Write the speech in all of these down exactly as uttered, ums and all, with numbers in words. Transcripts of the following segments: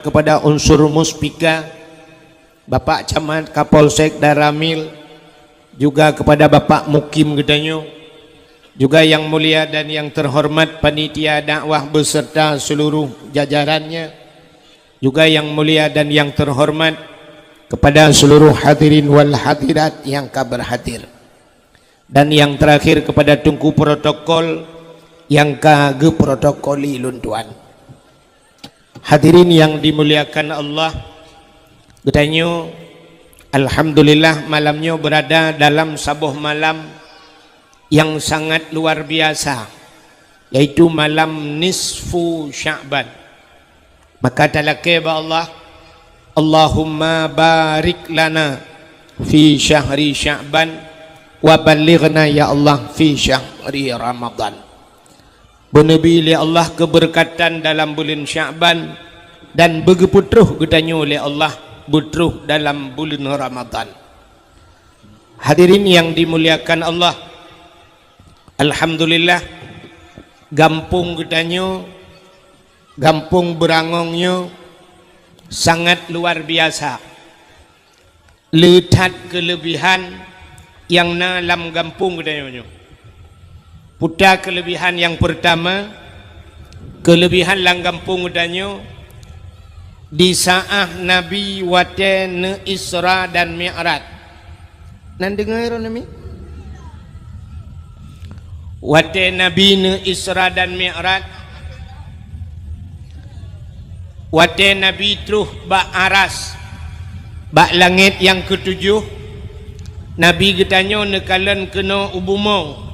Kepada unsur Muspika, Bapak Camat, Kapolsek dan Ramil, juga kepada Bapak Mukim geutanyoe, juga yang mulia dan yang terhormat panitia dakwah beserta seluruh jajarannya, juga yang mulia dan yang terhormat kepada seluruh hadirin wal hadirat yang ka berhadir. Dan yang terakhir kepada Teungku Protokol yang ka geuprotokoli lôn tuan. Hadirin yang dimuliakan Allah, geutanyoe alhamdulillah malam nyoe berada dalam saboh malam yang sangat luar biasa, yaitu malam nisfu Sya'ban. Maka talakée bak Allah, Allahumma barik lana fi syahri Sya'ban wa ballighna ya Allah fi syahri Ramadan. Beuneubi lé Allah keubeureukadan dalam buleuen Sya'ban dan beugeupeutroh geutanyoe lé Allah beutroh dalam buleuen Ramadan. Hadirin yang dimuliakan Allah, alhamdulillah, gampông geutanyoe, gampông Beurangong nyoe sangat luar biasa. Le that keuleubihan nyang na lam gampông geutanyoe nyoe. Peue ta keuleubihan nyang peurtama, keuleubihan lam gampông geutanyoe, di saát Nabi watée neu Isra dan Mi'raj. Nan deungoe droeneuh mi? Watée Nabi neu Isra dan Mi'raj, watée Nabi troh bak aras, bak langét nyang keutujoh, Nabi geutanyoe neukalon keunoe u bumoe.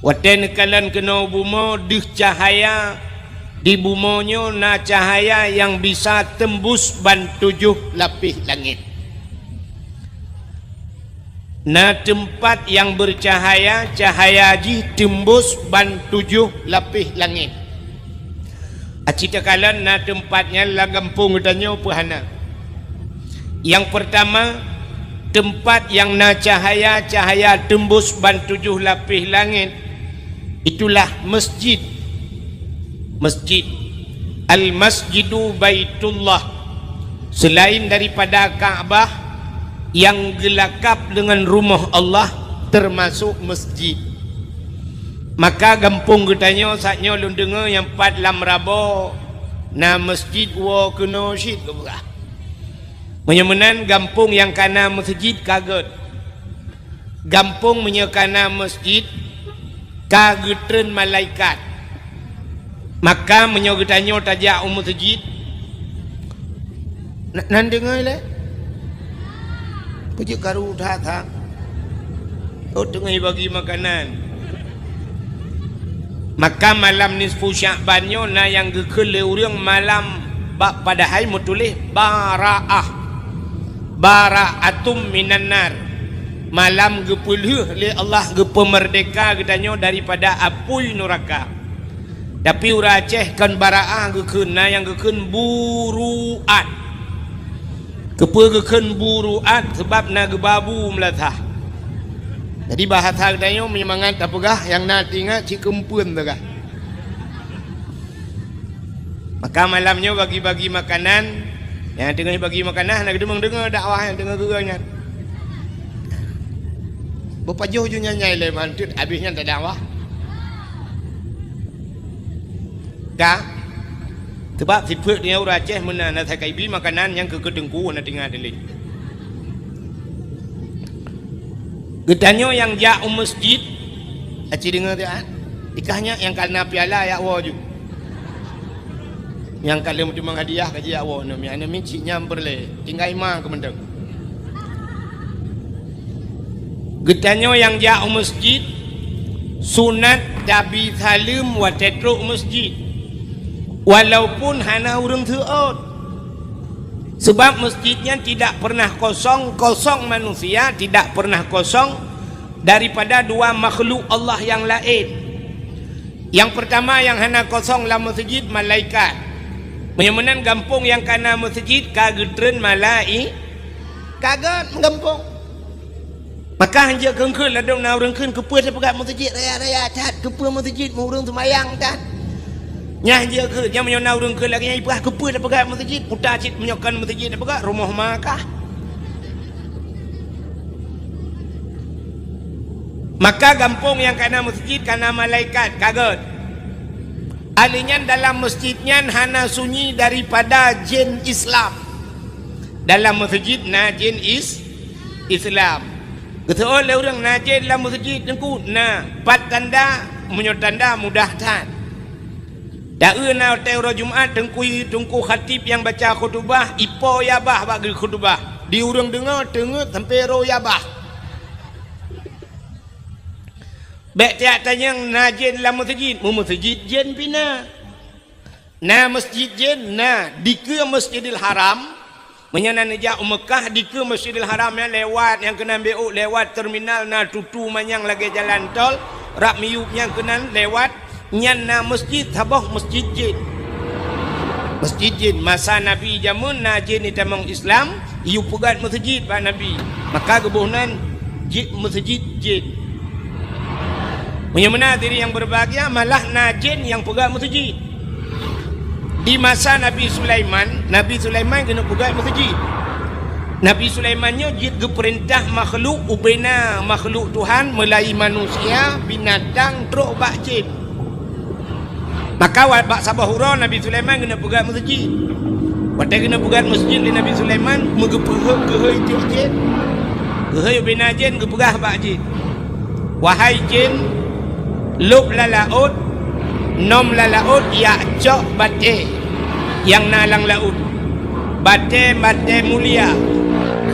Watée neukalon keunoe u bumoe, deuh cahya di bumoe nyoe na cahya nyang bisa teumbus ban tujoh lapéh langét. Na teumpat nyang beucahya, cahya jih teumbus ban tujoh lapéh langét. Aci takalon na teumpat nyan lam gampông geutanyoe peu hana. Nyang peurtama, teumpat nyang na cahya-cahya teumbus ban tujoh lapéh langét, itulah masjid. Masjid. Al-Masjidu Baitullah. Selain daripada Ka'bah, nyang geulakab deungon rumoh Allah, teumasok masjid. Maka gampông geutanyoe saat nyoe lôn deungoe nyang pat lam Rabo na masjid woe keunoe cit geupeugah. Meunyoe meunan gampông nyang ka na meuseujid ka gét. Gampông meunyoe ka na meuseujid ka geutreun malaikat. Maka meunyoe geutanyoe tajak u meuseujid, na-, nan deungoe lé? Peujeuet karu that-that. Oh, teungoh bagi makanan. Maka malam nisfu Sya'ban nyoe na nyang geukheun lé ureuëng malam bak padahai meutuléh Bara'ah. Bara'atum minan nar. Malam geupeulheueh lé Allah geupeumeurdeka geutanyoe daripada apui nuraka. Tapi ureuëng Aceh kon Bara'ah geukheun, na nyang geukheun Buru'at. Keupeue geukheun Buru'at? Sabab na geubabu meulasah. Jadi bahasa geutanyoe meunyoe mangat tapeugah nyang na teuingat cit keumpeuen teuka. Maka malam nyoe bagi-bagi makanan, nyang teungoh bagi makanan hana geudeungoe dakwah nyang teungoh geuga nyan. Beupajoh ju nyan nyai lé manteuet habéh nyan tadakwah. Ka? Sabab sifeuet nyoe ureuëng Aceh meunan na sakai bi makanan nyang keu keuteungku na tinggai dilèe. Geutanyoe nyang jak u meuseujid, aci deungoe teuh, ikah nyak nyang ka na piala yak woe ju. Nyang ka lheueh meutimang hadiah ka jijak woe, nyoe mi, nyoe mi cit nyang peureulée, tinggai ma keumeudeueng. Geutanyoe nyang jak u meuseujid, sunat tabi saleuem watée trok u meuseujid, walaupun hana ureuëng seuôt. Sebab meuseujid nyan tidak pernah kosong, kosong manusia tidak pernah kosong daripada dua makhluk Allah nyang laén. Nyang peurtama nyang hana kosong lam meuseujid, malaikat. Meunyoe meunan gampông nyang ka na meuseujid ka geutreun malai-, ka gét meugampông. Maka hanjeuet kheun-kheun ladôm na ureuëng kheun, keupeue tapeugah meuseujid raya-raya that, keupeue meuseujid meu ureuëng seumayang that. Nyan jeuet keuh, nyan meunyoe na ureuëng keu lagée nyan ipeugah keupeue tapeugah meuseujid, puta cit meunyoe kon meuseujid tapeugah, rumoh ma kah. Maka gampông nyang ka na meuseujid ka na malaikat, ka gét. Ahli nyan dalam meuseujid nyan hana sunyi daripada jén Islam. Dalam meuseujid na jén is-, Islam. Geuseuôt lé ureuëng na jén lam meuseujid teungku, na pat tanda, meunyoe tanda mudah that. Taeu na watée uroe Jumat teungku, teungku khatib nyang baca khutubah, ipo yabah bak geukhutubah. Di ureuëng deungoe teungeut sampoe ro yabah. Bék tiak tanyong na jén lam meuseujid, meumeuseujid jén pih na. Na meuseujid jén na, dikeue Masjidil Haram. Meunyoe na neujak u Meukah, dikeue Masjidil Haram nyan lewat nyang keunan B O, lewat terminal na tutu manyang lagée jalan tol, rab miyueb nyang keunan lewat, nyan na meuseujid saboh meuseujid jén. Meuseujid jén, masa Nabi jameun na jén itamong Islam, iyue peugét meuseujid bak Nabi. Maka geuboh nan jeuet meuseujid jén. Meunyoe meunan hadirin nyang berbahagia, malah na jén nyang peugét meuseujid. Di masa Nabi Sulaiman, Nabi Sulaiman keuneuk peugét meuseujid. Nabi Sulaiman nyoe jeuet geupeurintah makhluk, ubena makhluk Tuhan, meulai manusia, binatang, trok bak jén. Maka wa-, bak saboh uroe Nabi Sulaiman keuneuk peugét meuseujid. Watée keuneuk peugét meuseujid lé Nabi Sulaiman, meugeupeuheuet keuhai tieb jén. Keuhai ubena jén geupeugah bak jén, "Wahai jén, lôb lam laôt, nom lam laôt jak cok batée nyang na lam laôt. Batée-batée mulia."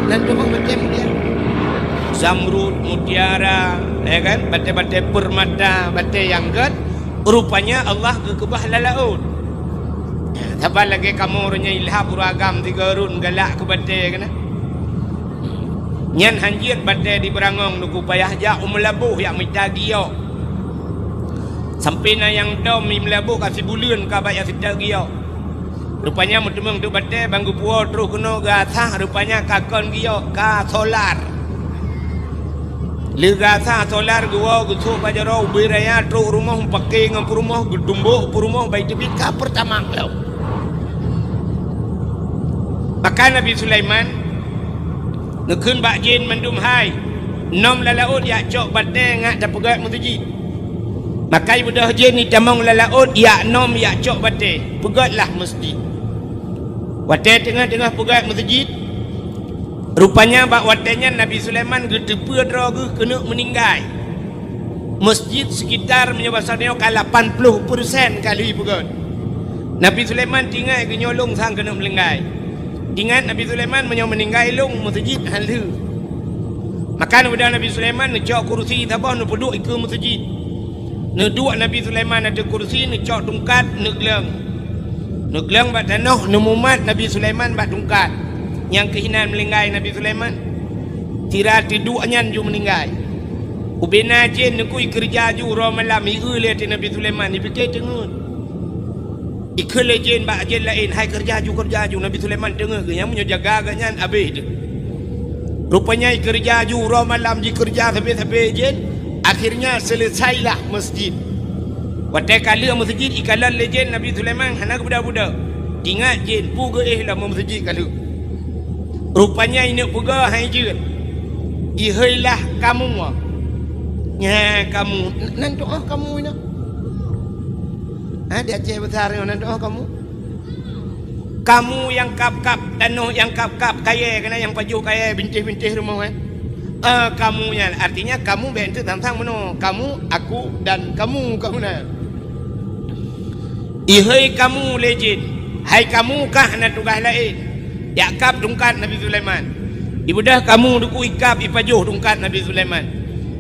Nan teuma batée mulia? Zamrud, mutiara, ya kan? Batée-batée permata, batée nyang gét. Rupanya Allah geukeubah lam laôt. Saban lagée kamoe uroe nyoe ilham ureuëng agam sigoe rhot galak keu batée keunan. Nyan hanjeuet batée di Beurangong, Teungku, payah jak u Meulaboh jak mita giok. Sampoe na nyang dom i Meulaboh ka sibuleuen ka bak jak sita giok. Rupanya meuteumeung teuk batée ban geupuwoe troh keunoe geuasah, rupanya ka kon giok, ka solar. Lheueh geuasah solar geuwoe geusôk bak jaroe ubé raya trok rumoh, meupaké ngon peurumoh, geutumbok peurumoh, bai teubiet ka peurtamak lom. Maka Nabi Sulaiman neukheun bak jén mandum, "Hai, nom lam laôt jak cok batée ngat tapeugét meuseujid." Maka ibeudôh jén itamong lam laôt jak nom jak cok batée, peugétlah meuseujid. Watée teungoh-teungoh peugét meuseujid, rupanya bak watée nyan Nabi Sulaiman geuteupeue droe geuh keuneuk meuninggai. Meuseujid sekitar meunyoe basa nyoe ka lapan ploh persen ka lheueh peugét. Nabi Sulaiman tingai geunyoe lôn sang keuneuk meuninggai. Ingat Nabi Sulaiman meunyoe meuninggai lôn meuseujid han lheueh. Maka neubeudôh Nabi Sulaiman neucok kurusi saboh neupeuduek ikeue meuseujid. Neuduek Nabi Sulaiman ateueh kurusi, neucok tungkat, neugleueng. Neugleueng bak tanoh, neumumat Nabi Sulaiman bak tungkat. Nyang keuh inan meuninggai Nabi Sulaiman. Sira teuduek nyan ju meuninggai. Ubena jén neukui keureuja ju uroe malam, ieu lé ateueh Nabi Sulaiman, ipike teungeut. Ikheun lé jén bak jén laén, "Hai keureuja ju, keureuja ju." Nabi Sulaiman teungeut geuh, nyang meunyoe jaga geuh nyan abéh teuh. Rupanya ikeureuja ju uroe malam, jikeureuja sabe-sabe jén, akhirnya seuleusailah meuseujid. Watée ka lheueh meuseujid ikalon lé jén Nabi Sulaiman hana geubeudôh-beudôh. Ingat jén peue geuéh lom meuseujid ka lheueh. Rupanya ineuk peugah hai jeuet, "Iheuilah kamoe." Nyan kamoe, nan tu'oh kamoe nyoe. Ha, di Aceh Besar nyoe nan tu'oh kamoe. Kamoe nyang kab-kab tanoh, nyang kab-kab kayée, keunan nyang pajoh kayée, bintéh-bintéh rumoh, eh. Eh, kamoe nyan, artinya kamoe bék enteuk sang-sang meunoe. Kamoe, aku, dan kamoe, kamoe na. Iheuy kamoe lé jén, hai kamoe kah na tugaih laén. Jak kab tungkat Nabi Sulaiman. Ibeudôh kamoe deuku ikab ipajoh tungkat Nabi Sulaiman.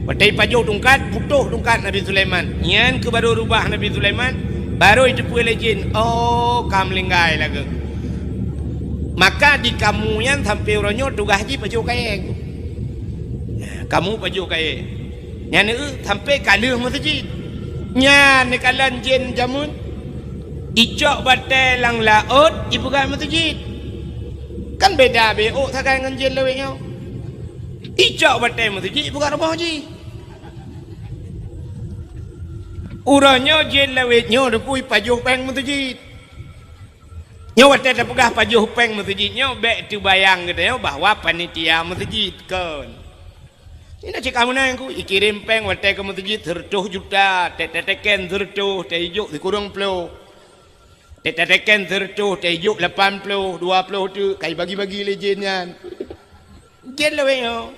Watée ipajoh tungkat, putôh tungkat Nabi Sulaiman. Nyan keuh barô rubah Nabi Sulaiman, barô iteupeue lé jén, "Oh, ka meuninggai lagée." Maka di kamoe nyan sampoe uroe nyoe tugaih jih pajoh kayée. Kamoe pajoh kayée. Nyan, eh, sampoe ka lheueh meuseujid. Nyan neukalon jén jameun. Icok batée lam laôt, ipeugah meuseujid. Kan beda B O sagai ngon jén lawét nyoe. Icok batée meuseujid, ipeugah rumoh jih. Uroe nyoe jén lawét nyoe teupui pajoh péng meuseujid. Nyoe watée tapeugah pajoh péng meuseujid nyoe bék teubayang geutanyoe bahwa panitia meuseujid, kon. Inoe cit ka meunan ku, ikirém péng watée keu meuseujid sireutôh juta, tét tateken sireutôh, tét ijok sikureueng ploh. Tét tateken sireutôh, tét ijok lapan ploh, dua ploh teuk, ka ibagi-bagi lé jén nyan. Jén lawét nyoe.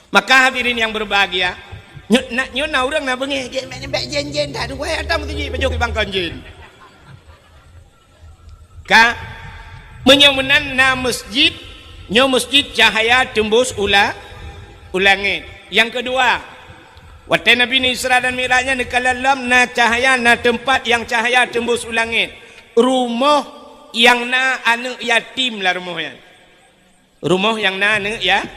Maka hadirin yang berbahagia, nyoe na, nyoe na ureuëng na beungéh, jén, bék, bék jén-jén that, wahé ata meuseujid pajoh keu bangkon jén. Ka, meunyoe meunan na meuseujid, nyoe meuseujid cahaya teumbus u la-, u langét. Nyang keudua, watée Nabi Isra dan Mi'raj nyan neukalon lom na cahaya, na teumpat nyang cahaya teumbus u langét. Rumoh nyang na aneuëk yatim lam rumoh nyan. Rumoh nyang na aneuëk ya-,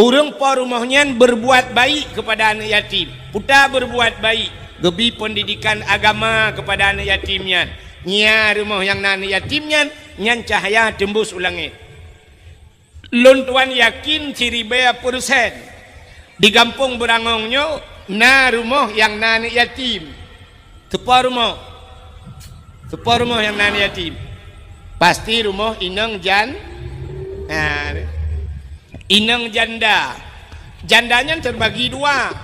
ureuëng po rumoh nyan berbuat baik kepada aneuëk yatim. Peue ta berbuat baik, geubi pendidikan agama kepada aneuëk yatim nyan. Nyan rumoh nyang na aneuëk yatim nyan, nyan cahaya teumbus u langét. Lôn tuan yakin siribée persen di gampông Beurangong nyoe na rumoh nyang na aneuëk yatim. Teupo rumoh? Teupo rumoh nyang na aneuëk yatim? Pasti rumoh inong jan-, ha, inong janda. Janda nyan teubagi dua.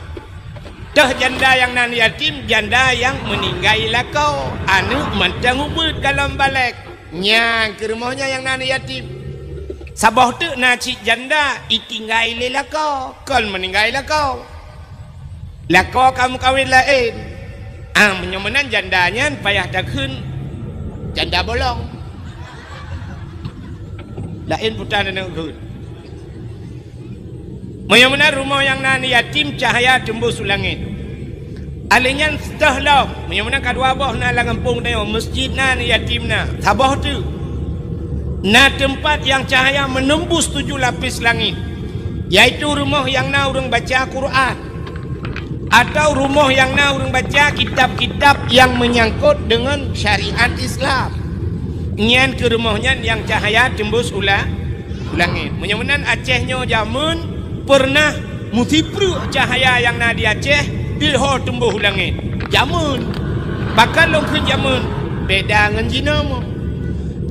Teuh janda nyang na aneuëk yatim, janda nyang meuninggai lakoe, aneuëk mantong ubit golom balek. Nyan keuh rumoh nyan nyang na aneuëk yatim. Saboh teuk na cit janda itinggai lé lakoe, kon meuninggai lakoe. Lakoe ka meukawen laén. Ah, meunyoe meunan janda nyan payah takheun janda bolong. Laén peue ta neukheun. Meunyoe meunan rumoh nyang na aneuëk yatim cahaya teumbus u langét. Alèh nyan teuh lom, meunyoe meunan ka dua boh na lam gampông tanyoe, meuseujid na, aneuëk yatim na, saboh teuk. Na teumpat nyang cahaya menembus tujuh lapis langit, yaitu rumoh nyang na ureuëng baca Quran, atau rumoh nyang na ureuëng baca kitab-kitab nyang menyangkut deungon syariat Islam. Nyan keuh rumoh nyan nyang cahaya teumbus u la-, u langét. Meunyoe meunan Aceh nyoe jameun peureunah meusipreuk cahaya nyang na di Aceh, ilho teumbus u langét. Jameun. Pakon lôn kheun jameun? Beda ngon jinoe.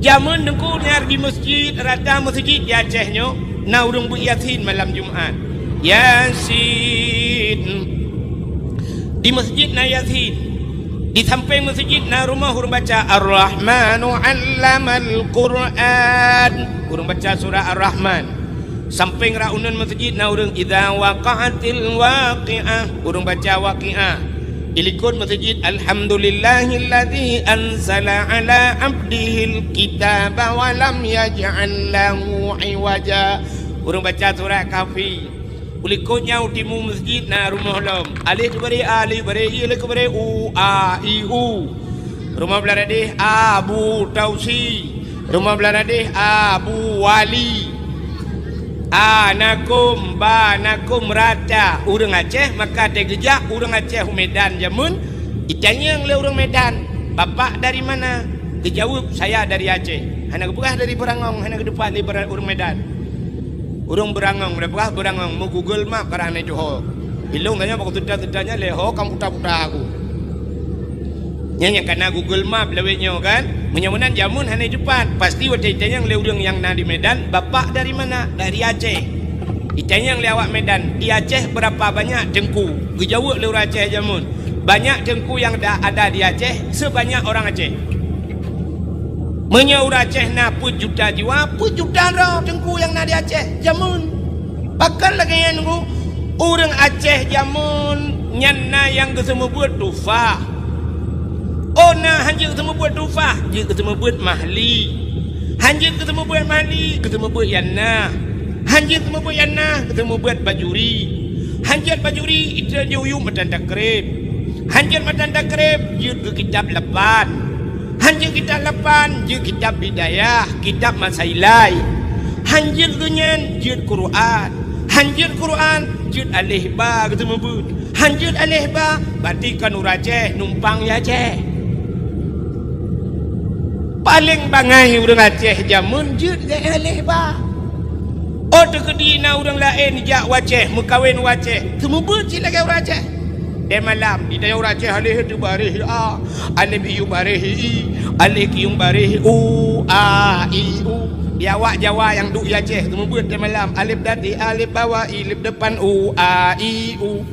Jameun Teungku nyan di meuseujid, rata meuseujid di Aceh nyoe na ureuëng beuet Yasin malam Jumat. Yasin. Di meuseujid na Yasin. Di sampéng meuseujid na rumoh ureuëng baca Ar-Rahmanu 'allamal Qur'an. Ureuëng baca surah Ar-Rahman. Sampéng rot uneuen meuseujid na ureuëng Idza waqa'atil waqi'ah. Ureuëng baca Waqiah. Di likot meuseujid Alhamdulillahilladzi anzala 'ala 'abdihil kitaba wa lam yaj'al lahu 'iwaja. Ureuëng baca surah Kahfi. U likot nyan u timu meuseujid na rumoh lom. Alif teubari a, alif bari i, alif keubari u, a, i, u. Rumoh blah dadeh Abu Tausi. Rumoh blah dadeh Abu Wali. A na kôm, ba na kôm, rata. Ureuëng Aceh maka teugeujak ureuëng Aceh u Medan jameun, itanyong lé ureuëng Medan, "Bapak dari mana?" Geujaweueb, "Saya dari Aceh." Hana geupeugah dari Beurangong, hana geuteupat lé ureuëng Medan. Ureuëng Beurangong, dah peugah Beurangong, meu Google Map karang nyan tuho. Ilong tanya bak tuta-tuta nyan lé ho kam puta-puta aku. Nyan nyang kana Google Map lawét nyoe kan. Meunyoe meunan jameun hana teupat, pasti watée itanyong lé ureuëng nyang na di Medan, "Bapak dari mana?" "Dari Aceh." Itanyong lé awak Medan, "Di Aceh berapa banyak teungku?" Geujaweueb lé ureuëng Aceh jameun, "Banyak teungku yang da-, ada di Aceh sebanyak orang Aceh." Meunyoe ureuëng Aceh na peuet juta jiwa, peuet juta droe teungku nyang na di Aceh jameun. Pakon lagée nyan, Teungku? Ureuëng Aceh jameun nyan na nyang geuseumeubeuet tufah. Oh, na hanjeuet geuseumeubeuet tufah, jeuet geuseumeubeuet mahli. Hanjeuet geuseumeubeuet mahli, geuseumeubeuet yanna. Hanjeuet geuseumeubeuet yanna, geuseumeubeuet bajuri. Hanjeuet bajuri, iteuh jiyue matan takreb. Hanjeuet matan takreb, jeuet keu kitab lapan. Hanjeuet kitab lapan, jeuet kitab Bidayah, kitab Masailai. Hanjeuet geuh nyan, jeuet Quran. Hanjeuet Quran, jeuet aleh ba geuseumeubeuet. Hanjeuet aleh ba, berarti kon ureuëng Aceh numpang di Aceh. Paleng bangai ureuëng Aceh jameun jeuet aleh ba. Oh, teukeudi na ureuëng laén jak u Aceh, meukawen u Aceh, seumeubeuet cit lagée ureuëng Aceh. Di malam, di tanyoe ureueng Aceh, alif teubaréh a, alif iyup baréh i, alif kiyup baréh u, a, i, u. Di awak Jawa nyang duek di Aceh, seumeubeuet di malam, alif dati, alif bawah, i, lip depan u, a, i, u.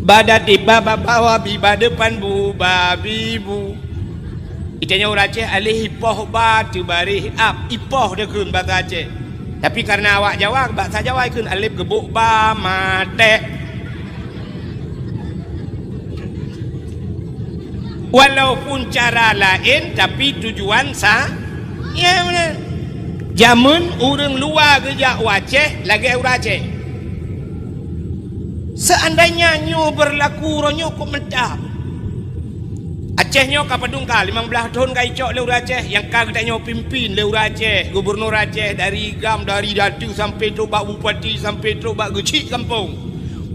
Ba dati, ba, ba bawah, bi, ba depan bu, ba, bi, bu. Di tanyoe ureueng Aceh, alif ipoh ba teubaréh ab, ipoh dikheun basa Aceh. Tapi karena awak Jawa, basa Jawa ikheun alif geubok ba maté. Walaupun cara laén, tapi tujuan sa-, ya, beuna. Jameun ureueng luwa geujak u Aceh lagèe ureueng Aceh. Seandainya nyoe beurlaku uroe nyoe, kok mantap. Aceh nyoe ka padum ka, limong blaih thon ka icok lé ureueng Aceh, nyang ka geutanyoe pimpin lé ureueng Aceh, gubernur Aceh, dari GAM, dari datu sampai trok bak bupati, sampai trok bak geuchik gampông.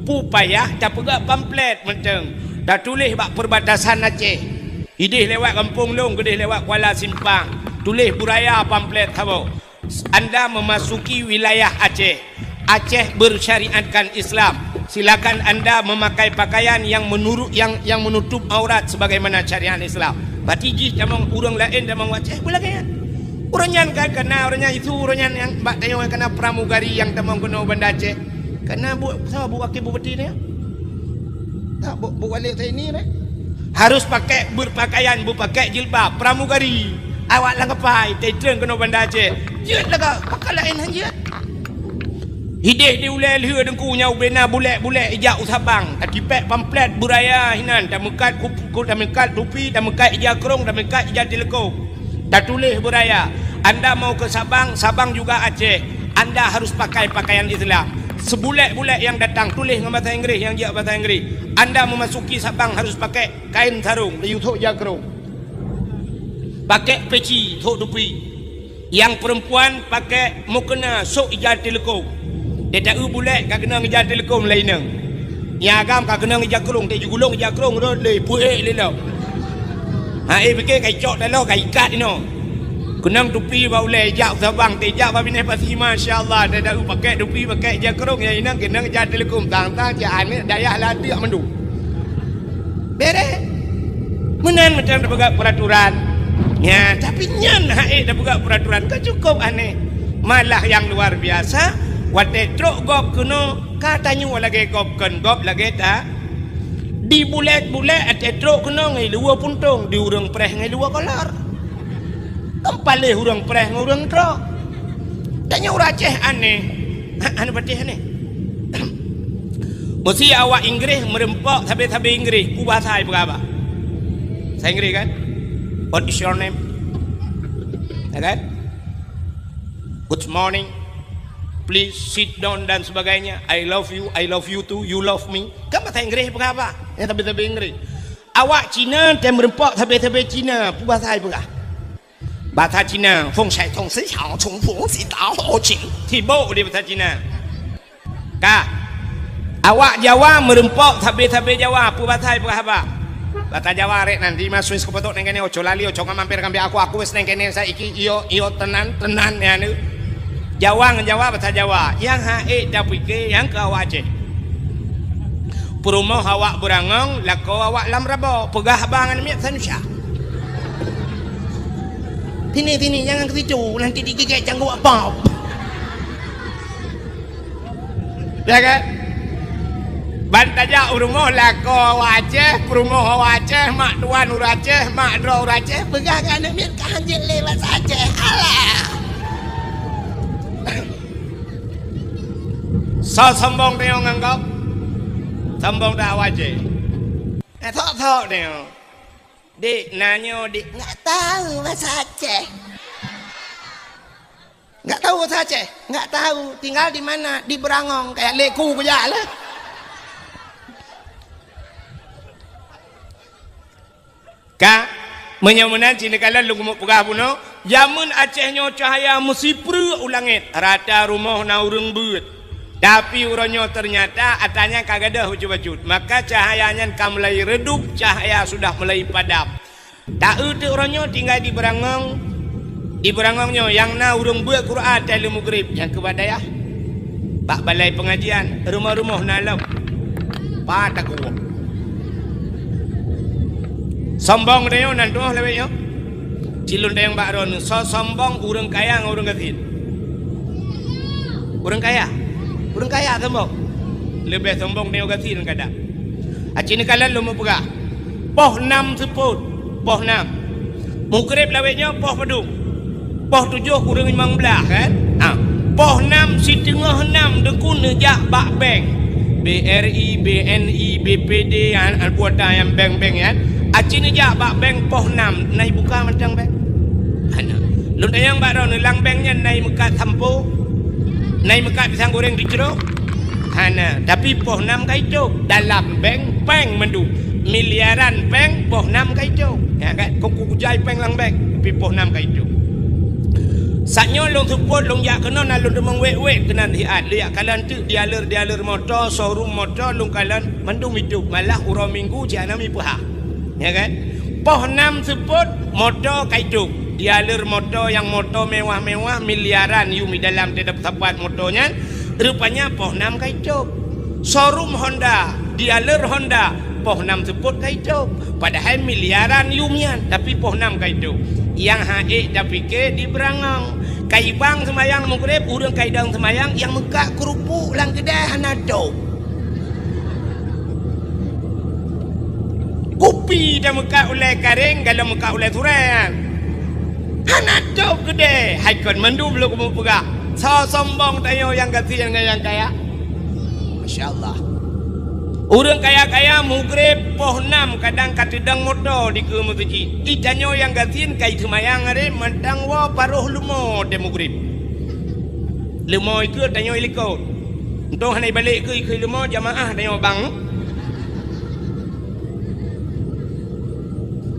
Peue payah tapeugah pamflet mantong, tatuléh bak perbatasan Aceh. Idéh lewat gampông lôn, geudéh lewat Kuala Simpang. Tuléh beuraya pamflet saboh. Anda memasuki wilayah Aceh. Aceh bersyariatkan Islam. Silakan anda memakai pakaian yang menurut, yang, yang menutup aurat sebagaimana syariat Islam. Berarti jih tamong ureueng laén tamong Aceh, beulagèe nyan. Ureueng nyan kan kana, ureueng nyan itu, ureueng nyan nyang bak tanyoe kana pramugari nyang tamong keunoe Banda Aceh. Kana bu-, sama bu wakil bupati nyoe? Tak, bu, bu wali saya ini deh. Harus pakai berpakaian, berpakai jilbab, pramugari. Awak lam kapai, teutrön keunoe Banda Aceh. Jeuet lagak, pakaian laén han jeuet. Idéh di ulèe lheueh Teungku nyang ubé na bulèk-bulèk ijak u Sabang, tatipék pamflet beuraya hinan, tameukat kup-, ku-, tameukat tupi, tameukat ija krông, tameukat ija tileukoe. Tatuléh beuraya, anda mau ke Sabang, Sabang juga Aceh, anda harus pakai pakaian Islam. Seubulèk-bulèk nyang datang tuléh ngon basa Inggréh, nyang jeuet basa Inggréh. Anda memasuki Sabang harus pakai kain sarung, laju sok ija krông. Pakai peci, sok tupi. Nyang perempuan pakai mukena, sok ija tileukoe. Teuta eu bulèk ka keunong ija tileukoe lé inong. Nyang agam ka keunong ija krông, teuta jigulong ija krông rot lé, peuék lé lom. Ha, eh, pike ka icok taloe, ka ikat inoe. Keunong tupi bak ulèe, ijak u Sabang, teuijak bak binéh pasi, masya Allah, teuta eu pakai tupi, pakai ija krông, nyang inong keunong ija tileukoe, tang-tang cit aneuk dayah lateuek mandum. Bereh. Meunan macam tapeugah peraturan. Ya, tapi nyan hak ék tapeugah peraturan ka cukup aneh. Malah yang luar biasa, watèe trok gob keunoe, ka tanyoe lagèe gob kon gob lagèe ta. Di bulèk-bulèk watèe trok keunoe ngon luwa puntông, di ureueng preh ngon luwa kolor. Kan paléh ureueng preh ngon ureueng trok. Tanyoe ureueng Aceh aneh. Ha, aneh patéh aneh. Meusi awak Inggréh meureumpok sabé-sabé Inggréh, peue bahasa ipeugah bak? Bahasa Inggréh kan? "What is your name?" Ya kan? "Good morning. Please sit down," dan sebagainya. "I love you, I love you too, you love me." Kan bahasa Inggréh ipeugah bak? Ya, sabé-sabé Inggréh. Awak Cina tém meureumpok sabé-sabé Cina, peue bahasa ipeugah? Bahasa Cina, "Feng shai tong si xiao, cong feng si dao ho qing." Sibok di bahasa Cina. Ka. Awak Jawa meureumpok sabé-sabé Jawa, peue bahasa ipeugah bak? Bahasa Jawa rek nan, di masui seukopotok neng kene, oco lali, oco ngamamper kambi aku, aku wes neng kene saiki, iyo, iyo, tenan, tenan, ya, nu. Jawa ngon Jawa, bahasa Jawa. Nyang hak ék tapike, nyang keu awak Aceh. Peurumoh awak Beurangong, lakoe awak Lam Rabo, peugah haba ngon miet Sanusha. Sini, sini, jangan ke situ, nanti digigit cangguh apam. Ya kan? Ban tajak u rumoh lakoe awak Aceh, peurumoh awak Aceh, mak tuan ureueng Aceh, mak droe ureueng Aceh, peugah keu aneuk miet ka hanjeuet lé bahasa Aceh. Alah! Soe sombong tanyoe ngon gob? Sombong that awak Aceh. Eh, sok-sok tanyoe. Dik, na nyoe, Dik. Nggak tahu bahasa Aceh. Nggak tahu bahasa Aceh? Nggak tahu. Tinggal di mana? Di Beurangong. Kayak leku kujak lah. Ka, meunyoe meunan, cit neukalon lôn keumeung peugah bunoe, jameun Aceh nyoe cahya meusipreuk u langét, rata rumoh na ureueng beuet. Tapi uroe nyoe teunyata atra nyan ka gadôh bacut-bacut, maka cahya nyan ka mulai redup, cahya sudah mulai padam. Ta-eu teuk uroe nyoe tinggai di Beurangong, di Beurangong nyoe nyang na ureueng beuet Quran watèe lheueh mugrib, nyang keu bak dayah. Bak balai peungajian, rumoh-rumoh na lom. Pat takue. Sombong tanyoe nan tuoh lawét nyoe. Cilôn tanyong bak droeneuh, soe sombong, ureuëng kaya ngon ureuëng gasien? Ureuëng kaya. Ureuëng kaya sombong. Leubeh sombong tanyoe gasien kadang. Aci neukalon lôn meupeugah. Poh nam seupôt, poh nam. Mugreb lawét nyoe poh padum? Poh tujoh kureueng limong blaih, kan? Ha. Poh nam siteungoh nam deukun neujak bak bank. B R I, B N I, B P D, an, an kuota nyang bank-bank nyan. Aci neujak bak bank poh nam, na ibuka mantong bank? Hana. Lôn tanyong bak droeneuh, lam bank nyan na imeukat sampo? Na imeukat pisang goreng dicrok? Hana. Tapi poh nam ka itôb. Dalam bank, péng mandum. Miliaran péng, poh nam ka itôb. Ya kan? Kok kujai péng lam bank, tapi poh nam ka itôb. Saat nyoe lôn seupôt, lôn jak keunoe, na lôn teumeung wék-wék keunan siat. Lôn jak kalon teuk dealer-dealer moto, showroom moto, lôn kalon mandum itôb. Malah uroe Minggu cit hana mipeuhah. Ya kan? Poh nam seupôt, moto ka itôb. Dealer moto nyang moto mewah-mewah, miliaran yum di dalam teutab sapat moto nyan, rupanya poh nam ka itôb. Showroom Honda, dealer Honda, poh nam seupôt ka itôb. Padahai miliaran yum nyan, tapi poh nam ka itôb. Nyang han ék tapike di beurangong. Ka ibang seumayang mugreb, ureuëng ka idong seumayang, nyang meukat keurupuk lam keudè hana tôb. Kupi tameukat ulée karéng, galom meukat ulée surée nyan. Hana tôb keudè, hai kon mandum lôn keumeung peugah. Soe sombong tanyoe nyang gasien ngon nyang kaya? Masya Allah. Ureuëng kaya-kaya mugreb poh nam kadang ka teudong moto dikeue meuseujid. Di tanyoe nyang gasien ka iseumayang aré mantong woe paroh leumo teuh mugreb. Leumo ikeue tanyoe ilikot. Untông hana ibalek keue ikeue leumo jamaah tanyoe bang.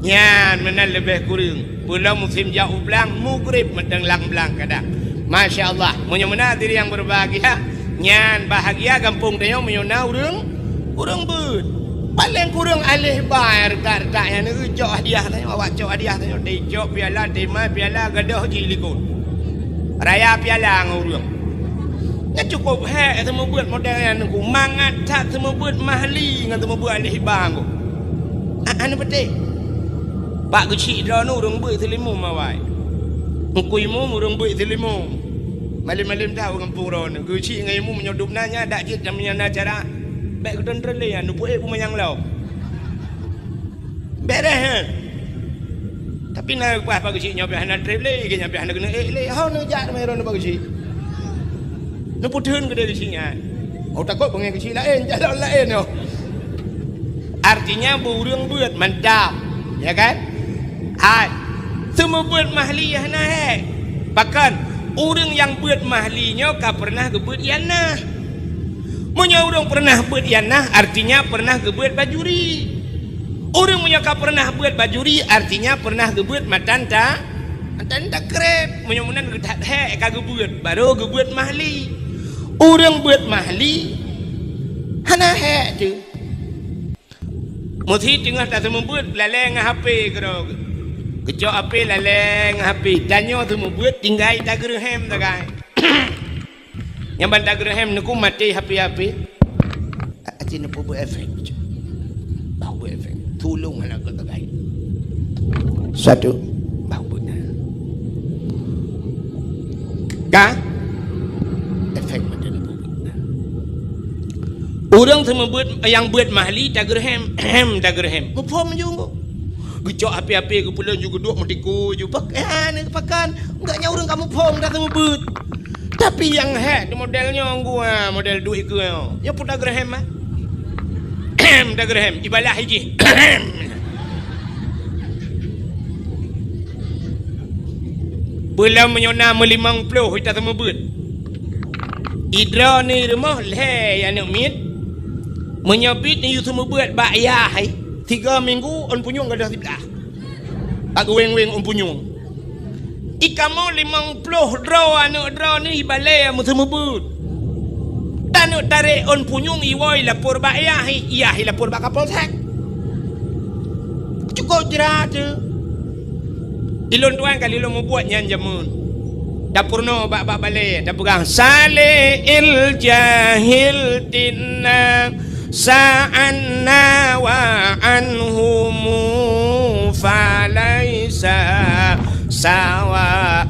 Nyan meunan leubeh kureueng. Peulom musém jak u blang, mugreb mantong lam blang kadang. Masya Allah, meunyoe meunan hadirin yang berbahagia, nyan bahagia gampông tanyoe meunyoe na ureuëng, ureuëng beuet. Paleng kureueng aléh ba retak-retak nyan, neucok hadiah tanyoe, awak cok hadiah tanyoe, teucok piala, teumai piala, gadôh jih likot. Raya piala ngon ureuëng. Nyan cukôp hék seumeubeuet model nyan Teungku. Mangat that seumeubeuet mahli ngon seumeubeuet aléh ba Teungku. A-, hana peutéh. Bak geuchik droeneuh ureuëng beuet seulimong awai. Teungku Imum ureuëng beuet seulimong. Malem-malem that u gampông droeneuh. Geuchik ngon Imum meunyoe dub na nyan dak jeuet dan meunyoe na acara. Bék geuton treun lé nyan, neupeuék peumanyang lom. Beres, eh? Tapi na leupah bak geuchik nyoe pih hana treb lé, nyoe pih hana keuneuk ék lé. Ho neujak teuma droeneuh bak geuchik. Neupeutheun keudeh geuchik nyan. Oh, takot beungéh geuchik laén, jalan laén nyoe. Artinya, beu ureuëng beuet mantap, ya kan? Hai, seumeubeuet mahli hana hék. Pakon, ureuëng nyang beuet mahli nyoe ka peureunah geubeuet ianah. Meunyoe ureuëng peureunah beuet ianah, artinya peureunah geubeuet bajuri. Ureuëng meunyoe ka peureunah beuet bajuri, artinya peureunah geubeuet matan ta-, matan takreb. Meunyoe meunan geuthat hék ka geubeuet, barô geubeuet mahli. Ureuëng beuet mahli, hana hék teuh. Meusi teungoh taseumeubeuet lalée ngon H P keudroe. Geucok H P lalée ngon H P. Tanyoe seumeubeuet tinggai tageureuhem sagai. Nyang ban tageureuhem neuku maté H P-H P. Aci neupeubuet efek. Bah buet efek. Tulông hana geutegai. Satu. Bah buet. Ka? Efek macam tu. Ureuëng seumeubeuet nyang beuet mahli tageureuhem, hem tageureuhem. Muphom ju. Geucok H P-H P geupeulon ju geuduek meutikui ju. Pak, eh, ni pakon. Enggak nyan ureuëng ka muphom dah seumeubeuet. Tapi nyang hék di model nyoe gua, model duek ikeue nyoe. Nyoe pun tageureuhem, ah. Tageureuhem, ibalah ijih. Peulom meunyoe na meulimong ploh ita seumeubeuet. Idroe ni rumoh lhée aneuk miet. Meunyoe bit ni yue seumeubeuet bak yah, hai. Tiga minggu ôn punyueng gadôh siblah. Bak geuweng-weng ôn punyueng. Ikamoe limong ploh droe aneuk droe ni ibalée meuseumeubeuet. Taneuk tarek ôn punyueng iwoe ilapor bak yah, yah ilapor bak Kapolsek. Cukôp jrat teuh. Ilôn tuan kali lôn mubuet nyan jameun. Tapeurunoe bak, bak balée, tapeugah, "Saleh il jahil tina sa'anna wa anhumu." Falaisa sawaan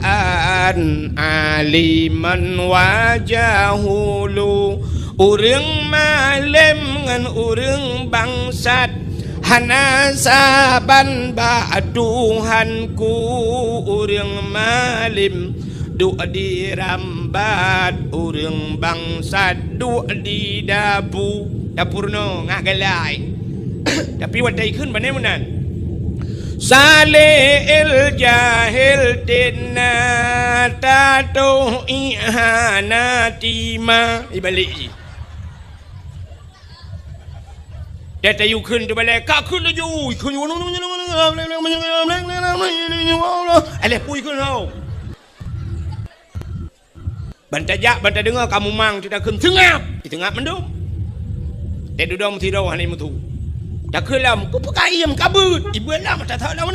aliman wa jahulu. Ureuëng malém ngon ureuëng bangsat hana saban bak Tuhanku. Ureuëng malém duek di rambat, ureuëng bangsat duek di dapu. Dapu nyoe ngat galai. Tapi watée ikheun bak nyan meunan. Saleh el jahel tena tatoh ihana tima. Ibalek jih. Dah tayu kheun tu balai, ka kheun laju, kheun. Alah pui kheun tau. Ban tajak, ban tadeungoe ka mumang, teutakheun seungab, seungab mandum. Teududoe meusidroe hana meusu. Takheun lom, kupeukayém kabeuet, ibeuen lom, tathok lom,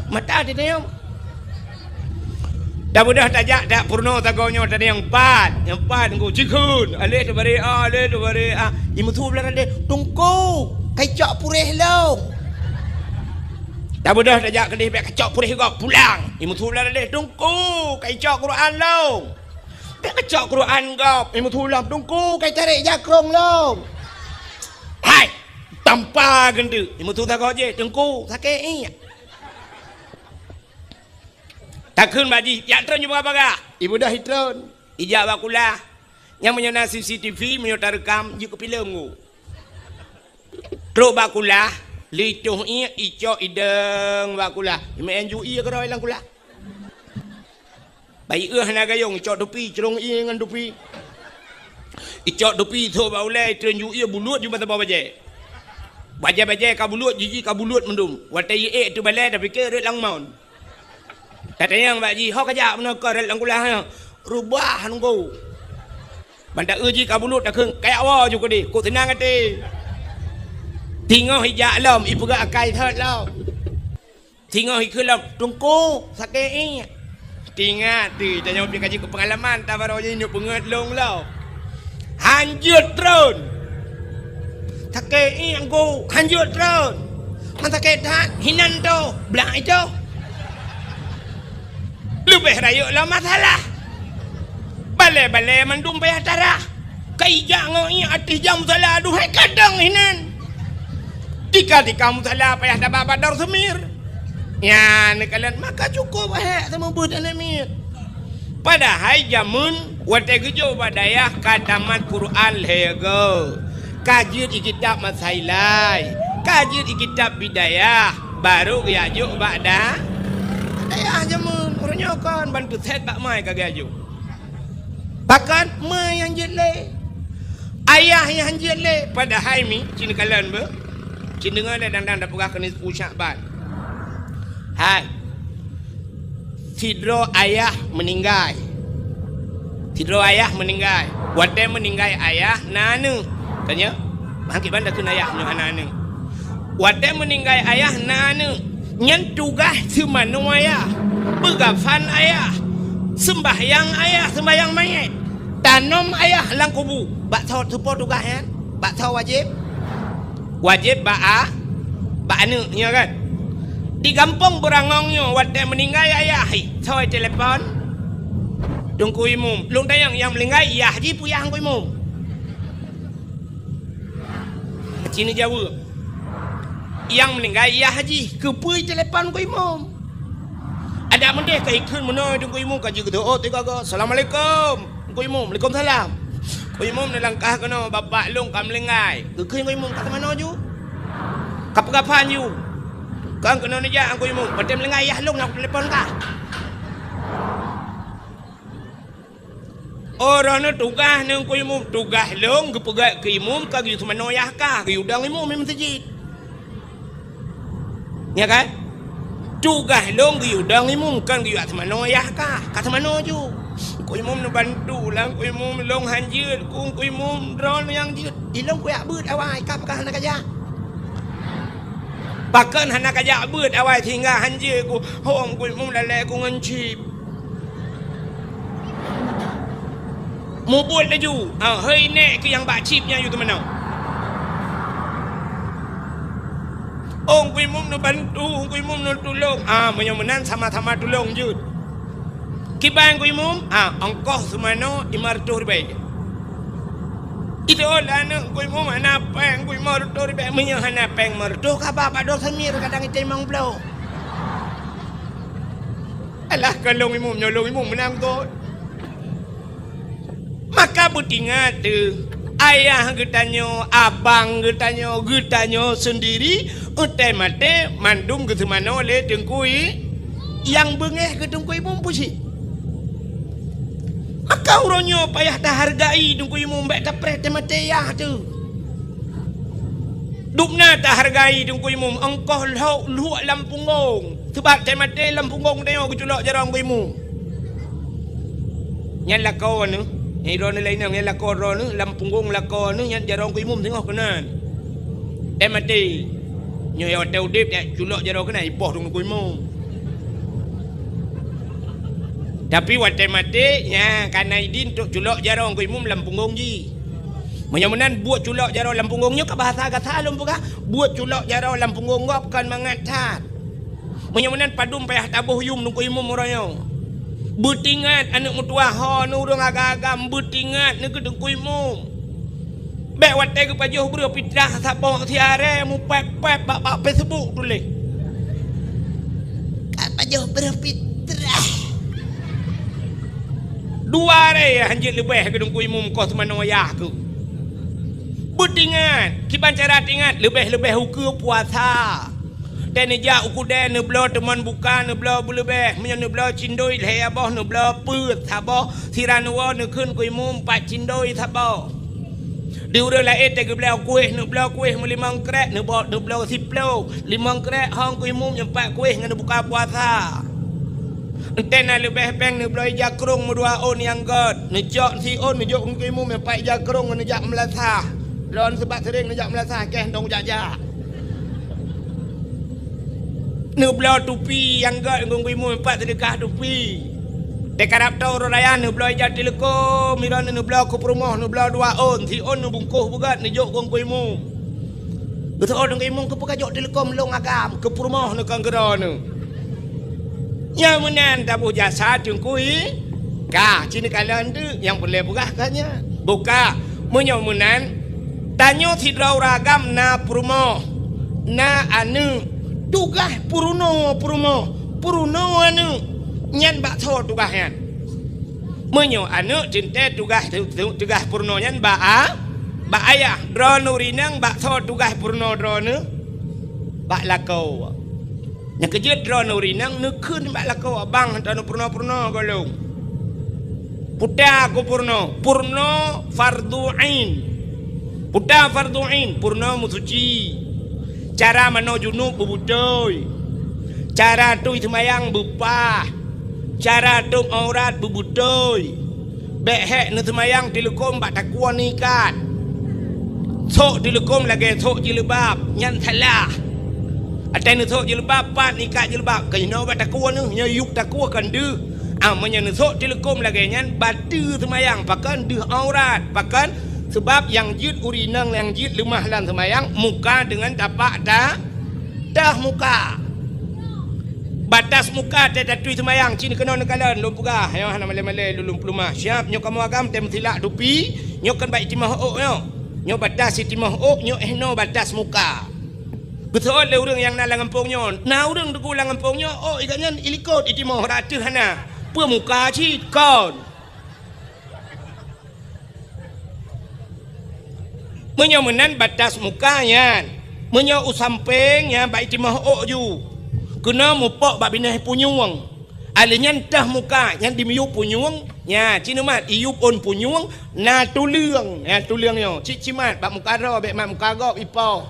mata teudeungoe. Tabeudôh tajak, tak peurunoe sagoe nyoe tadi nyang pat, nyang pat ngon cikheun. Aleh teubari a, aleh teubari a. Imeusu blah tadi, Teungku, kai cok puréh lom. Tabeudôh tajak keudeh bèk kacok puréh gob pulang. Imeusu blah tadi, Teungku, kai cok Quran lom. Bèk kacok Quran gob, imeusu lom, Teungku, kai tarek jakrong lom. Hai, tampa geunteuk, imeusu sagoe jih, Teungku, sakét iék. Takheun bak jih, jak treun ju bagah-bagah. Ibeudôh itreun, ijak bak kulah. Nyang meunyoe na C C T V, meunyoe tareukam, jeuet keu filem ngu. Trok bak kulah, lheuh itoh iék, icok idong bak kulah. Imeu'en ju ié keudroe lam kulah. Bayeue hana gayong, icok tupi, crông ié ngon tupi. Icok tupi, ithok bak ulèe, itreun ju ié, bulut ju bak saboh bajèe. Bajèe-bajèe ka bulut, jiji ka bulut mandum. Watèe ié ék teubalèe, tapike rhot lam mon. Tatanyong bak jih, "Ho kajak meunoe keu rhot lam kulah nyoe?" "Reubah nunggu." Ban taeu jih ka bulut takheun, "Kajak woe ju keudeh, kok seunang até." Singoh ijak lom, ipeugah akai thot lom. Singoh ikheun lom, "Teungku, sakét iék." Tingat teuh, tanyoe pih ka jeuet keu peungalaman, tabarô jih nyoe peungeuet lôn lom. Hanjeuet treun. Sakét iék Teungku, hanjeuet treun. Man sakét that, hinan toh, blah itoh. Leubeh rayeuk lom masalah. Balèe-balèe mandum payah tarah. Ka ijak ngon iék ateueh jam musala, aduhai kadang hinan. Tika-tika musala payah taba bak dor seumir. Nyan neukalon maka cukôp hék seumeubeuet aneuk miet. Padahai jameun watèe geujok bak dayah ka tamat Quran lhèe goe, ka jeuet i kitab Masailai, ka jeuet i kitab Bidayah, barô geujak jok bak da-, dayah jameun. Uroe nyoe kon ban peuset bak mai ka geujak jok. Pakon ma nyang jeuet lé? Ayah nyang jeuet lé, padahai mi, ci neukalon beuh. Ci deungoe lé dang-dang tapeugah keuneuk u Syakban. Hai. Sidroe ayah meuninggai. Sidroe ayah meuninggai. Watèe meuninggai ayah na aneuk. Tanya, bangkit banda keu ayah nyoe hana aneuk. Watèe meuninggai ayah na aneuk, nyan tugaih seumanoe ayah, peugafan ayah, seumbahyang ayah, seumbahyang manyét, tanom ayah lam kubu. Bak soe teupeue tugaih nyan? Bak soe wajéb? Wajéb bak a-, bak aneuk nyoe kan? Di gampông Beurangong nyoe watèe meuninggai ayah, hi, soe telepon? Teungku Imum. Lôn tanyong nyang meuninggai yah jih peue yah Teungku Imum? Ci neujaweueb, nyang meuninggai yah jih, keupeue telepon Teungku Imum? Adak meudeh ka ikheun meunoe Teungku Imum ka jeuet geutoh, oh, tiga go, "Assalamualaikum." Teungku Imum, "Waalaikumsalam." Teungku Imum neulangkah keunoe, "Bapak lôn ka meuninggai." Geukheun Teungku Imum, "Ka teumanoe ju? Ka peugafan ju?" "Kon keunoe neujak Teungku Imum, watèe meuninggai yah lôn na telepon kah." Oh, droeneuh tugaih ngon Teungku Imum, tugaih lôn geupeugah keu Imum ka geuyue seumanoe yah kah, geuyue dong Imum di meuseujid. Ya kan? Tugaih lôn geuyue dong Imum, kon geuyue seumanoe yah kah, ka seumanoe ju. Teungku Imum neubantu lah, Teungku Imum lôn hanjeuet, Teungku Imum droeneuh nyang jeuet. Ilôn kujak beuet awai, ka pakon hana kajak? Pakon hana kajak beuet awai sehingga hanjeuet ku, ho Teungku Imum lalé ku ngon chip. Mubuet laju, ah, hei nèk keu nyang bak chip nyan yue teumanoe. Oh, Teungku Imum neubantu, Teungku Imum neutulông. Ah, meunyoe meunan sama-sama tulông jeuet. Kiban Teungku Imum, ah, ongkoh seumanoe limong reutôh ribèe. Itu lah aneuk Teungku Imum hana péng, Teungku Imum limong reutôh ribèe. Meunyoe hana péng limong reutôh, ka ba bak Dor Samir kadang item limong ploh. Alah, ka lôn Imum nyoe, lôn Imum meunan göt. Maka beutingat teuh, ayah geutanyoe, abang geutanyoe, geutanyoe seundiri, watèe maté mandum geuseumanoe lé Teungku I-, nyang beungéh keu Teungku Imum peue cit. Maka uroe nyoe payah tahargai Teungku Imum, bèk tapreh watèe maté yah teuh. Dubna tahargai Teungku Imum, ongkoh lhok luek lam punggong. Sabab watèe maté lam punggong tanyoe geuculok jaroe Teungku Imum. Nyan lakoe neuh, nyan droeneuh laén nyan, nyan lakoe droeneuh, lam punggong lakoe neuh, nyan jaroe Teungku Imum singoh keunan. Watèe maté, nyoe watèe udép, nyan culok jaroe keunan, ipoh Teungku Imum. Tapi watèe maté, nyan ka na idin untuk culok jaroe Teungku Imum lam punggong jih. Meunyoe meunan buet culok jaroe lam punggong nyoe ka bahasa gata lôn peugah, buet culok jaroe lam punggong gob kon mangat that. Meunyoe meunan padum payah taboh yum Teungku Imum uroe nyoe. Beutingat aneuk meutuah ho neuh ureueng agam-agam, beutingat neuh keu Teungku Imum. Bèk watèe geupajoh breuh pitrah saboh siaré mupèp-pèp bak, bak Facebook tuléh. Ka pajoh breuh pitrah. Dua aré han jeuet leubeh keu Teungku Imum, koh seumanoe yah keuh. Beutingat, kiban cara tingat, leubeh-leubeh ukeue puasa. Watèe neujak u keudè, neubloe teumon buka, neubloe beuleubeh. Meunyoe neubloe cindoi lhèe boh, neubloe peuet saboh, sira neuwoe neukheun keu Imum pat cindoi saboh. Di ureueng laén watèe geubloe kuéh, neubloe kuéh meulimong krek, neubo-, neubloe siplôh, limong krek hông keu Imum nyan pat kuéh ngon buka puasa. Watèe na leubeh péng neubloe ija krông meudua ôn nyang göt, neucok siôn neujok keu Imum nyan pat ija krông ngon neujak meulasah. Lôn sabab sering neujak meulasah, kèe dong jak-jak. Neubloe tupi nyang göt ngon Teungku Imum pat seudeukah tupi. Teukarab tô uroe raya neubloe ija teuleukom, droeneuh neubloe keu peurumoh, neubloe dua ôn, siôn neubungkôh beugöt neujok keu Teungku Imum. Geuseuôt Teungku Imum, "Keupeue kajok teuleukom lôn agam, keu peurumoh neuh kon keu droeneuh?" Nyang meunan taboh jasa Teungku I-, ka, ci neukalon teuk, nyang peureulèe peugah ka nyan. Buka, meunyoe meunan, tanyoe sidroe ureueng agam na peurumoh, na aneuk, tugaih peurunoe peurumoh, peurunoe aneuk, nyan bak soe tugaih nyan? Meunyoe aneuk teuntèe tugaih, tu-, tu-, tugaih peurunoe nyan bak a-, bak ayah, droeneuh ureueng inong bak soe tugaih peurunoe droeneuh? Bak lakoe. Nyang keujeuet droeneuh ureueng inong neukheun bak lakoe, "Bang, droeneuh peurunoe-peurunoe gohlom." Peue ta keu peurunoe? Peurunoe fardhu ain. Peue ta fardhu ain? Peurunoe meusuci. Cara manoe junub beubeutôi. Cara tui seumayang beupah. Cara tôb aurat beubeutôi. Bèk hék neuseumayang teuleukom bak takue neuikat. Sôk teuleukom lagèe sôk jilbab, nyan salah. Watèe neusôk jilbab, pat neuikat jilbab, keunoe bak takue neuh, nyoe yup takue kon deuh. Ah, meunyoe neusôk teuleukom lagèe nyan, bateue seumayang, pakon deuh aurat, pakon? Sabab nyang jeuet ureueng inong nyang jeuet leumah lam seumayang, muka deungon tapak ta-, teuh muka. Batas muka watèe tatui seumayang, ci keunoe neukalon, lôn peugah, nyoe hana malèe-malèe lôn, lôn peuleumah. Siap, nyoe kamoe agam tém silak tupi, nyoe kon bak itimoh ôk nyoe. Nyoe batas itimoh ôk, nyoe eh noe batas muka. Geuseuôt lé ureueng nyang na lam gampông nyoe. Na ureueng teungku lam gampông nyoe, ôk i gobnyan ilikot itimoh, rata hana. Peue muka cit kon. Meunyoe meunan batas muka nyan, meunyoe u sampéng nyan bak itimoh ôk ju, keunoe mupok bak binéh punyueng. Alèh nyan teuh muka, nyan dimiyup punyueng, nyan ci neumat iyup ôn punyueng, na tuleueng, nyan tuleueng nyoe, cit cimat bak muka droe, bèk mat muka gob ipoh.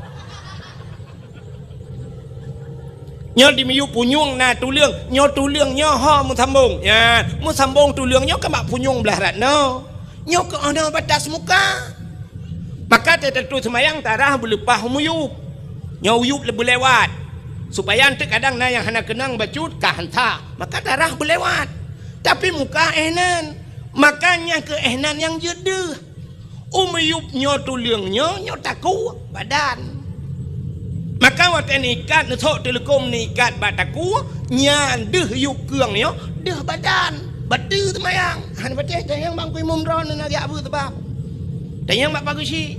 Nyoe dimiyup punyueng na tuleueng, nyoe tuleueng nyoe ho meusambong. Nyan, meusambong tuleueng nyoe ka bak punyueng blah rat noe. Nyoe keuh na batas muka. Maka teutatui seumayang tarah beuleupah u miyup. Nyoe u yup le-, beulewat. Supaya eunteuk kadang na nyang hana keunong bacut ka hansa. Maka tarah beulewat. Tapi muka eh nan. Maka nyang keu eh nan nyang jeuet deuh. U miyup nyoe tuleueng nyoe, nyoe takue badan. Maka watèe neuikat, neusok teuleukom neuikat bak takue, nyan deuh yub keueng nyoe, deuh badan, bateue seumayang. Hana patéh tanyong bang kui mum droeneuh na jak beuet sabab. Tanyong bak pageue syik.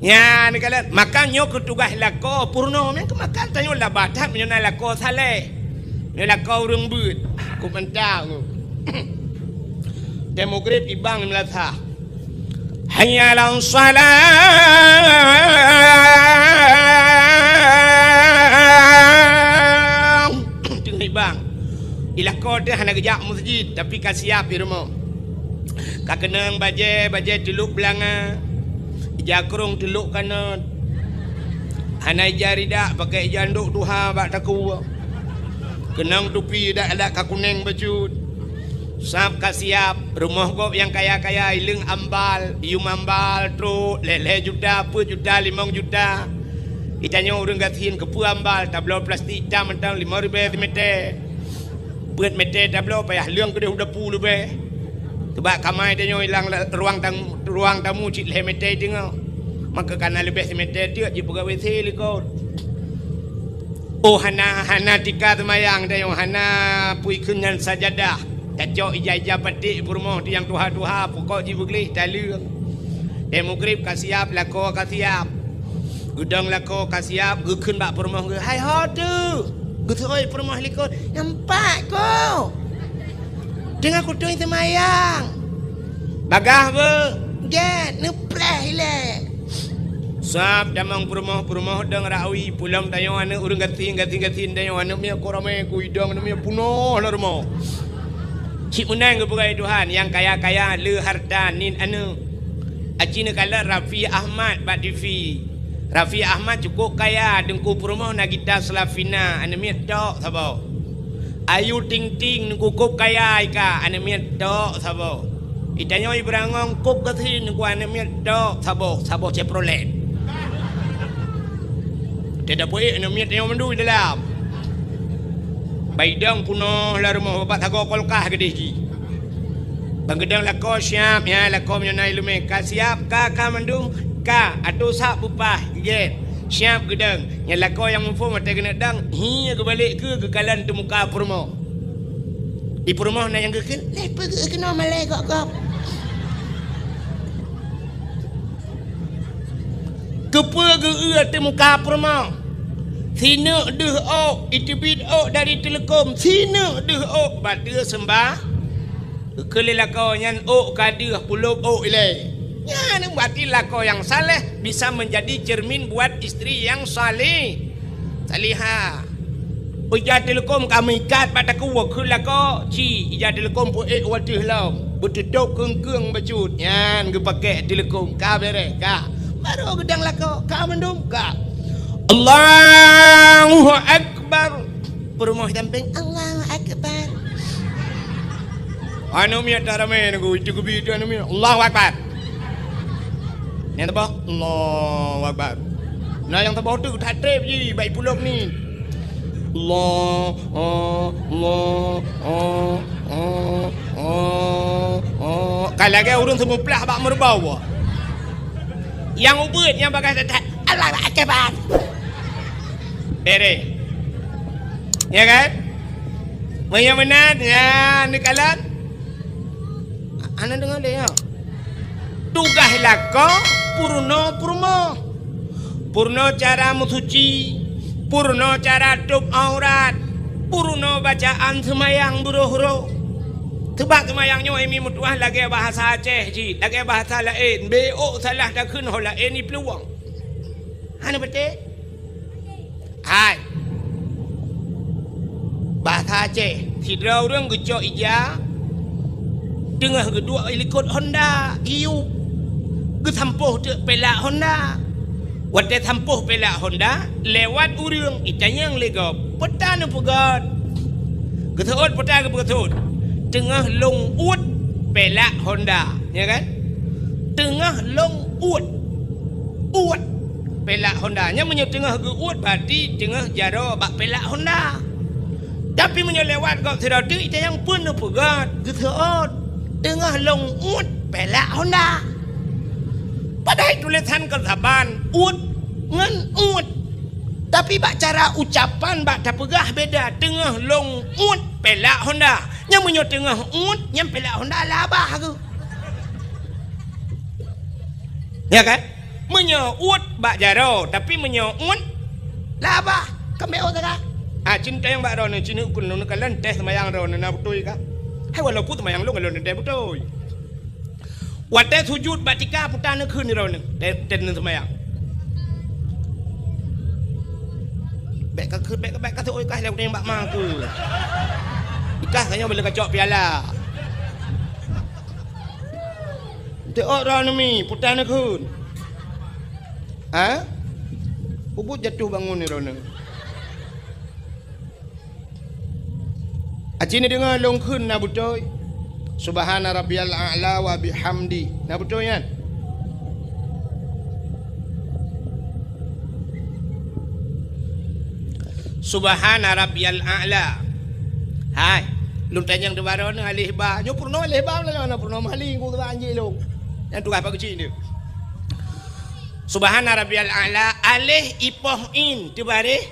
Nyan neukalon, maka nyoe keu tugaih lakoe peurunoe, meunan keu maka tanyoe laba that meunyoe na lakoe saleh. Nyoe lakoe ureueng beuet, ku mantap. Watèe mugrib ibang meulasah. Hayya 'alas shalah. Teungoh ibang. Di lakoe teuh hana geujak meuseujid, tapi ka siap di rumoh. Ka keunong bajèe, bajèe teulok beulanga. Ija krông teulok kanot. Hana ija ridak, pakè ija andok tuha bak takue. Keunong tupi dak-dak ka kunèng bacut. Sab ka siap, rumoh gob nyang kaya-kaya, ileueng ambal, yum ambal, trok, lhèe-lhèe juta, peuet juta, limong juta. Di tanyoe ureueng gasien keupeue ambal, tabloe plastik itam mantong limong ribèe simeter. Peuet meter tabloe payah leueng keudeh u dapu leubeh. Teubak kamai tanyoe ilang la-, ruang tam-, ruang tamu cit lhèe meter teungoh. Maka kana leubeh simeter teuk jipeugah W C likot. Oh, hana, hana tika seumayang tanyoe, hana pui kheun nyan sajadah. Tacok ija-ija paték peurumoh di nyang tuha-tuha, pokok jih beugleh taleueng. Watèe mugrib ka siap, lakoe ka siap. Geudong lakoe ka siap, geukheun bak peurumoh geuh, "Hai ho teuh?" Geuseuôt peurumoh likot, "Nyan pat ko. Teungoh kutôi seumayang." "Bagaih beuh?" "Gèt, neupreh ilèe." Sab tamong peurumoh, peurumoh dong rawi, pulom tanyoe aneuk ureueng gasien, gasien-gasien tanyoe aneuk miet ko ramè, ku idong aneuk miet punoh lam rumoh. Cit meunan geupeugah Tuhan, nyang kaya-kaya le harta nit aneuk. Aci neukalon Raffi Ahmad bak T V. Raffi Ahmad cukôp kaya, teungku peurumoh na gita Slavina, aneuk miet tok saboh. Ayu Ting Ting, teungku kôb kaya ika, aneuk miet tok saboh. Di tanyoe Ibrangong kôb gasien, teungku aneuk miet tok saboh, saboh Chevrolet. Teudapoe aneuk miet tanyoe mandum di dalam. Bak idong punoh lam rumoh, babah sagoe kulkas keudeh jih. Ban geudong lakoe siap, ya, lakoe meunyoe na ileumèe ka siap, ka, ka mandum, ka, atô sab beupah, gèt, siap geudong. Nyan lakoe nyang muphom watèe keuneuk dong, hi geubalek keu geukalon teumuka peurumoh. Di peurumoh na nyang geukheun, "Lé peugeuh keunoe malèe gop-gop." Keupeue geu-eu teumuka peurumoh? Sineuk deuh ôk, iteubiet ôk dari teuleukom, sineuk deuh ôk, bateue seumbah. Geukheun lé lakoe nyan ôk ka deuh, pulop ôk ilèe. Nyan berarti lakoe nyang saleh bisa menjadi cermin buat istri yang saleh, salihah. Ija teuleukom ka meuikat bak takue, kheun lakoe, ci, ija teuleukom peuék u ateueh lom, beuteutôb keung-keung bacut, nyan geupakék teuleukom, ka bèrèh, ka. Barô geudong lakoe, ka mandum, ka. Allahu Akbar. Peurumoh sampéng, Allahu Akbar. Aneuk miet dak ramé nunggu, itu geubi itu aneuk miet, Allahu Akbar. Nyang teuboh, Allahu Akbar. Nah, nyang teuboh tu that trép jih, bak pulop ni. Allah, oh, Allah, oh, oh, oh, oh. Ka lagèe ureueng seumuplah bak meureubau. Nyang ubeuet, nyang bagah that-that, Allahu Akbar. Bèrèh. Ya kan? Meunyoe meunan, ya, neukalon. Hana deungoe lé, ya. Tugaih lakoe peurunoe peurumoh. Peurunoe cara meusuci, peurunoe cara tôb aurat, peurunoe bacaan seumayang beuroh-roh. Seubab seumayang nyoe, eh, mi meutuah lagèe bahasa Aceh jih, lagèe bahasa laén, beuôk salah takheun ho laén jiplueng. Hana beutôi? Hai. Bahasa Aceh, sidroe ureueng geucok ija, teungoh geuduek likot honda, geuyub. Geusampôh teuk pelak honda. Watèe sampôh pelak honda, lewat ureueng, itanyong lé gob, "Peue ta neupeugöt?" Geuseuôt peue ta geupeugöt. "Teungoh lôn uet pelak honda." Ya kan? "Teungoh lôn uet." Uet pelak honda. Nyan meunyoe teungoh geu-uet, berarti teungoh jaroe bak pelak honda. Tapi meunyoe lewat gob sidroe teuk, itanyong peue neupeugöt, geuseuôt, "Teungoh lôn uet pelak honda." Padahai tulésan kon saban, uet ngon uet. Tapi bak cara ucapan, bak tapeugah beda. Teungoh lôn uet pelak honda. Nyan meunyoe teungoh uet, nyan pelak honda labah keuh. Ya kan? Meunyoe uet bak jaroe, tapi meunyoe uet labah, keumbék uet sagai. Ah, cit tanyong bak droeneuh, cit neukheun lôn kalon teuh seumayang droeneuh na beutôi kah? Hai, walaupun seumayang lôn, lôn teuh beutôi. Watée sujut bak tika, puta neukheun droeneuh, teuh, teuh neuseumayang. Bék ka kheun, bék ka, bék ka seuôt kah lé udeng bak ma keuh. Ikah tanyoe bila kacok piala. Teuôt droeneuh mi, puta neukheun. Ha? Ubit jatuh bangun ni droeneuh. Aci neudeungoe lôn kheun na beutôi. Subhana rabbiyal a'la wa bihamdi. Na beutôi nyan? Subhana rabbiyal a'la. Hai, lôn tanyong teubaroe nyoe aleh ba. Nyoe peurunoe aleh ba, lôn na peurunoe meuhali ku teuba anjing lôn. Nyang tugaih Pak Keuchik nyoe. Subhana rabbiyal a'la, aleh ipoh in teubareh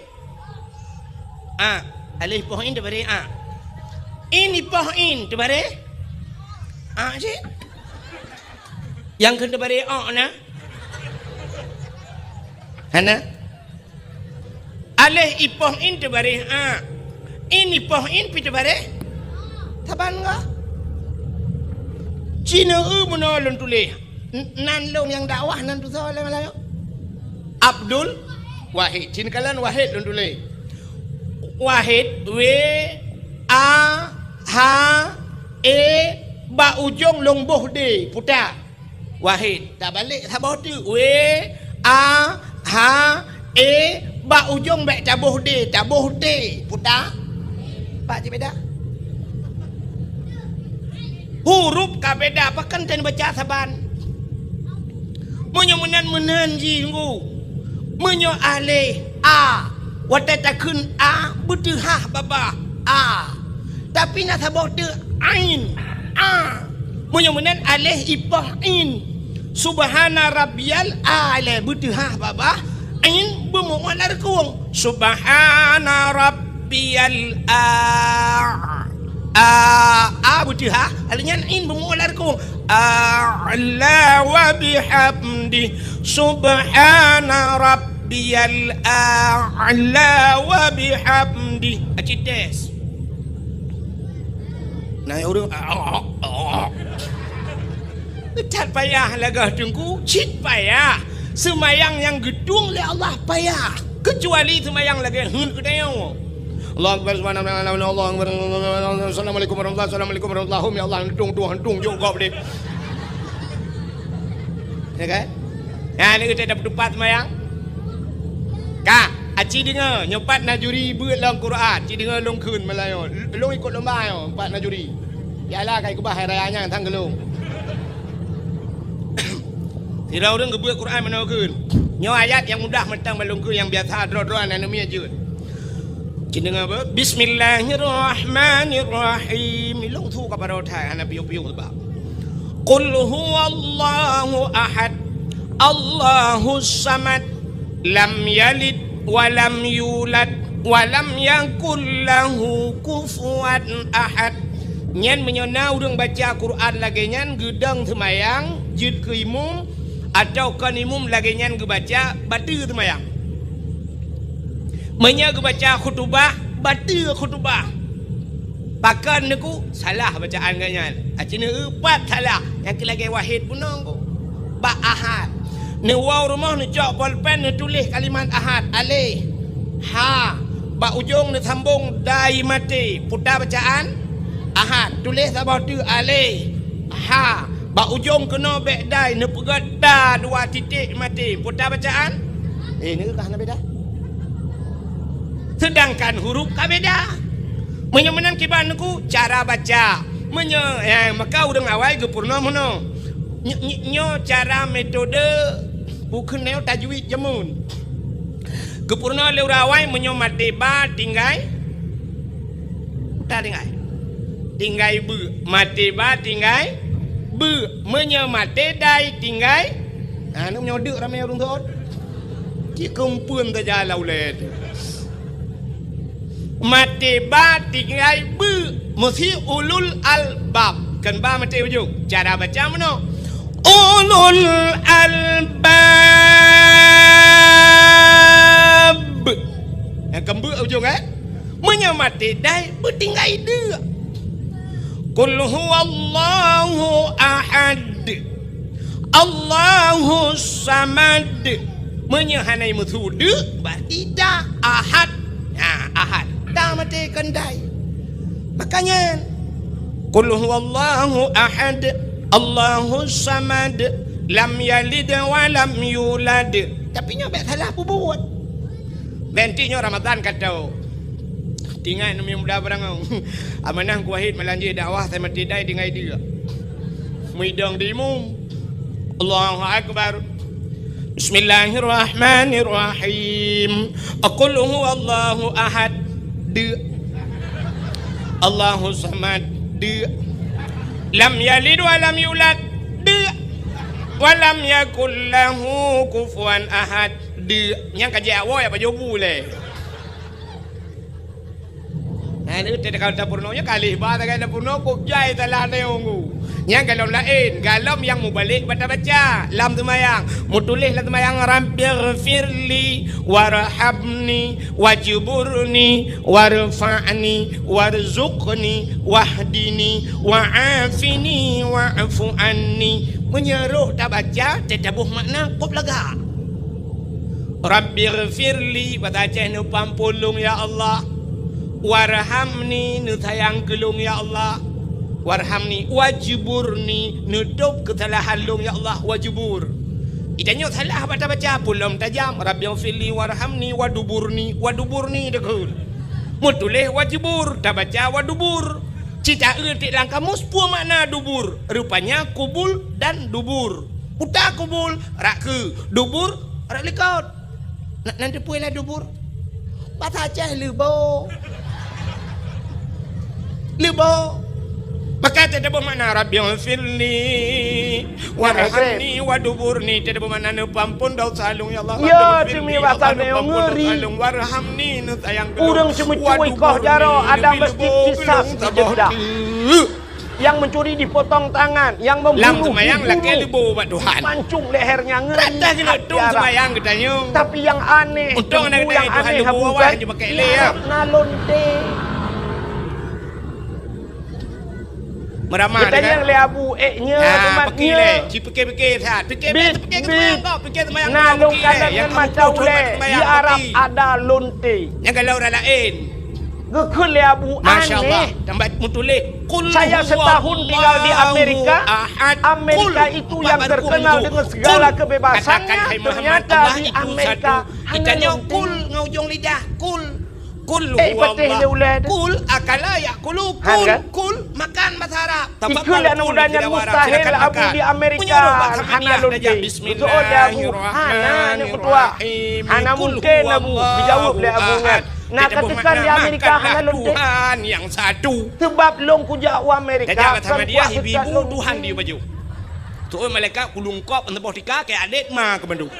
a. Aleh ipoh in teubareh a. In ipoh in teubareh a cit. Nyang kheun teubareh o na? Hana? Aleh ipoh in teubareh a. In ipoh in pi teubareh. Saban ga? Cina eu meunoe lôn tuléh. N-, nan lôn nyang dakwah nan tusoe lé Malayu. Abdul Wahid. Cit kalon Wahid lôn tuléh. Wahid, W, A, H, E, bak ujong lôn boh D, puta. Wahid. Tabalek saboh teuk. W, A, H, E, bak ujong bék taboh D, taboh T, puta. Pat cit beda? Huruf ka beda, pakon tan baca saban. Meunyoe meunan, meunan jih ngu. Meunyoe aleh, a, watée takheun a, beuteuhah babah, a. Tapi na saboh teuk ain, a. Meunyoe meunan aleh ipoh in. Subhana rabbiyal a'la, beuteuhah babah, in beumu'ah lam rukung. Subhana rabbiyal a-, a, a beuteuhah, aleh nyan in beumu'ah lam rukung. A'la wa bihamdi. Subhana rabbiyal a'la wa bihamdi. Aci tes. Na ureuëng, that payah lagée teungku, cit payah. Seumayang nyang geutueng lé Allah payah. Keucuali seumayang lagée heuet geutanyoe. Allahu Akbar, subhanallah, Allahu Akbar, assalamualaikum warahmatullahi, assalamualaikum warahmatullahi, ya Allah, heuet tueng, tueng, tueng, jok gob deh. Ya kan? Nyan lé geutanyoe tapeutupat seumayang. Ka, aci deungoe, nyoe pat na juri beuet lam Quran, ci deungoe lôn kheun Malayu. Lôn ikot lomba nyoe, pat na juri. Piala ka ikeubah hai raya nyan sang geulong. Sidroe ureuëng geubeuet Quran meunoe kheun. Nyoe ayat nyang mudah mantong ban lôn kheun, nyang biasa droe-droe aneuk miet jeuet. Ci deungoe beuet. Bismillahirrahmanirrahim. Ilong su ka baroe that hana piôh-piôh teubak. Qul huwallahu ahad, Allahus samad, lam yalid wa lam yulad, wa lam yakul lahu kufuwan ahad. Nyan meunyoe na ureuëng baca Quran lagée nyan geudong seumayang jeuet keu imum, atawa kon imum lagée nyan geubaca, bateue seumayang. Meunyoe geubaca khutubah, bateue khutubah. Pakon neuku salah bacaan geuh nyan. Aci neueu pat salah, nyang keu lagée Wahid bunoe ku. Bak Ahad. Neuwoe rumoh neucok polpen neutuléh kalimat Ahad, aleh, ha, bak ujong neusambong dai maté, puta bacaan Ahad. Tuléh saboh teuk aleh, ha, bak ujong keunoe bék dai neupeugét ta dua titik maté, puta bacaan. Eh, neueu kah na beda? Seudangkan huruf ka beda. Meunyoe meunan kiban neuku cara baca. Meunyoe, eh, maka ureuëng awai geupeurunoe meunoe. Ny-, ny-, nyoe cara metode bukeuneuk tajwid jameun. Geupeurunoe lé ureuëng awai meunyoe maté ba tinggai, ta tinggai. Tinggai beu. Maté ba tinggai beu. Meunyoe maté dai tinggai, ha, nyoe deuk ramé ureuëng thot. Cit keumpeuen saja lam ulée teuh. Maté ba tinggai beuek, meusi ulul albab. Kon ba maté ujong. Cara baca meunoe. Ulul albab. Nyang kon beuek ujong, eh? Meunyoe maté dai, beutinggai deuk. Qul huwallahu ahad. Allahus samad. Meunyoe hana meusu deuk, berarti da ahad. Ha, ahad. Da maté kon dai. Makanya, qul huwallahu ahad. Allahus samad. Lam yalid wa lam yulad. Tapi nyoe bék salah peubuet. Benti nyoe Ramadan ka tho. Tingat nyoe muda barangau. Amanah ku Wahid malanjé dakwah saya mati dai tinggai dia. Muidong di imum. Allahu Akbar. Bismillahirrahmanirrahim. Qul huwallahu ahad. Deuk. Allahu samad. Deuk. Lam yalid wa lam yulad. Deuk. Wa lam yakul lahu kufuwan ahad. Deuk. Nyang ka jiak woe apa jobu lé. Nah, ni teuka tapeurunoe nyoe kalih ba tagai tapeurunoe kok jai salah neue. Nyang golom laén, golom nyang mubalek bata baca lam seumayang. Mutuléh lam seumayang, "Rabbighfirli warhamni wajburni warfa'ni warzuqni wahdini wa'afini wa'fu anni." Meunyoe rhot tabaca, teutabôh makna kop lagak. Rabbighfirli, bata Aceh neupeuampôn lôn, ya Allah. Warhamni, neusayang keu lôn, ya Allah. Warhamni, wajburni, neutôb keusalahan lôn, ya Allah, wajbur. Geutanyoe salah bak tabaca, pulom tajam. Rabbighfirli, warhamni, waduburni, waduburni dikeue. Meutuléh wajbur, tabaca wadubur. Cit taeu tiek lam kamus peue makna dubur. Rupanya kubul dan dubur. Uta kubul, rak keu, dubur, rak likot. Na, na teupeue lah dubur? Basa Aceh leubo. Leubo. Maka teutabôh makna, "Rabbighfirli warhamni waduburni." Teutabôh makna, "Neupeuampôn dosa lôn, ya Allah." Ya, "Rabbighfirli, teumi ya Allah, basa neupeuampôn dosa lôn. Warhamni, neusayang keu lôn. Ureueng ceumeucue ikoh jaroe, ada masjid kisas di Jeddah. Yang mencuri dipotong tangan, yang membunuh dibunuh. Lam seumayang lakée leubo bak Tuhan. Mancung lehernya ngeri." Rata keuneuk tueng seumayang geutanyoe. Tapi yang aneh, untung ada yang aneh Abu Gan, na lonte. Meuramah geutanyoe lé Abu, eh, nyoe umat nyoe. Ci pikir-pikir that. Pikir bit, bit. Seumayang kau, pikir seumayang kau. Na lôn kalon ngon mata ulée, di Arab ada lonte. Nyang kalau ureueng laén. Geukheun lé Abu, aneh. Masya Allah. Tambah meutuléh, "Qul huwallahu ahad." Saya setahun tinggal di Amerika. Amerika itu yang terkenal dengan segala kebebasannya, ternyata di Amerika hanya lonte. Kul ngon ujong lidah, kul. Qul huwallah. Eh, pateh lé ulée tu. Kul akala yakulu. Kul, kan? Kul, makan bahasa Arab. Ikheun lé aneuk muda nyan, mustahil Abu di Amerika hana lonte. Bismillahirrahmanirrahim. Hana aneuk meutuah. Hana mungkin Abu, geujaweueb lé Abu nyan. Na kateukan di Amerika hana lonte. Tuhan yang satu. Sebab lôn kujak u Amerika, kon kuat teuka lonte. Tuhan di baju. Tuh malaikat kulungkop neuboh tika keu adek ma keu bandum.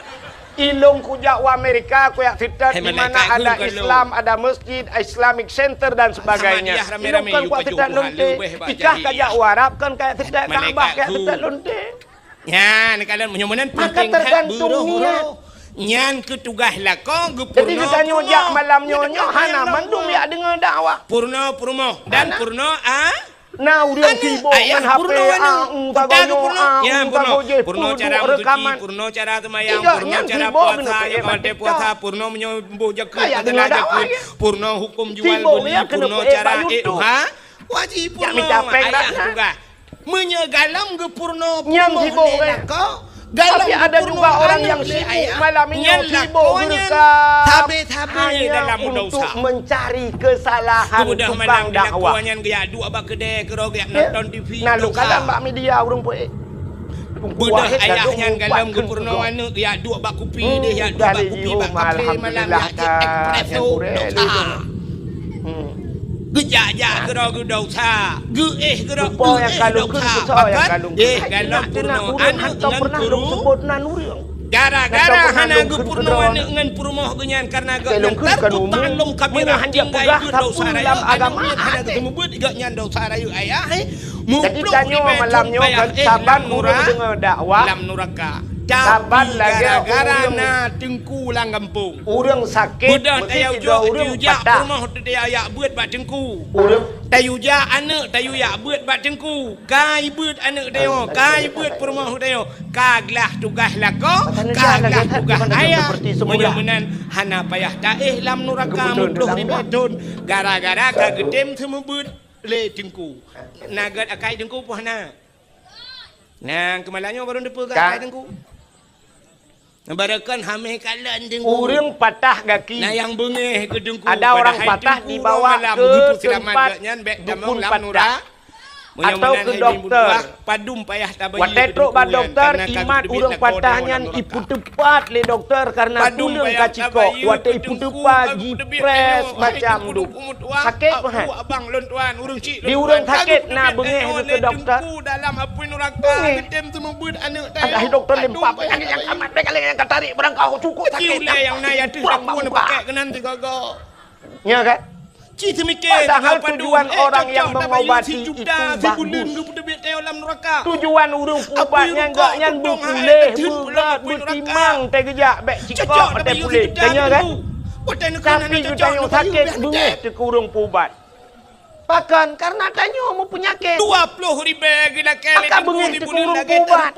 Ilôn kujak u Amerika, kujak seutôt di mana ada Islam, ada masjid, Islamic Center dan sebagainya. Ilôn kon kujak seutôt lonte. Ikah kajak u Arab, kon kajak seutôt Ka'bah, kajak seutôt lonte. Nyan, kalau meunyoe meunan. Maka tergantung niat. Nyan keu tugaih lakoe geupurno. Jadi geutanyoe jak malam nyoe, nyoe hana mandum jak deungoe dakwah. Purno peurumoh dan purno a- Na ureueng sibok ngon H P, a, u, tagoyo, a, u, tagoyo, purno cara reukaman. Purno cara seumayang, purno cara puasa, nyang watèe puasa, purno meunyoe boh jakeuet, purno huköm jual beuli, purno cara, eh, tuha. Wajib purno, ayah tugaih. Meunyoe galom geupurno, nyang sibok, eh. Tapi ada juga orang yang sibuk malam ini, sibuk beureukat hanya untuk mencari kesalahan tukang dakwah. Nyan geujak duek bak keudè keudroe, geujak nonton T V. Nalok kadang bak media ureueng peuék. Beudôh ayah nyan galom geupurno aneuk, geujak duek bak kupi deh, geujak duek bak kupi bak kafe malam, geujak jép espresso, dosa. Hmm. Geujak-jak keudroe geudosa, geuéh keudroe geuéh dosa. Pakon? Eh, galom purno aneuk ngon kuru. Gara-gara hana geupeurunoe aneuk ngon peurumoh geuh nyan kareuna gobnyan tarkutan lom kabira, tinggai beuet dosa rayeuk, aneuk miet hana geuteumeubeuet gobnyan dosa rayeuk ayah, eh. Jadi tanyoe malam nyoe kon saban ureueng deungoe dakwah, lam nuraka. Saban lagèe gara-gara na teungku lam gampông. Ureueng sakét, beudôh tayue jak, tayue jak peurumoh teuh tayue jak beuet bak teungku. Tayue jak aneuk, tayue jak beuet bak teungku. Ka ibeuet aneuk tanyoe, ka ibeuet peurumoh tanyoe, ka glah tugaih lakoe, ka glah tugaih ayah. Meunyoe meunan hana payah taéh lam nuraka meuplôh ribèe thôn, gara-gara ka geutem seumeubeuet lé teungku. Na gèt akai teungku poh na. Nyan keumalam nyoe barô teupeugah akai teungku. Barokon hamé kalon teungku. Ureueng patah gaki. Na nyang beungéh keu teungku. Ada orang patah dibawa ke tempat dukun patah atau ke dokter. Watèe trok bak dokter, imat ureueng patah nyan ipeuteupat lé dokter kareuna tuleueng ka cikok. Watèe ipeuteupat, jiprès macam dup. Sakét meuhat. Di ureueng sakét na beungéh keu dokter. Beungéh. Alah, doktor lempap, nyang, nyang amat bèk kali nyang ka tarék barang ka cukôp sakét. Ulèe nyang na ateueh daku na pakèk keunan sigoe-goe. Nyo kan? Ci seumiké. Padahal tujuan orang yang mengobati itu bagus. Tujuan ureueng peuubat nyan, gobnyan beupuléh, beugèt, beutimang, teugeujak bèk cikok, teupuléh. Tanya kan? Tapi geutanyoe sakét beungéh teuh keu ureueng peuubat. Pakon? Kareuna tanyoe meupeunyakét. Dua ploh ribèe geulakèe lé teungku, beungéh teuh keu ureueng peuubat.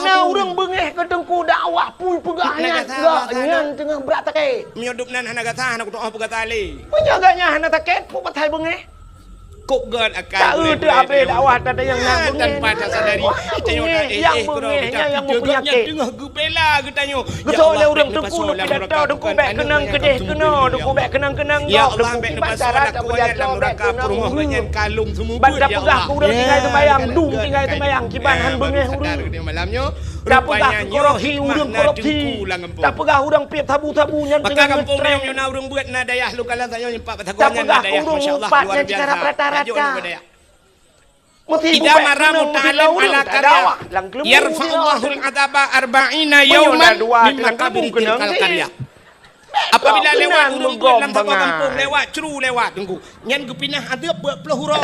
Na ureueng beungéh keu teungku dakwah, pui peugah nyan, gobnyan teungoh brat sakét. Meunyoe dum nan hana gata, hana kutu'oh peugata lé. Meunyoe gobnyan hana sakét, peue pasai beungéh? Kok gèt akai. Taeu teuh abéh dakwah teuh nyang na beungéh. Tanpa tasadari, tanyoe beungéh, nyang beungéh nyan nyang meupeunyakét. Teungoh geubela geutanyoe. Geusok lé ureueng teungku, neupidato teungku bèk keunong keudéh keunoe, teungku bèk keunong-keunong gob, teungku kiban cara tapeujak cok bèk keunong ureueng. Ban tapeugah keu ureueng tinggai seumayang, dum tinggai seumayang, kiban han beungéh ureueng. Tapeugah keu korupsi, ureueng korupsi. Tapeugah ureueng piep sabu-sabu nyan teungoh ngeutren. Maka gampông nyoe na ureueng beuet na dayah lôn kalon tanyoe nyoe pat batagoe nyan na dayah, masya Allah, luar biasa. Tapeugah keu ureueng upat nyan cara rata-rata. Idza marra muta'allim ala qaryah, yarfa'ullahul adzaba arba'ina yauman min maqabiri tilkal qaryah. Apabila lewat ureueng beuet lam saboh gampông, lewat cru lewat teungku, nyan geupinah azeub peuet ploh uroe.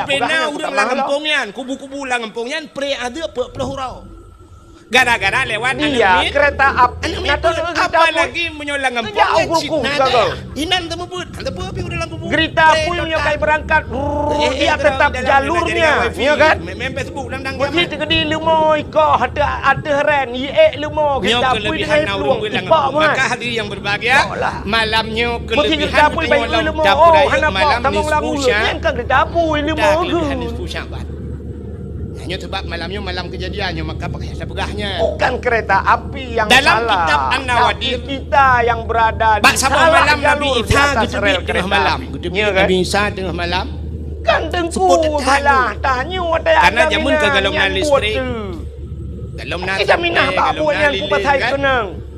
Upena ureueng lam gampông nyan, kubu-kubu lam gampông nyan, pré azeub peuet ploh uroe. Gara-gara lewat aneuk miet. Iya, kereta api. Aneuk miet pun, apalagi meunyoe lam gampông nyan cit na dayah. Inan teumeubuet, hana teupeu pih ureueng lam kubu. Kereta api meunyoe ka beurangkat, dia tetap jalurnya, ya kan? Meusti teukeudi leumo ikoh ateueh, ateueh ren, iék leumo kereta api deungon plueng, ipok meuhan. Maka hadirin yang berbahagia, malam nyoe kelebihan leumo, oh, hana pok, tamong lam uleue. Nyan kan kereta api leumo geuh. Nyoe sabab malam nyoe malam kejadian nyoe, maka pakon tapeugah nyan. Bukan kereta api yang salah, tapi kita yang berada di salah jalur di atas rel kereta api. Bak saboh malam Nabi Isa geuteubiet, Nabi Isa teungoh malam. Kan teungku salah, tanyoe watèe agam inan nyan buet teuh. Kita minah bak buet nyan peue pasai keunong.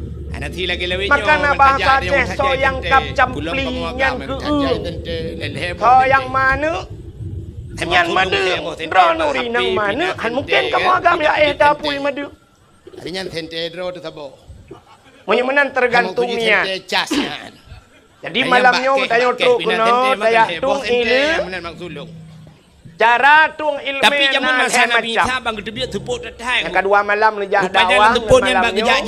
Maka na bahasa Aceh, soe nyang kab campli nyan keu eu. Soe nyang manök, nyan madeuek, droeneuh ri nyang manök, han mungken kamoe agam ya éh tapui madeuek. Ari nyan sente droe teuh saboh. Meunyoe meunan teugantung niat. Jadi malam nyoe geutanyoe trok keunoe tajak tueng ileumèe. Cara tueng ileumèe na lhèe macam. Nyang kadua malam neujak dakwah ngon malam nyoe,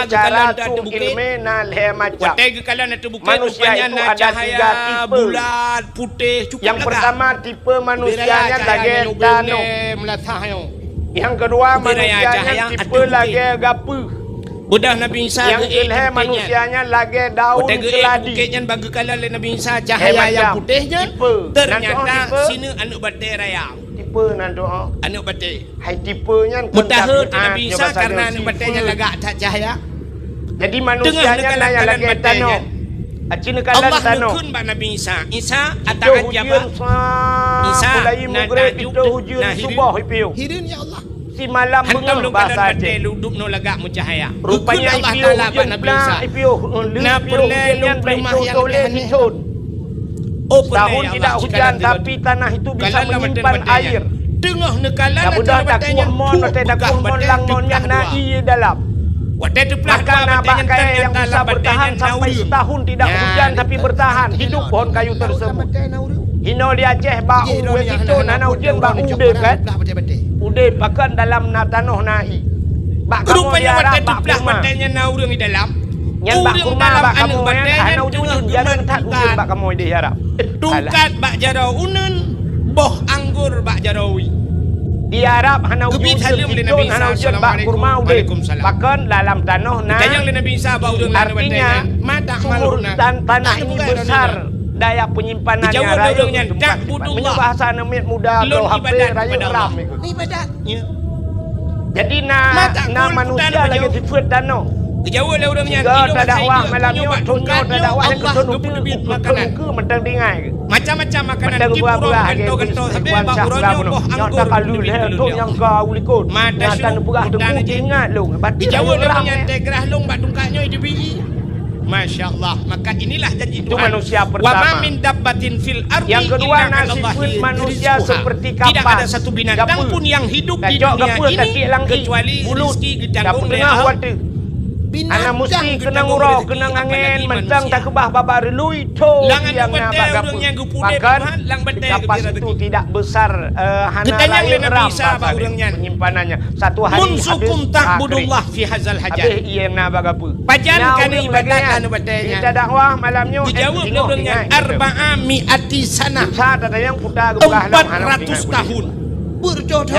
cara tueng ileumèe na lhèe macam. Manusia itu ada tiga tipe. Yang pertama, tipe manusia nyan lagèe tanoh. Nyang keudua, manusia nyan tipe lagèe gapeue. Nyang keulhèe, manusia nyan lagèe daun keuladi. Lhèe macam tipe. Tipe nan doa. Hai tipe nyan kon tabiat nyoe bahasa nyoe, tipe. Jadi manusia nyan na nyang lagèe tanoh. Aci neukalon tanoh. Sitoh ujeuen sa, mulai mugreb sitoh ujeuen suboh ipiôh. Simalam beungoh bahasa Aceh. Rupanya ipiôh ujeuen blah ipiôh, lheueh ipiôh ujeuen nyan bèk itoh-toh lé sithon. Setahun tidak hujan, tapi tanah itu bisa menyimpan air. Teungoh neukalon. Nah, beudôh takueh mon, watèe takueh mon lam mon nyan na ié dalam. Watèe teuplah dua, watèe nyan bak kayèe nyang bisa bertahan sampai setahun tidak hujan tapi bertahan hidup pohon kayu tersebut. Hino di Aceh bak u, begitu na, na ujeuen bak u udép kan? Udép pakon dalam na tanoh na ié. Bak kamoe di Arab bak kurma. Nyan bak kurma bak kamoe nyan hana ujeuen, jareueng that ujeuen bak kamoe di Arab. Tungkat bak jaroe uneuen, boh anggor bak jaroe wie. Di Arab hana ujeuen, di thôn hana ujeuen, bak kurma udép. Pakon dalam tanoh na. Artinya, sumur dan tanah ini besar daya penyimpanannya, rayeuk teumpat simpan. Meunyoe bahasa aneuk miet muda bloe H P, rayeuk RAM. Jadi na, na manusia lagèe sifeuet tanoh. Sigoe tadakwah malam nyoe, thôn nyoe tadakwah nyang keu thôn ukeue, ukeue mantong tinggai. Macam-macam makanan, mantong buah-buah, gantoe-gantoe, sabé bak uroe nyoe boh anggor. Nyoe takalon lé thôn nyang ka u likot. Mata syuruh, peugah teungku, ingat lôn. Berarti dijaweueb lé ureueng nyan, teugrah lôn bak tungkat nyoe dibi. Masya Allah. Maka inilah janji Tuhan. Itu manusia pertama. Wa ma min dabbatin fil ardi illa 'alallahi rizquha. Yang kedua, na sifeuet manusia seperti kapas. Tidak ada satu binatang pun yang hidup di dunia ini kecuali rezeki ditanggung oleh Allah. Binatang ditanggung rezeki, apalagi manusia. Hana meusti keunong uroe, keunong angén, mantong takeubah babah reului, tho nyang na bak gapeuh. Bahkan, kapas itu tidak besar, eh, hana rayeuk RAM bahasa dia, penyimpanan nyan. Satu hari habis, ah, kering. Habis ié nyang na bak gapeuh. Pajan ka neuibadat ureueng lagèe nyan. Di tadakwah malam nyoe, dijaweueb lé ureueng nyan, arba'a mi'ati sanah. Empat ratus tahun. Beurjodoh.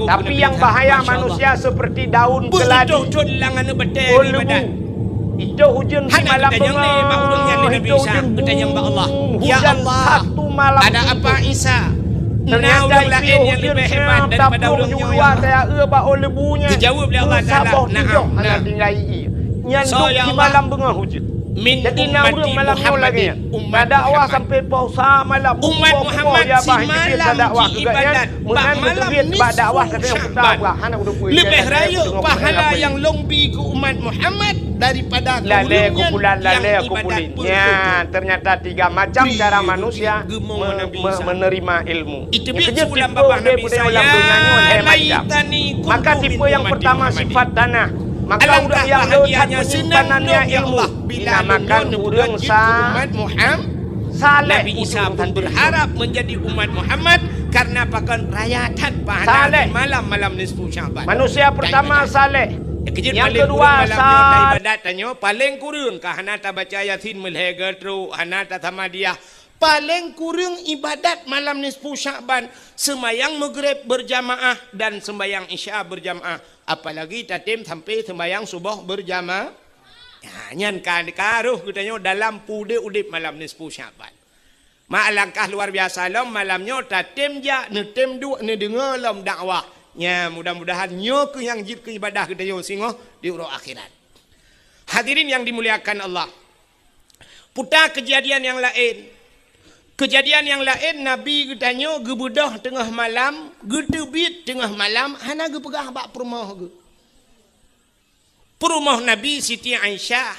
Tapi yang bahaya manusia seperti daun keladi. Ôn lebu. Itôh ujeuen simalam beungoh, itôh ujeuen, hujan satu malam suntuk. Ada apa, Isa? Ternyata itôh ujeuen siat taplueng ju luwa, taeu bak ôn lebu nyan. Saboh tujoh hana tinggai ié. Nyan duek simalam beungoh ujeuen. Jadi na ureueng malam nyoe lagèe nyan. Tadakwah sampai poh sa malam. Umat Muhammad simalam jiibadat. Meunan geuteubiet bak dakwah, tapi nyang puta bah hana udép. Leubeh rayeuk pahala nyang lôn bi keu umat Muhammad daripada ureueng nyan nyang ibadat. Nya, ternyata tiga macam cara manusia me-, me-, menerima ilmu. Nyang keujeuet tipe udép dalam donya nyoe lhèe macam. Maka tipe nyang pertama sifat tanah. Maka udép nyang lheueh that meunyimpannannya ilmu. Dinamakan ureueng sa-, Nabi Isa pun berharap menjadi umat Muhammad karena pakon raya that pahala di malam-malam nisfu Sya'ban. Manusia pertama saleh. Nyang keudua sa-, ibadat tanyoe paleng kureueng ka hana tabaca Yasin meulhèe geutrok, hana tasamadiyah. Paleng kureueng ibadat malam nisfu Sya'ban, seumayang Maghrib berjamaah dan seumayang Isya berjamaah. Apalagi tatem sampai seumayang suboh berjama-, ya, nyan ka, ka roh geutanyoe dalam peue udép malam nisfu Sya'ban. Ma alangkah luar biasa lom malam nyoe tatem jak, neutem duek, neudeungoe lom dakwah. Nya, mudah-mudahan nyoe keuh nyang jeuet keu ibadah geutanyoe singoh di uroe akhirat. Hadirin yang dimuliakan Allah. Puta keujadian nyang laén. Keujadian nyang laén, Nabi geutanyoe geubeudôh teungoh malam, geuteubiet teungoh malam, hana geupeugah bak peurumoh geuh. Peurumoh Nabi Siti Aisyah.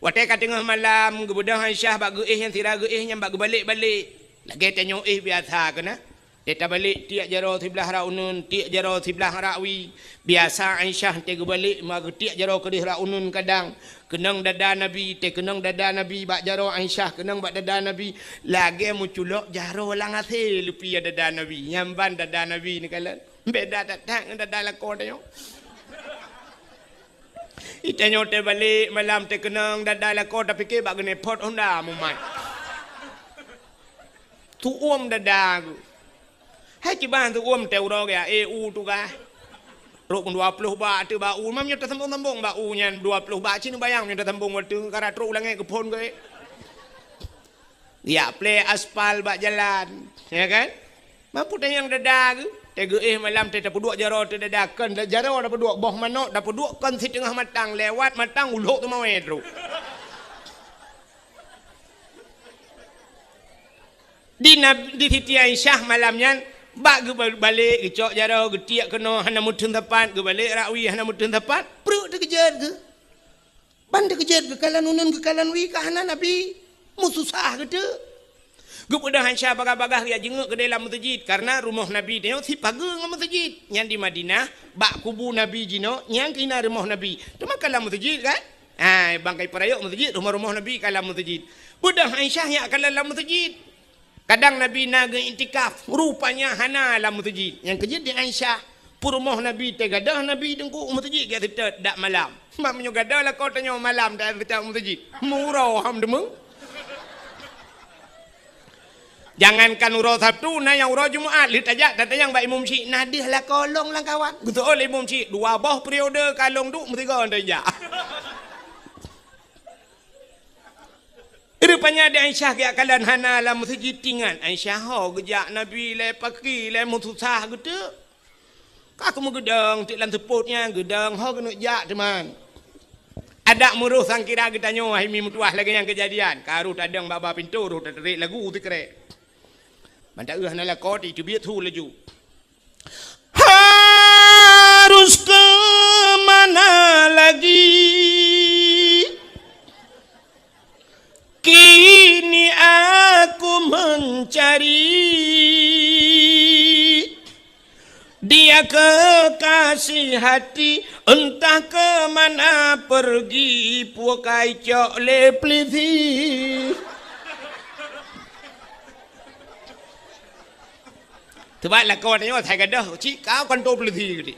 Watèe ka teungoh malam, geubeudôh Aisyah bak geuéh nyan, sira geuéh nyan bak geubalek-balek. Lagèe tanyoe éh biasa keunan. Teuh tabalek tiek jaroe siblah rot uneuen, tiek jaroe siblah rot wie. Biasa Aisyah teuh geubalek ma geutiek jaroe keudeh rot uneuen kadang. Keunong dada Nabi, teuh keunong dada Nabi bak jaroe Aisyah, keunong bak dada Nabi. Lagèe meuculok jaroe lam asèe leupie dada Nabi. Nyan ban dada Nabi neukalon. Beda that-that ngon dada lakoe tanyoe. Itanyoe teuh balek malam teuh keunong dada lakoe, tapike bak geuneuk phot honda mumat. Tuom dada geuh. Hai kiban tuom teuh uroe gaya, eh, u tugaih. Trok dua ploh bak teuh bak u, mam nyoe tasambong-sambong bak u nyan dua ploh bak, ci neubayang nyoe tasambong watèe ka trok u langèt geuphon geuh. Yak plè aspal bak jalan, ya kan? Mampu tanyong dada geuh, teuh geuéh malam teuh tapeuduek jaroe teuh dada, kon jaroe tapeuduek, boh manok tapeuduek kon siteungoh matang, lewat matang ulok teumawé trok. Di Nab-, di Siti Aisyah malam nyan, bak geubalek, geucok jaroe, geutiek keunoe, hana meuteun sapat, geubalek rot wie, hana meuteun sapat, pruet teukeujot geuh. Ban teukeujot geukalon uneuen, geukalon wie, ka hana Nabi, meususah geuh teuk. Geupeugah Aisyah bagah-bagah geujak jingeuk keudeh lam meuseujid, karena rumoh Nabi nyoe sipageue ngon meuseujid. Nyan di Madinah, bak kubu Nabi jinoe, nyan keuh na rumoh Nabi. Teuma ka lam meuseujid kan? Hai, bangkai peurayok meuseujid, rumoh-rumoh Nabi ka lam meuseujid. Peugah Aisyah nyak kalon lam meuseujid. Kadang Nabi na geu-iktikaf, rupanya hana lam meuseujid. Nyang keujeuet di Aisyah, peurumoh Nabi teuh gadôh Nabi teungku u meuseujid geuseutôt dak malam. Mak meunyoe gadôh lakoe tanyoe malam dak seutôt u meuseujid. Meuuroe ham deungoe. Jangankan uroe Sabtu, na nyang uroe Jumat, lheueh tajak tatanyong bak imum syiek, na deuh lakoe lôn lam kawan. Geuseuôt lé imum syiek, dua boh periode ka lôn duek meusigoe tajak. Rupanya di Aisyah geujak kalon hana lam meuseujid, tingat Aisyah ho geujak Nabi lé paki lé meususah geuteuk. Ka keumeung geudong teuk lam seupôt nyan, geudong ho keuneuk jak teuma. Adak meuroh sangkira geutanyoe hai mi meutuah lagée nyang keujadian. Ka roh tadong bak-bak pintoe, roh tatrek lagu sikrek. Mantong hana lakoe, teubiet su laju. Harus ke mana lagi? Kini aku mencari dia kekasih hati, entah ke mana pergi, pukai cok lé pelisi. Sebab lakoe tanyoe hai gadôh, cit ka kantô polisi geuti.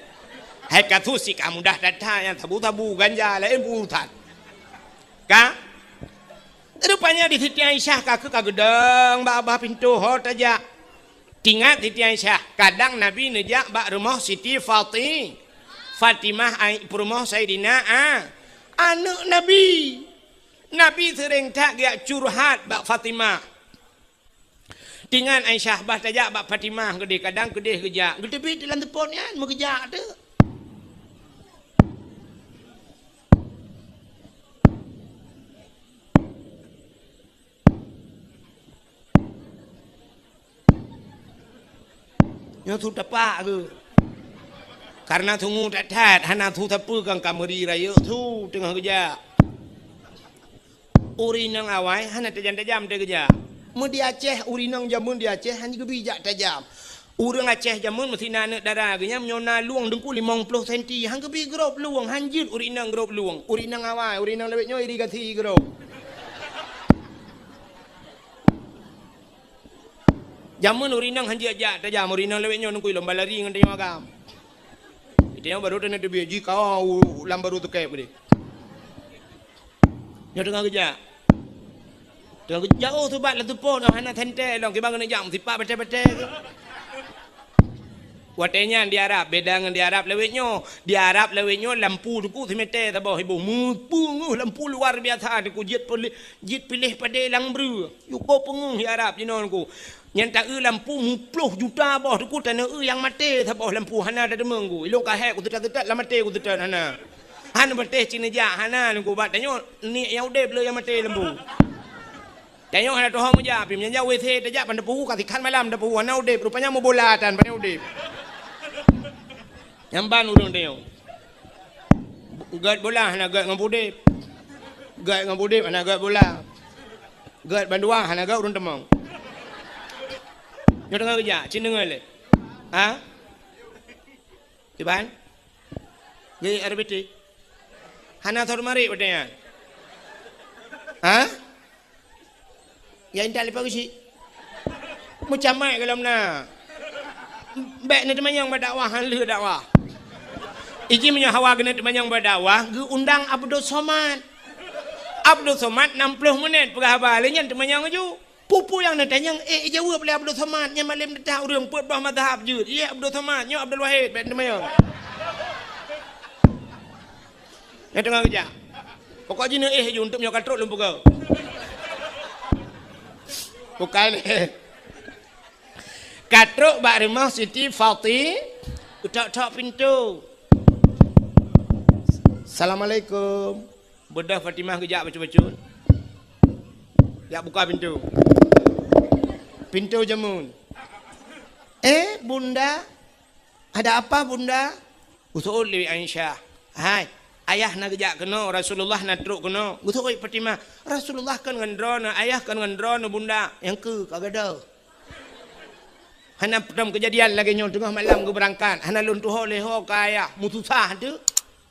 Hai kasus cit ka mudah that-that, nyang sabu-sabu, ganja, laén urusan. Ka? Rupanya di Siti Aisyah ka keuh ka geudong bak babah pintoe ho tajak. Tingat Siti Aisyah, kadang Nabi neujak bak rumoh Siti Fati-, Fatimah, ai, peurumoh Saidina A-, aneuk Nabi. Nabi seuréng that geujak curhat bak Fatimah. Tingat Aisyah bah tajak bak Fatimah keudeh, kadang keudeh geujak. Geuteubiet lam seupôt nyan, meugeujak teuk. Nyoe su tapak keuh. Karena sungu that-that, hana su sapeue kang ka meuri rayeuk su teungoh geujak. Ureuëng inong awai hana tajam-tajam teuh geujak. Meu di Aceh, ureuëng inong jameun di Aceh hana geubi jak tajam. Ureuëng Aceh jameun meusi na aneuëk dara geuh nyan meunyoe na luwang deungku limong ploh senti, han geubi grob luwang, han jeuet ureuëng inong grob luwang. Ureuëng inong awai, ureuëng inong lawét nyoe irigasi grob. Jameun ureuëng inong han jeuet jak tajam, ureuëng inong lawét nyoe deungku lomba lari ngon tanyoe agam. Tanyoe barô teuneuh teubiet jih kawa u lam barô teukeb keudeh. Nyoe teungoh geujak. Teungoh geujak, oh, subat lam seupôt, oh, hana sentée lom, kiban keuneuk jak meusipak batée-batée keuh. Watée nyan di Arab, beda ngon di Arab lawét nyoe. Di Arab lawét nyoe lampu teungku simètée saboh iboh. Meupeungeuh lampu luar biasa teungku, jeuet piléh, jeuet piléh padé lam breueh. Yue ko peungeuh di Arab jinoe teungku. Nyan ta-eu lampu muploh juta boh teungku, taneuk eu nyang maté saboh lampu hana tateumeung ku. Ilôn ka hék kuseutôt-seutôt lam maté kuseutôt hana. Han maté cit neujak hana lôn ku, bak tanyoe niet nyang udeb le nyang maté lampu. Tanyoe hana tuho meujak, pih meunyoe jak W C tajak pan tapeue ka sikhan malam tapeue hana udeb, rupanya meubola tan pan udeb. Nyan ban ureuëng tanyoe. Gét bola hana gét ngon udeb. Gét ngon udeb hana gét bola. Gét bandua hana gét ureuëng teumong. Nyoe teungoh geujak, cit deungoe lé. Ha? Iban? Gét R B T? Hana thor marit watée nyan. Ha? Ya intat lipah usi. Meucamai golom na. Bék neuteumanyong bak dakwah, han lheueh dakwah. Iji meunyoe hawa keuneuk teumanyong bak dakwah, geuundang Abdul Somad. Abdul Somad nam ploh menit peugah haba, lé nyan teumanyong laju. Peue-peue nyang neutanyong, eh, ijaweueb lé Abdul Somad, nyan malem teuta ureuëng peuet boh mazhab jeuet. Ié Abdul Somad, nyoe Abdul Wahid, bék teumanyong. Nyang teungoh geujak. Pokok jih neuéh ju, untuk nyoe ka trok lôn peugah. Bukai lé. Ka trok bak rumoh Siti Fati, geutok-tok pintoe. Assalamualaikum. Beudôh Fatimah geujak bacut-bacut. Jak buka pintoe. Pintoe jameun. Eh, Bunda? Ada apa, Bunda? Geuseuôt lé Aisyah. Hai, Ayah na geujak keunoe, Rasulullah na trok keunoe. Geuteupeue Fatimah, "Rasulullah kon ngon droeneuh, ayah kon ngon droeneuh, bunda." Nyang keu ka gadoh. Hana peudong keujadian lagée nyoe, teungoh malam geubeurangkat, hana lôn tuho lé ho keu ayah. Meususah teuh.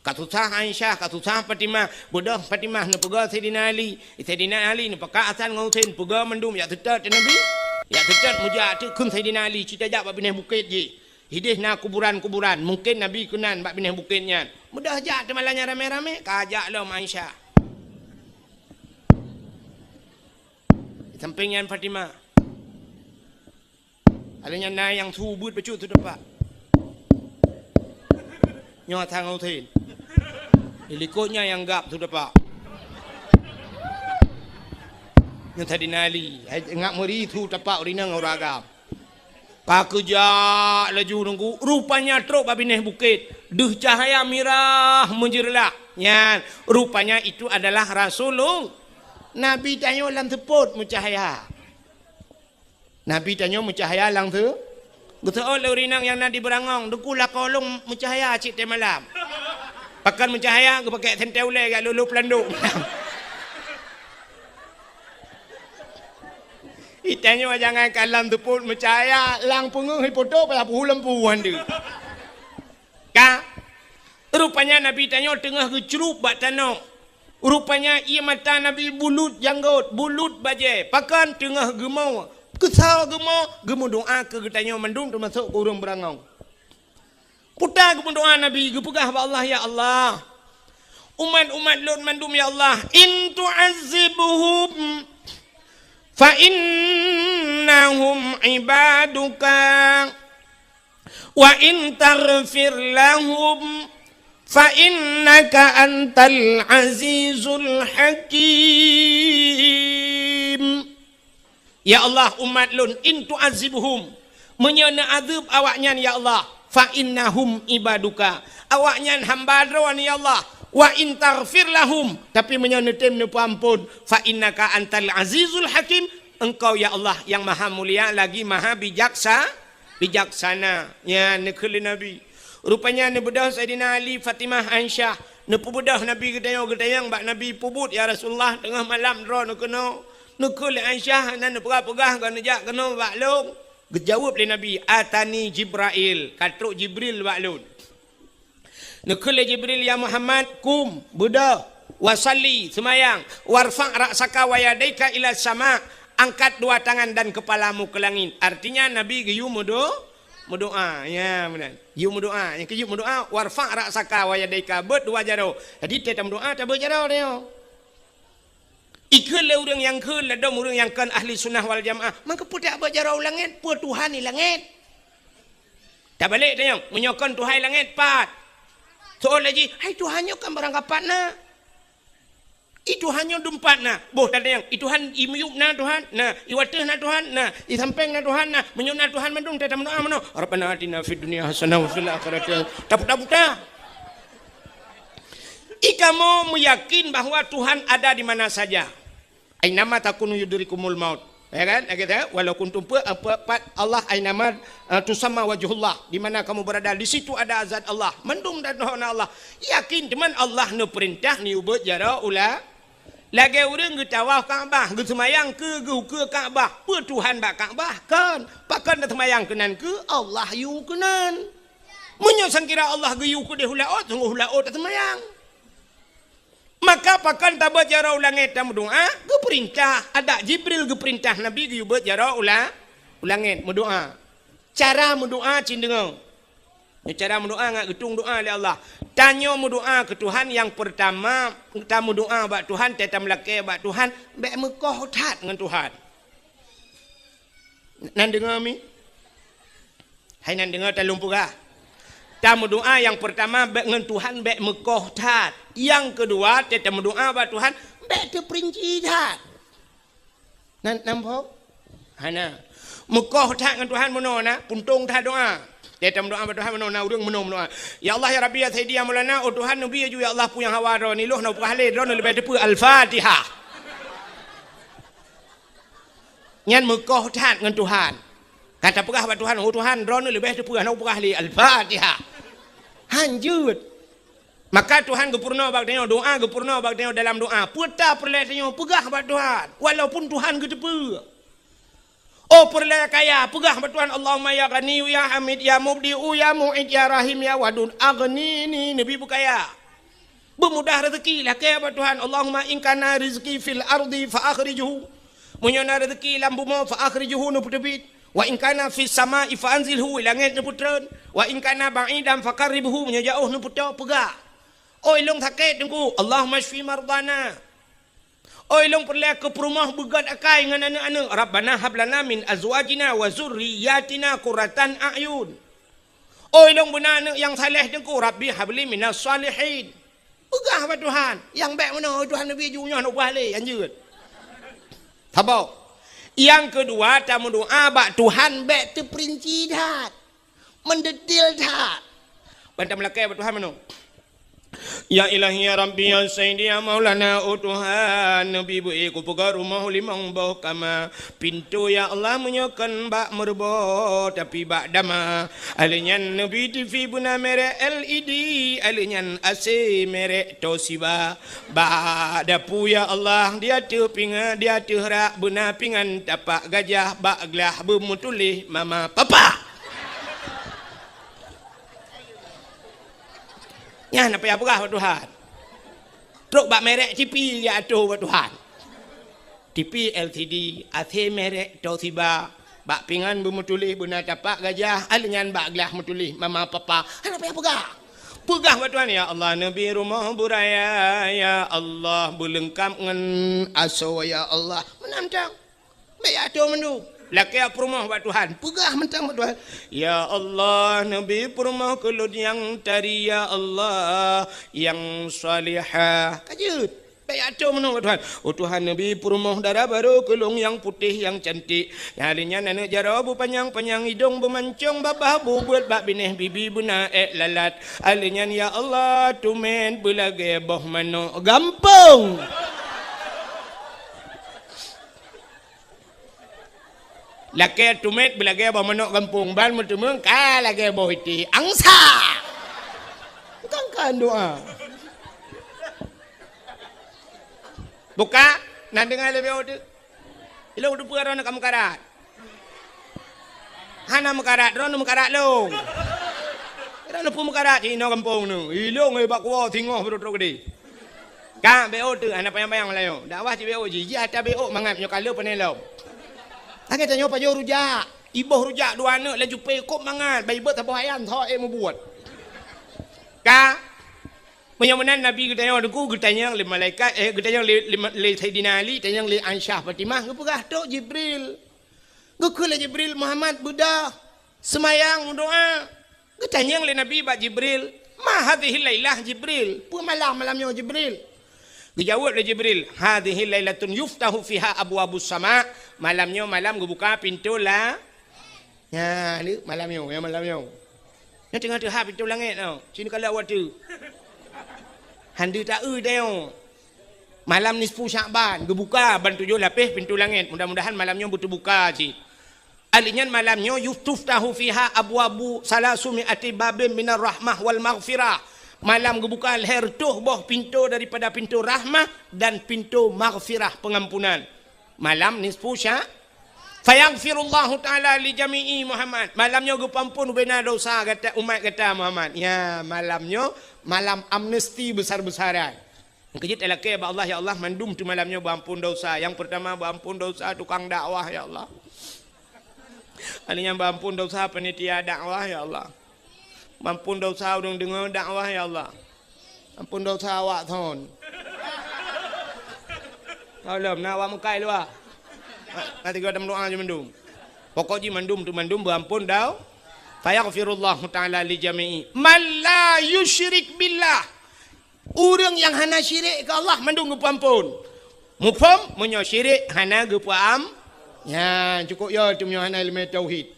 Ka susah Aisyah, ka susah Fatimah. Beudôh Fatimah neupeugah Saidina Ali. Saidina Ali neupakat Hasan ngon Husein, peugah mandum, jak seutôt teuh Nabi. Jak seutôt meujak teuh kheun Saidina Ali, cit tajak bak binéh bukét jih. Idéh na kuburan-kuburan, mungken Nabi keunan bak binéh bukét nyan. Beudôh jak teuh malam nyan ramé-ramé, ka jak lom Aisyah. Di sampéng nyan Fatimah. Lheueh nyan na nyang su beuet bacut su tepak. Nyoe Hasan ngon Husein. Di likot nyan nyang gab su tepak. Nyoe Saidina Ali, hai, ngak meuri su tepak ureueng inong ureueng agam. Ka geujak laju nunggu, rupanya trok bak binéh bukét. Deuh cahya mirah meujeureulah. Nyan, rupanya itu adalah Rasulullah. Nabi tanyoe lam seupôt meucahya. Nabi tanyoe meucahya lam seu-, geuseuôt lé ureueng inong nyang na di Beurangong, "Teungku, lakoe lôn meucahya cit teuh malam." Pakon meucahya, geupakék sentée ulée jak lhôh-lhôh peulandok. Itanyoe jangankan lam seupôt meucahya, lam peungeuh ipoto payah peuhu lampu han deuh. Ka, rupanya Nabi tanyoe teungoh geucrueb bak tanoh. Rupanya ié mata Nabi bulut janggot, bulut bajée, pakon teungoh geumo, keusoe geumo, geumeudoá keu geutanyoe mandum teumasok keu ureueng Beurangong. Peue ta geumeudoá Nabi, geupeugah bak Allah, "Ya Allah, umat-umat lôn mandum, ya Allah, in tu'azzibhum fa innahum ibaduka." "Wa in taghfir lahum fa innaka antal azizul hakim." Ya Allah, umat lôn, in tu'azzibhum, meunyoe neuazeueb awaknyan, ya Allah, fa innahum ibaduka, awaknyan hamba Droe, ya Allah. Wa in taghfir lahum, tapi meunyoe neutem neupeuamphon, fa innaka antal azizul hakim, Engkau, ya Allah, nyang maha mulia lagi maha bijaksa-, bijaksana. Nyan neukheun lé Nabi. Rupanya neubeudôh Saidina Ali, Fatimah, Aisyah, neupeubeudôh Nabi geutanyong-geutanyong bak Nabi, "Peubuet, ya Rasulullah, teungoh malam droeneuh keunoe?" Neukheun lé Aisyah, hana neupeugah-peugah, "Kon neujak keunoe bak lôn." Geujaweueb lé Nabi, "Atani Jibrail, ka trok Jibril bak lôn." Neukheun lé Jibril, "Ya Muhammad, qum, beudôh, wa shalli, seumayang, warfa' ra'saka wa yadaika ila sama', angkat dua tangan dan kepalamu ke langit." Artinya, Nabi geuyue meudo-, meudoá. Ya, meunan. Geuyue meudoá. Nyang keujeuet meudoá, "Warfa' ra'saka wa yadaika," beuet dua jaroe. Jadi, teuh tameudoá, tabeuet jaroe nyoe. Ikheun lé ureueng nyang kheun ladôm ureueng nyang kon ahli sunnah wal jamaah, "Maka peue tabeuet jaroe u langét, peue Tuhan di langét?" Tabalek tanyong, meunyoe kon Tuhan langét pat? Soe lé jih, "Hai Tuhan nyoe kan barangkapat na. I Tuhan nyoe dumpat na." Boh tatanyong, "I Tuhan i miyueb na Tuhan?" "Na." "I wateuh na Tuhan?" "Na." "I sampéng na Tuhan?" "Na." "Meunyoe na Tuhan mandum, teuh tameudoá meunoe, "Rabbana atina fid dunya hasanah wa fil akhirati hasanah." Taputa-puta. Ikamoe meuyakin bahwa Tuhan ada di mana saja. "Ainama takunu yudrikumul maut." Ya kan? Lagée tu, "Walau kuntum pe-, pe-, pat Allah ainama, eh, tusamma wajhullah." Di mana kamu berada, di situ ada zat Allah. Mandum dan Allah. Yakin teuma Allah neupeurintah neubeuet jaroe u la-, lagée ureueng geutawaf Ka'bah, geuseumayang keu geuh ukeue Ka'bah. Peue Tuhan bak Ka'bah? Kon. Pakon taseumayang keunan keu Allah yue keunan. Meunyoe sangkira Allah geuyue keudeh u laôt, sunggoh u laôt taseumayang. Maka pakon tabeuet jaroe u langét tameudoá? Geupeurintah, adak Jibril geupeurintah Nabi geuyue beuet jaroe u la-, u langét meudoá. Cara meudoá cit deungoe. Nyoe cara meudoá ngat geutung doá lé Allah. Tanyoe meudoá keu Tuhan nyang peurtama, tameudoá bak Tuhan, teuh tameulakée bak Tuhan, bék meukoh that ngon Tuhan. Nan deungoe mi? Hai nan deungoe, talôn peugah. Tameudoá nyang peurtama bék ngon Tuhan bék meukoh that. Nyang keudua, teuh tameudoá bak Tuhan bék teupeurinci that. Nan, namphok? Hana. Meukoh that ngon Tuhan meunoe na, puntông that doá. Teuh tameudoá bak Tuhan meunoe na, ureueng meunoe meudoá. "Ya Allah, ya Rabbi, ya Sayyidi, ya Maulana, oh Tuhan, neubi laju, ya Allah, peue nyang hawa droeneuh, lôn hana peugah lé, droeneuh leubeh teupeue Al-Fatihah." Nyan meukoh that ngon Tuhan. Ka tapeugah bak Tuhan, "Oh Tuhan, droeneuh leubeh teupeue, hana kupeugah lé Al-Fatihah." Hanjeuet. Maka Tuhan geupeurunoe bak tanyoe, doa geupeurunoe bak tanyoe dalam doa. Peue ta peureulée tanyoe peugah bak Tuhan, walaupun Tuhan geuteupeue. Oh peureulée kaya, peugah bak Tuhan, "Allahumma ya Ghani ya Hamid ya Mubdi'u ya Mu'id ya Rahim ya Wadud, aghnini," neubi beukaya. Beumudah rezeki, lakée bak Tuhan, "Allahumma in kana rizqi fil ardi fa akhrijhu." Meunyoe na rezeki lam bumoe, fa akhrijhu, neupeuteubiet. "Wa in kana fis sama'i fa anzilhu," langét neupeutreun. "Wa in kana ba'idan fa qarribhu," meunyoe jaoh neupeutoe, peugah. Oi lôn sakét Teungku, "Allahumma syfi mardana." Oi lôn peureulée keu peurumoh beugét akai ngon aneuëk-aneuëk, "Rabbana hab lana min azwajina wa zurriyatina qurratan a'yun." Oi lôn beuna aneuëk nyang saleh Teungku, "Rabbi habli minas salihin." Peugah bak Tuhan, nyang bék meunoe, "Oi Tuhan, neubi ju nyoe aneuk buah lé, anjeut." Saboh. Nyang keudua, tameudoa bak Tuhan bék teuperinci that, meudetil that. Ban tameulakée bak Tuhan meunoe, "Ya Ilahi, ya Rabbi, ya Sayyidi, ya Maulana, oh Tuhan, neubi beu kupeugah rumoh limong boh kama. Pintoe, ya Allah, meunyoe kon bak meureubo, tapi bak dama. Alheuh nyan neubi TV beuna merek L E D, alheuh nyan A C merek Toshiba. Bak dapu, ya Allah, di ateueh pingan, di ateueh rak beuna pingan tapak gajah, bak glah beumeutuléh mama papa." Nyan na payah peugah bak Tuhan. Trok bak merek TV ya ateueh bak Tuhan. TV L C D, A C merek Toshiba, bak pingan beumeutuléh beuna tapak gajah, alheuh nyan bak glah meutuléh mama papa. Hana payah peugah. Peugah bak Tuhan, "Ya Allah, neubi rumoh beuraya, ya Allah, beuleungkab ngon asoe, ya Allah." Meunan mantong. Bék ateueh mandum. Lakée peurumoh bak Tuhan. Peugah mantong bak Tuhan, "Ya Allah, neubi peurumoh keu lôn nyang tari, ya Allah, nyang salihah." Ka jeuet. Bék ateueh mandum bak Tuhan. "Oh Tuhan, neubi peurumoh dara barô keu lôn nyang putéh, nyang cantik. Nyang lheuh nyan aneuëk jaroe beupanyang-panyang idong, beumancong babah, bubeuet bak binéh bibi beuna ék lalat. Alheuh nyan, ya Allah, tumet beulagée boh manok gampông." Lakée tumet beulagée boh manok gampông, ban meuteumeung ka lagée boh itéh angsa. Bukan kan doa. Buka, na deungoe lé B O teuk. Ilong teupeue droeneuh ka meukarat. Hana meukarat, droeneuh meukarat lôn. Droeneuh peue meukarat, cit inoe gampông neuh. Ilong, eh, bak kuwoe singoh beutôi-beutôi geude. Ka B O teuk, hana panyang-panyang Meulayu. Dakwah cit B O jih, jih ata B O mangat nyoe ka lheueh pané lom. Lagée tanyoe pajoh rujak, iboh rujak dua aneuk laju pé kop mangat, bai beuet saboh ayan, tho ék mubuet. Ka, meunyoe meunan Nabi geutanyong Teungku, geutanyong lé malaikat, eh, geutanyong lé, lé, lé Saidina Ali, tanyong lé Aisyah Fatimah, geupeugah, "Trok Jibril." Geukheun lé Jibril, "Muhammad, beudôh." Seumayang, meudoá. Geutanyong lé Nabi bak Jibril, "Ma hadhihil lailah Jibril? Peue malam, malam nyoe Jibril?" Geujaweueb lé Jibril, "Hadhihi lailatun yuftahu fiha abwabus sama." Malam nyoe malam geubuka pintoe la-, nya, ni malam nyoe, ya malam nyoe. Nyoe teungoh teuhah pintoe langét nyoe. Sini kalau awak tu. Hande ta-eu tanyoe. Malam nisfu Sya'ban geubuka ban tujoh lapéh pintoe langét. Mudah-mudahan malam nyoe beuteubuka cit. Alheuh nyan malam nyoe yuftahu fiha abwabu salasumi ati babin minar rahmah wal maghfirah. Malam geubuka lhèe reutôh boh pintoe daripada pintoe rahmah dan pintoe maghfirah, pengampunan. Malam nisfu sya-, fayaghfirullahu ta'ala li jami'i Muhammad. Malam nyoe geupeuampon ubena dosa gata, umat gata Muhammad. Ya, malam nyoe malam amnesti besar-besaran. Keujeuet talakée bak Allah, "Ya Allah, mandum teuh malam nyoe beuampon dosa." Nyang peurtama beuampon dosa tukang dakwah, ya Allah. Alheuh nyan beuampon dosa panitia dakwah, ya Allah. Beuampon dosa ureuëng deungoe dakwah, ya Allah. Ampon dosa awak thon. Tolom, na awak meukai luwa. Na, na tiga dam doa je mandum. Pokok jih mandum teuh mandum beuampon dau. Fayaghfirullahu ta'ala li jami'i man la yusyrik billah. Ureuëng nyang hana syirik keu Allah mandum geupeuampon. Muphom, meunyoe syirik hana geupeuam-, nyan cukôp yo teuh meunyoe hana ileumèe tauhid.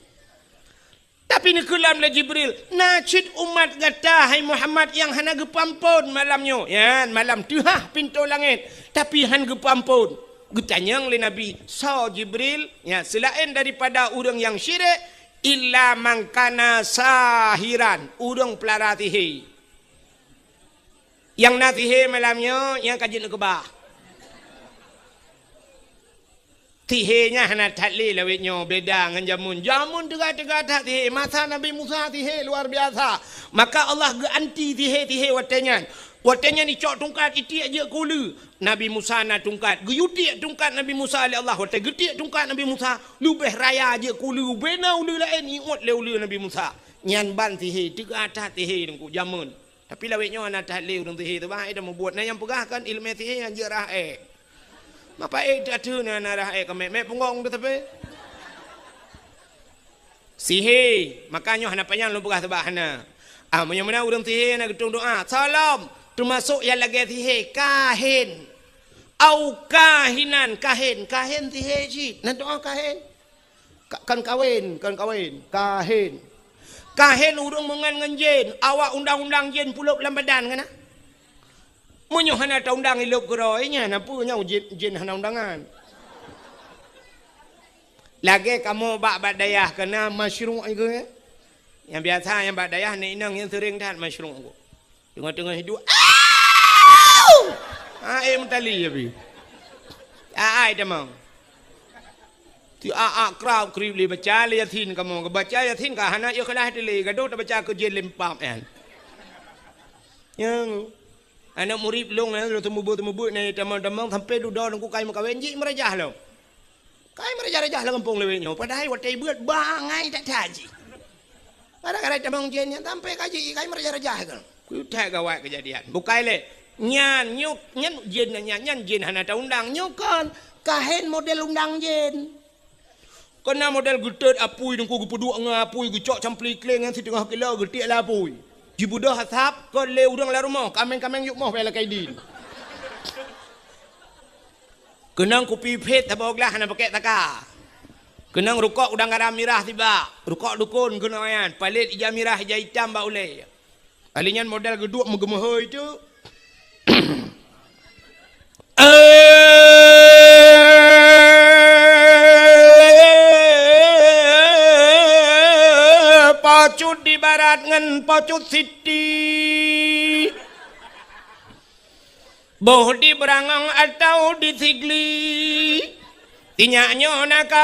Tapi neukheun lom lé Jibril, "Na cit umat gata, hai Muhammad, nyang hana geupeuampon malam nyoe." Nyan, malam teuhah pintoe langét, tapi han geupeuampon. Geutanyong lé Nabi, "Soe Jibril?" Nyan, seulaén daripada ureuëng nyang syirik, "Illa man kana sahiran," ureuëng peulara sihé. Nyang na sihé malam nyoe, nyang ka jeuet neukeubah. Sihé nyan hana that lé lawét nyoe, beda ngon jameun. Jameun teuga-teuga that sihé. Masa Nabi Musa sihé luar biasa. Maka Allah geuanti sihé-sihé watée nyan. Watée nyan icok tungkat itiek jeuet keu uleue. Nabi Musa na tungkat. Geuyue tiek tungkat Nabi Musa lé Allah. Watée geutiek tungkat Nabi Musa, leubeh raya jeuet keu uleue. Bena uleue laén iôt lé uleue Nabi Musa. Nyan ban sihé, teuga that sihé teungku jameun. Tapi lawét nyoe hana that lé ureuëng sihé teuh, bah, eh, dah mubuet. Na nyang peugah kan iéleumé sihé nyan jeuet rhah ék. Mapa ék teuh ateueh na, na rhah ék keumet, mé punggong teuh tapi. Sihé, maka nyoe hana panyang lôn peugah sabab hana. Ah, meunyoe meunan ureuëng sihé na geutueng doá, salam, teumasok nyang lagée sihé, kahin. Au kahinan, kahin, kahin sihé cit. Na doá kahin. Ka-, kan kawén, kan kawén, kahin. Kahin ureuëng meungan ngon jén, awak undang-undang jén pulop lam badan kan? Meunyoe hana taundang ilop keudroe, nyan na peue nyoe jén, jén hana undangan. Lagée kamoe bak, bak dayah keunan masyruq geuh, eh? Nyang biasa nyang bak dayah nyan inong nyang seuring that masyruq geuh. Teungoh-teungoh hidup, "Au!" Ha, eh, meutali ya, bi. Ai tamong. Ti a, a, krab krib lé baca lé Yasin kamoe. Baca Yasin ka hana ikhlas teuh lé, gadoh tabaca keu jén lempam nyan. Nyang. Aneuk murit lôn, eh, lôn teumubeuet-teumubeuet nyan tamong-tamong sampai dudoe nungku kai meukawen jih meurajah lom. Kai meurajah-rajah lam gampông lawét nyoe, padahai watée beuet bangai that-that jih. Gara-gara tamong jén nyan sampai ka jih kai meurajah-rajah kan. Keu that gawat keujadian. Bukai lé. Nyan nyoe, nyan jén nyan, nyan jén hana taundang. Nyoe kon kahin model undang jén. Kon na model geutot apui teungku geupeuduek ngon apui geucok campli kleng nyan siteungoh kilo geutiek lé apui. Jibeudôh asap kon lé ureuëng lam rumoh, kaméng-kaméng yuk moh bak lakée dien. Keunong kupi phet saboh glah hana pakèk saka. Keunong rukok udang garam mirah sibak. Rukok dukon keunong nyan, palét ija mirah ija itam bak ulée. Ahli nyan model geuduek meugeumeuhôi teuk. Eh, pacut di barat ngon pacut siti. Boh di Beurangong atawa di Sigli, sinyak nyoe na ka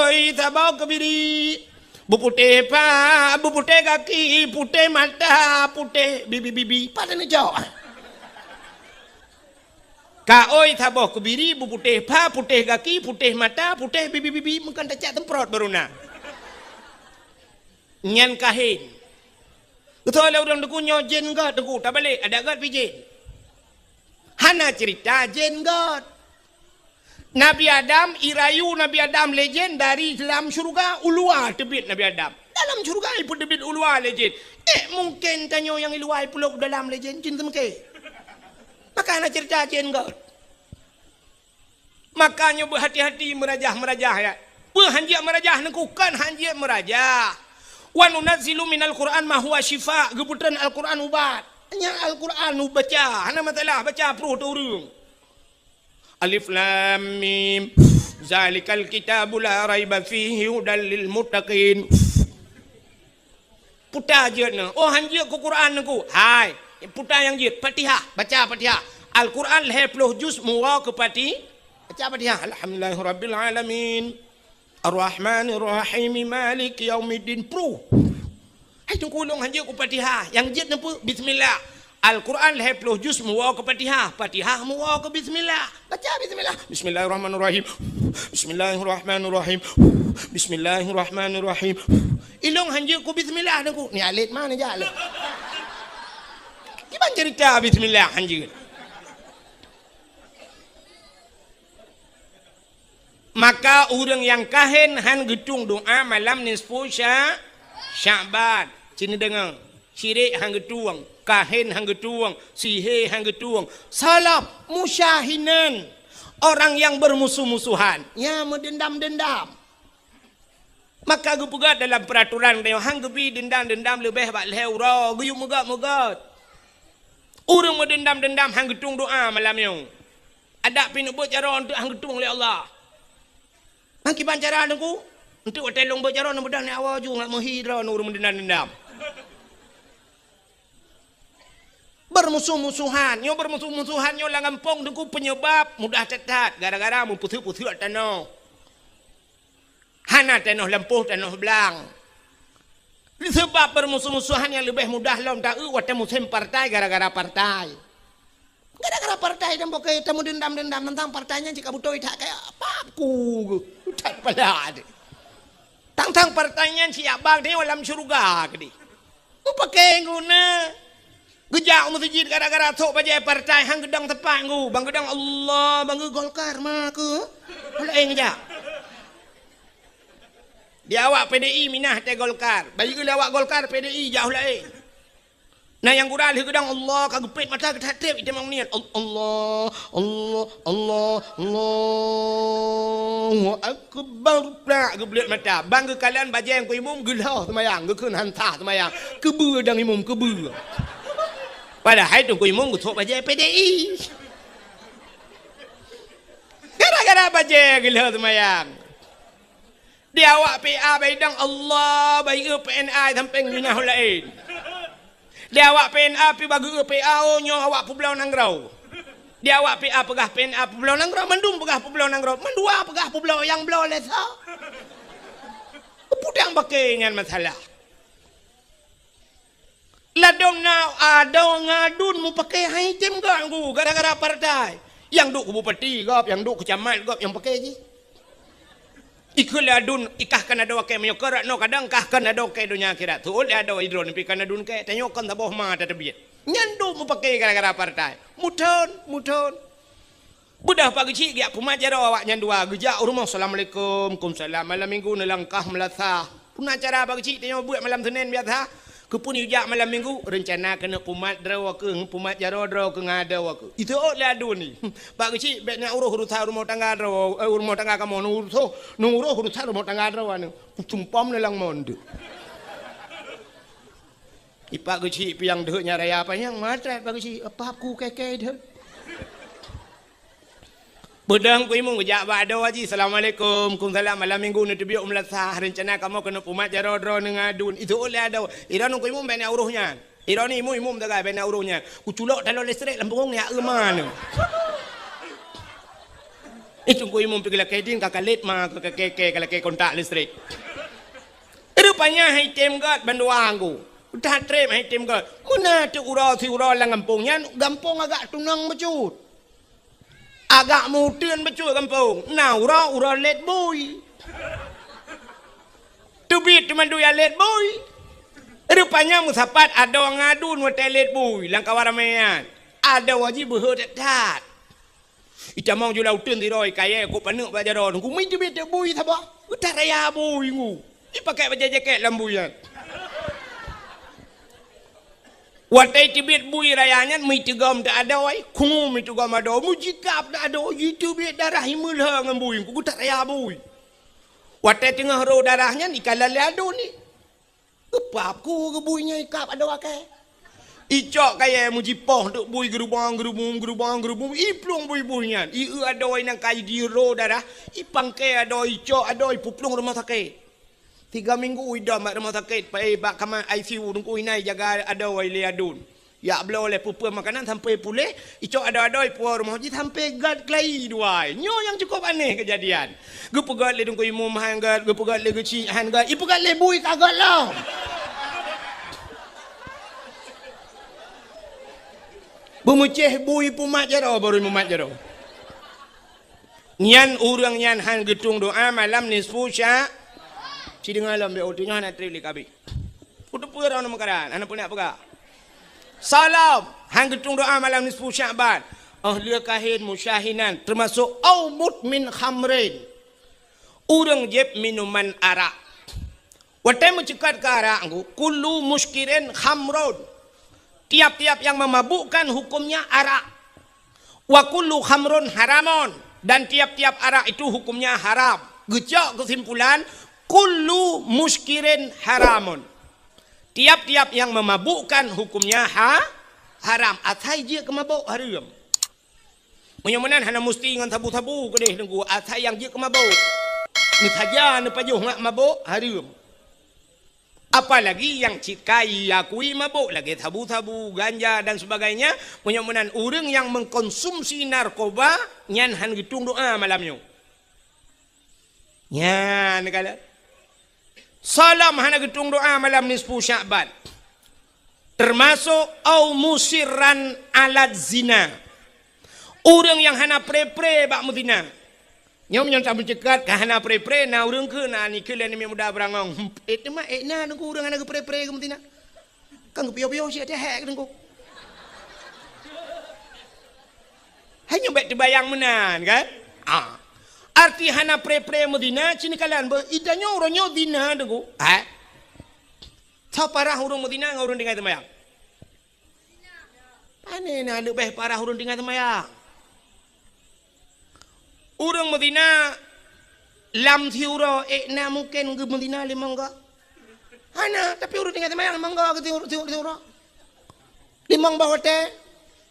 oi saboh keubiri. Beuputéh pa, beuputéh gaki, putéh mata, putéh bibi-bibi. Pat neucok? Ka oi saboh keubiri, beuputéh pa, putéh gaki, putéh mata, putéh bibi-bibi. Meukan tacak semprot baru na. Nyan kahin. Beutôi lé ureuëng teungku nyoe jén gét teungku, tabalek adak gét pih jén. Hana cerita jén gét. Nabi Adam, irayu Nabi Adam lé jén dari dalam syurga, u luwa teubiet Nabi Adam. Dalam syurga ipeuteubiet u luwa lé jén. Eh, mungken tanyoe nyang i luwa ipulop dalam lé jén, jén teumeuke. Maka hana cerita jén gét. Maka nyoe beuhati-hati meurajah-meurajah, ya. Peue hanjeuet meurajah neukukon hanjeuet meurajah. Wa nunazzilu minal Qur'an ma huwa syifa, geupeutreun Al-Qur'an ubat. Nyan Al-Qur'an ubaca, hana masalah baca pruh teu ureuëng. Alif Lam Mim. Zalikal kitabu la raiba fihi hudal lil muttaqin. Puta jeuet nyoe. Oh, hanjeuet keu Quran neukuk. Hai, puta nyang jeuet. Fatihah, baca Fatihah. Al-Quran lhée ploh juz meuwoe keu Fati-, baca Fatihah. Alhamdulillahirabbil alamin. Arrahmanirrahim. Maliki yaumiddin. Pruh. Hai, teungku, lôn hanjeuet keu Fatihah. Nyang jeuet neupeu bismillah. Al-Quran lhée ploh juz meuwoe keu Fatihah. Fatihah meuwoe keu bismillah. Baca bismillah. Bismillahirrahmanirrahim. Bismillahirrahmanirrahim. Bismillahirrahmanirrahim. Ilong hanjeuet keu bismillah neukuk. Ni alet mana jak lé? Kiban cerita bismillah hanjeuet. Maka ureuëng nyang kahen han geutueng doa malam nisfu Sya-, Sya'ban. Cit neudeungoe, syirik han geutueng, kahen han geutueng, sihé han geutueng, salab, musyahinan, orang yang bermusuh-musuhan, ya, meudendam-dendam. Maka geupeugah dalam peuraturan tanyoe, han geubi dendam-dendam leubeh bak lhée uroe, geuyue meugot-meugot. Ureuëng meudendam-dendam han geutueng doa malam nyoe. Adak pih neubeuet jaroe eunteuk han geutueng lé Allah. Ngon kiban cara Teungku? Eunteuk watée lôn beuet jaroe neubeudoh nyan awai ju ngat meuhi droe ureuëng meudendam-dendam. Beurmusoh-musohan. Nyoe beurmusoh-musohan nyoe lam gampông teungku peunyeubab mudah that-that gara-gara meupeuseuek-peuseuek tanoh. Hana tanoh lampôh, tanoh blang. Seubab beurmusoh-musohan nyang leubeh mudah lom taeu watée musém partai gara-gara partai. Gara-gara partai dan pokai tamu dendam-dendam teuntang partai nyan cit ka beutôi that kaya apa ku that pala deh. Tang-tang partai nyan siap bak nyoe lam syeuruga keudeh. Mupakée guna. Geujak u meuseujid gara-gara sok bajée partai han geudong tepat ngu. Bang geudong Allah, bang geu Golkar ma keu. Laén geujak. Di awak P D I minah tée Golkar. Bayeue lé awak Golkar P D I jauh laén. Na nyang gura lheueh geudong Allah ka geupét mata geutat treb itamong niet. Al-, Allah, Allah, Allah, Allahu Akbar. Plak geubleuet mata. Bang geukalon bajée ku imum geulhah seumayang, geukheun han sah seumayang. Keubeue dang imum, keubeue. Padahai teungku imum geusok bajée P D I. Gara-gara bajée geulhah seumayang. Di awak P A baidang Allah, bayeue P N A sampéng minah laén. Di awak P N A pi bageue P A, oh, nyoe awak peubloe nanggroe. Di awak P A peugah P N A peubloe nanggroe, mandum peugah peubloe nanggroe, mandua peugah peubloe nyang bloe lé soe. Peue dang bakée nyan masalah. Ladom na adoe ngon aduen mupakée hai tem gak ngu gara-gara partai. Nyang duek keu bupati gob, nyang duek keu camat gob nyang pakée jih. Ikheun lé aduen, ikah kan adoe akée meunyoe keu rak noe kadang kah kan adoe akée donya akhirat. Teuôt lé adoe idroe neupi kan aduen kée, tanyoe kon saboh ma tateubiet. Nyan duek mupakée gara-gara partai. Muthon, muthon. Beudôh Pak Geuchik geujak pumat jaroe awaknyan dua, geujak u rumoh, "Assalamualaikum." "Kumsalam." Malam minggu neulangkah meulasah. Peue na cara Pak Geuchik tanyoe buet malam Senin biasa? Keupeue neujak malam minggu? Reuncana keuneuk pumat droe keuh, pumat jaroe droe keuh ngon adoe keuh. Iteuôt lé aduen nyan. "Pak Geuchik, bék neuuroh urusan rumoh tangga droe, eh, rumoh tangga kamoe, neuuroh, neuuroh urusan rumoh tangga droe aneuk." Kucumpom neulang mon deuh. Ipak Geuchik piang deuh nyan raya panyang, matrat Pak Geuchik, apa ku keke deuh. Beudang ku imum geujak bak adoe jih, "Assalamualaikum." "Kumsalam." "Malam minggu neuteubiet u meulasah, reuncana kamoe keuneuk pumat jaroe droe ngon aduen." Iteuôt lé adoe. Idroe ngon ku imum bék neuuroh nyan. Idroe ngon imum, imum sagai bék neuuroh nyan. Kuculok taloe listrik lam punggong ya euma neu. Itu ku imum pi geulakée ding ka kalét ma ka keke ka lakée kontak listrik. Rupanya hai tem gét bandua ngu. Udah treb hai tem gét. Meunan teuk uroe siuroe lam gampông nyan, gampông agak tunong bacut. Agak meuteun bacut gampông. Na uroe, uroe lét bui. Teubiet teuma dua lét bui. Rupanya meusapat adoe ngon aduen watée lét bui lam kawan ramé nyan. Adoe jih beuhe that-that. Itamong jula uteuen sidroe kayée kok paneuk bak jaroe nunggu, "Mi teubiet teuk bui saboh, geutaraya bui ngu." Ipakai bajée jakét lam bui nyan. Watée teubiet bui raya nyan, mi teugom teu adoe, khungu mi teugom adoe, mujikab teu adoe, jiteubiet darah imeulhö ngon bui ngu, geutaraya bui. Watée teungoh rô darah nyan, ikalon lé aduen nyan. Geupap ku geubui nyan ikab adoe akée. Icok kayée mujipoh teuk bui geurubong-geurubong, geurubong-geurubong, iplueng bui-bui nyan. Ieu adoe nyang ka jiro darah, ipangke adoe, icok adoe, ipeuplueng rumoh sakét. Tiga minggu idom bak rumoh sakét, pai bak kama I C U teungku inai jaga adoe lé aduen. Jak bloe lé peue-peue makanan sampai puléh, icok adoe-adoe ipuwoe rumoh jih sampai gét keulayi dua. Nyoe nyang cukup aneh keujadian. Geupeugét lé teungku imum han gét, geupeugét lé geuchik han gét, ipeugét lé bui ka gét lom. Beumeucéh bui pumat jaroe, baru mumat jaroe. Nyan ureuëng nyan han geutung doa malam nisfu sya-, ci deungoe lom, bék uteunyoe hana treb lé kabi. Peue teupeue droeneuh meukaran, hana peue nak peugah. Salam, han geutung doa malam nisfu Sya'ban. Oh, lheueh kahén musyahinan, teumasok au mudmin khamrin. Ureuëng jieb minuman arak. Watée meuceukat keu arak ngu, kullu muskirin khamrun. Tiap-tiap yang memabukkan hukumnya arak. Wa kullu khamrun haramun, dan tiap-tiap arak itu hukumnya haram. Geucok keusimpulan, kullu muskirin haramun. Tiap-tiap yang memabukkan hukumnya ha-, haram. Asai jeuet keu mabök hareuem. Meunyoe meunan hana musti ngon sabu-sabu keudeh teungku, asai nyang jeuet keu mabök. Neusaja neupajoh ngat mabök hareuem. Apalagi nyang cit ka jiakui mabök lagée sabu-sabu, ganja dan sebagainya, meunyoe meunan ureuëng nyang mengkonsumsi narkoba nyan hana geutueng doa malam nyoe. Nyan kala. Salam hana geutueng doa malam nisfu Sya'ban. Termasuk au musirran ala zina. Ureuëng nyang hana pre-pre bak meuzina. Nyoe meunyoe tameuceukat ka hana pre-pre, na ureuëng keu na nikeue lé aneuk muda beurangong. Eh, teuma eh na nunggu ureuëng hana geupre-pre keu meuzina. Kan geupiôh-piôh siat teuhek nunggu. Hanya bék teubayang meunan kan? Ah. Arti hana pre-pre meuzina, cini kalan beuh, itanyoe uroe nyoe zina nunggu. Ha? Tho parah ureuëng meuzina ngon ureuëng tinggai teumayang. Pane na leubeh parah ureuëng tinggai teumayang. Ureuëng meuzina lam siuroe, eh, na mungken geumeuzina limong goe? Hana, tapi ureuëng tinggai teumayang limong goe keu siuroe. Limong boh watée.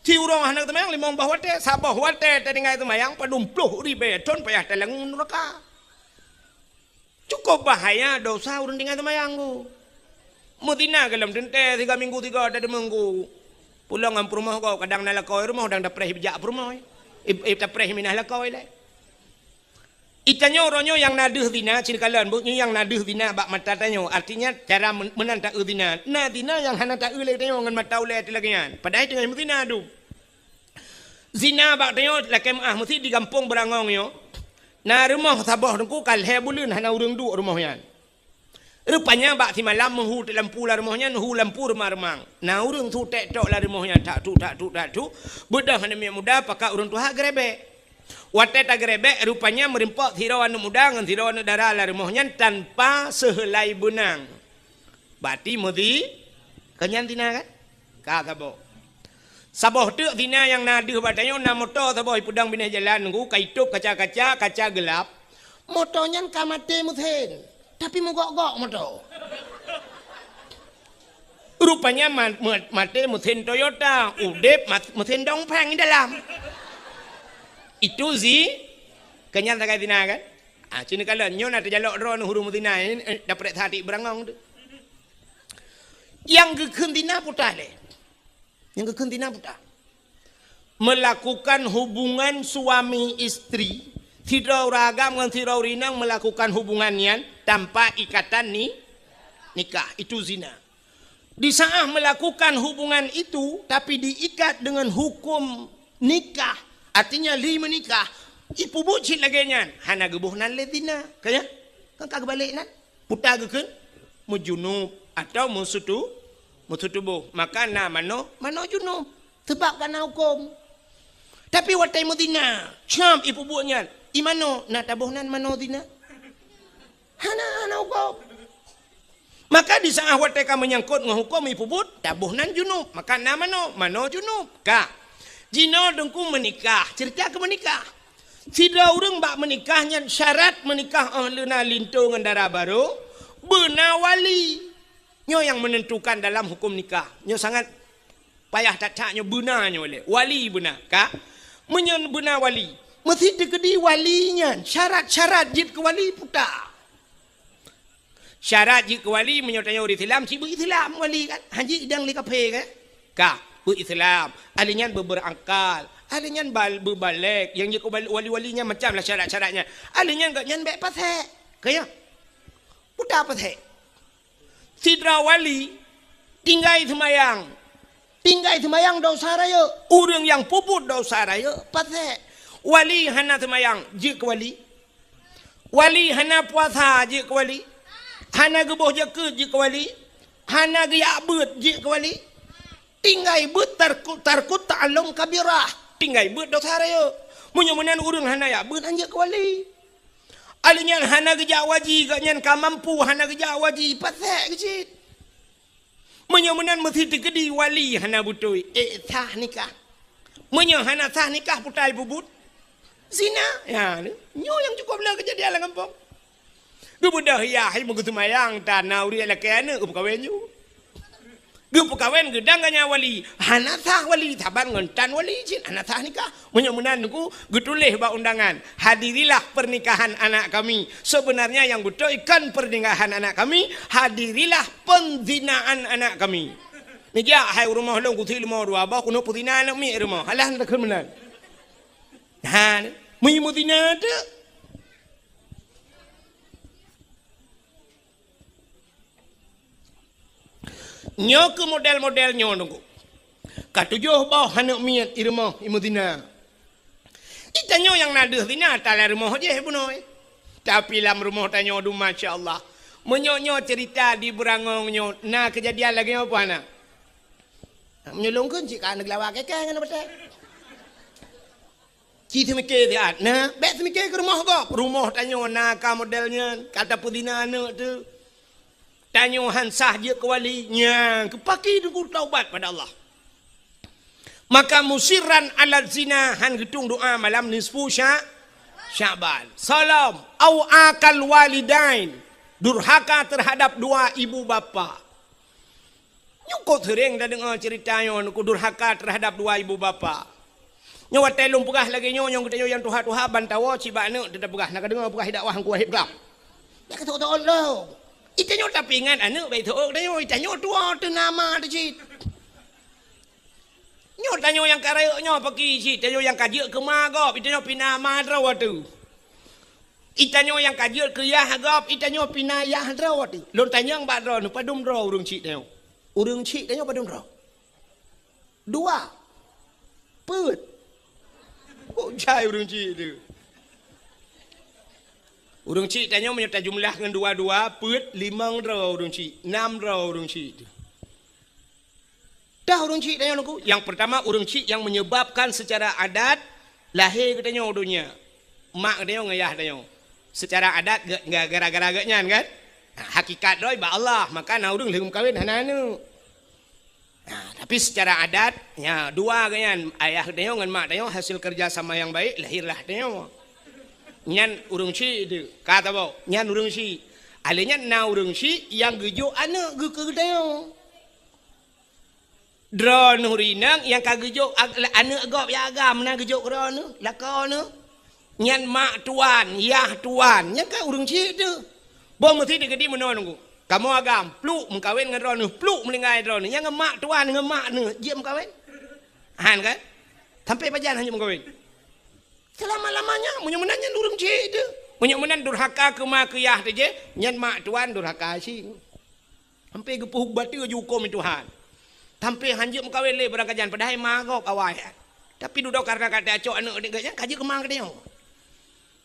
Siuroe hana teumayang limong boh watée, saboh watée tatinggai teumayang padum ploh ribée thon payah talang nuraka. Cukup bahaya dosa ureuëng tinggai teumayang tu. Meuzina gohlom teuntée siga minggu siga, dua minggu. Pulang ngon peurumoh gob, kadang na lakoe rumoh, kadang tapreh bijak peurumoh. Ib-, ib-, tapreh minah lakoe lé. Itanyoe uroe nyoe nyang na deuh zina, cit kalon, buet nyoe nyang na deuh zina bak mata tanyoe. Artinya, cara men-, meunan taeu zina. Na zina nyang hana taeu lé tanyoe ngon mata ulée teuh lagée nyan. Padahai teungoh meuzina dum. Zina bak tanyoe lakée meuáh meusi di gampông Beurangong nyoe. Na rumoh saboh teungku ka lhée buleuen hana ureuëng duek rumoh nyan. Rupanya bak simalam meuhu teuk lampu lam rumoh nyan, hu lampu reumang-reumang. Na ureuëng su tek tok lam rumoh nyan, tak tuk, tak tuk, tak tuk. Beudôh aneuk miet muda pakat ureuëng tuha geurebek. Watée tageurebek, rupanya meurimpok sidroe aneuk muda ngon sidroe aneuk dara lam rumoh nyan tanpa seuheulai beunang. Bati meuzi, keu nyan zina kan? Ka saboh. Saboh teuk zina nyang na deuh bak tanyoe na moto saboh ipeudong binéh jalan nunggu ka itôb kaca-kaca, kaca geulap. Moto nyan ka maté meusén, tapi meugok-gok moto. Rupanya ma-, ma-, maté meusén Toyota, udeb mas-, meusén Dongfeng di dalam. Itu zi-, keu nyan sagai zina kan? Ah, cina kalon nyoe na teujalok droe ureuëng meuzina, eh, daprek satik Beurangong tu. Nyang geukheun zina puta lé. Nyang geukheun zina puta. Melakukan hubungan suami istri, sidroe ureuëng agam ngon sidroe ureuëng inong melakukan hubungan nyan tanpa ikatan ni-, nikah, itu zina. Di saat melakukan hubungan itu, tapi diikat dengan hukum nikah, artinya li meunikah, ipeubuet cit lagée nyan, hana geuboh nan lé zina. Ka nyan? Kan ka geubalek nan? Puta geukheun meujunub atau meusutu-, meusutuboh. Maka na manoe, manoe junub. Sebab ka na huköm. Tapi watée meuzina, cam ipeubuet nyan, i manoe na taboh nan manoe zina? Hana, hana huköm. Maka di saat watée ka meunyangkot ngon huköm ipeubuet, taboh nan junub. Maka na manoe, manoe junub. Ka. Jinoe teungku meunikah, ceurita keu meunikah. Sidroe ureuëng bak meunikah nyan syarat meunikah óh leuna linto ngon dara barô, beuna wali. Nyoe nyang meunentukan dalam huköm nikah. Nyoe sangat payah that-that nyoe beuna nyoe lé. Wali beuna, ka? Meunyoe beuna wali, meusi teukeudi wali nyan syarat-syarat jeuet keu wali puta. Syarat jeuet keu wali meunyoe tanyoe ureuëng Islam, si beu-Islam wali kan? Hanji idang lé kaphé kan? Ka, beu-Islam. Ahli nyan beu-, beurangkal. Ahli nyan bal-, beubalek. Nyang jeuet keu wali-wali nyan macam lah syarat-syaratnya. Ahli nyan gobnyan bék pasék. Ka ya? Puta pasék. Sidroe wali tinggai seumayang. Tinggai seumayang dosa rayeuk. Ureuëng nyang peubuet dosa rayeuk pasék. Wali hana seumayang, jeuet keu wali. Wali hana puasa, jeuet keu wali. Hana geuboh jakeuet, jeuet keu wali. Hana geujak beuet, jeuet keu wali. Tinggai beuet tarku-, tarkut ta'allum kabirah. Tinggai beuet dosa rayeuk. Meunyoe meunan ureuëng hana jak beuet, han jeuet keu wali. Ahli nyan hana geujak waji, gobnyan ka mampu hana geujak waji, pasék keu cit. Meunyoe meunan meusi teukeudi wali hana beutôi, eh, sah nikah. Meunyoe hana sah nikah, puta ipeubuet zina. Ya, ni. Nyoe nyang cukup le keujadian lam gampông. Geubeudôh yah, hai meugeuseumayang, tan na ureuëng lakée aneuëk geupeukawen ju. Geupeukawen geudang ganya wali, hana sah wali, saban ngon tan wali cit hana sah nikah. Meunyoe meunan Teungku, geutuléh bak undangan, "Hadirilah pernikahan anak kami." Sebenarnya nyang beutôi kon pernikahan anak kami, "Hadirilah penzinaan anak kami." Neujak hai u rumoh lôn, kusi leumo dua boh, keuneuk peuzina aneuk miet rumoh. Alah, takheun meunan. Ha, meunyoe meuzina teuk. Nyoe keuh model-model nyoe Teungku. Ka tujoh boh aneuk miet i rumoh i meuzina. Di tanyoe nyang na deuh zina, talam rumoh jih bunoe. Tapi lam rumoh tanyoe dum, masya Allah. Meunyoe nyoe cerita di Beurangong nyoe, na keujadian lagèe nyoe peue hana? Meunyoe lôn kheun cit ka aneuk lawa kèe-kèe ngon batèe. Ci seumiké siat, na, bèk seumiké keu rumoh gob. Rumoh tanyoe na ka model nyan, ka tapeuzina aneuk teuh. Tanyoe han sah jeuet keu wali, nyan keu pakri Teungku taubat pada Allah. Maka musirran ala zina, han geutueng doa malam nisfu Sya-, Sya'ban. Salom, au akal walidain, durhaka terhadap dua ibu bapa. Nyoe kok seuréng tadeungoe cerita nyoe, Teungku, durhaka terhadap dua ibu bapa. Nyoe watèe lôn peugah lagèe nyoe, nyang geutanyoe nyang tuha-tuha ban tawoe cit bak aneuk teuh tapeugah, na kadeungoe peugah i dakwah Teungku Wahid Gam. Nyan ka teuôt-teuôt lom. Di tanyoe tapinan aneuk bèk teuôt tanyoe, di tanyoe tuwoe teuh na ma teuh cit. Nyoe tanyoe nyang ka rayeuk nyoe pakri cit, tanyoe nyang ka jeuet keu ma gob, di tanyoe pih na ma droe teuh. Di tanyoe nyang ka jeuet keu yah gob, di tanyoe pih na yah droe teuh. Lôn tanyong bak droeneuh, padum droe ureueng chik tanyoe? Ureueng chik tanyoe padum droe? Dua. Peuet. Oh, jai ureueng chik teuh. Ureueng chik tanyoe meunyoe tajumlah ngon dua-dua, peuet, limong droe ureueng chik, nam droe ureueng chik teuh. Dah ureueng chik tanyoe Teungku, nyang peurtama ureueng chik nyang menyebabkan secara adat lahé geutanyoe u donya. Mak geutanyoe ngon yah tanyoe. Secara adat ge-, ge-, gara-gara geuh nyan kan? Ha, hakikat droe bak Allah, maka na ureueng lheueh meukawen hana aneuk. Ha, tapi secara adat, nya, dua geuh nyan, ayah geutanyoe ngon mak tanyoe hasil kerja sama yang baik, lahirlah tanyoe. Nyan ureueng chik teuh, ka tabôh, nyan ureueng chik. Alèh nyan na ureueng chik nyang geujok aneuk geuh keu geutanyoe. Droeneuh rinang nyang ka geujok ag-, aneuk gob nyang agam na geujok droeneuh, lakoe neuh. Nyan mak tuan, yah tuan, nyan ka ureueng chik teuh. Boh meusti teukeudi meunoe Teungku. Kamoe agam, pluk meukawen ngon droeneuh, pluk meuninggai droeneuh. Nyan ngon mak tuan, ngon mak neuh, jeuet meukawen? Han kan? Sampai pajan han jeuet meukawen? Selama-lamanya, meunyoe meunan nyan ureueng chik teuh. Meunyoe meunan durhaka keu ma keu yah teuh jih, nyan mak tuan durhaka cit. Sampai geupeuhuk bateue jihukôm lé Tuhan. Sampai han jeuet meukawen lé barangkajan, padahai ma gob awai. Tapi dudoe karena ka tacok aneuk geuh nyan ka jeuet keu ma geutanyoe.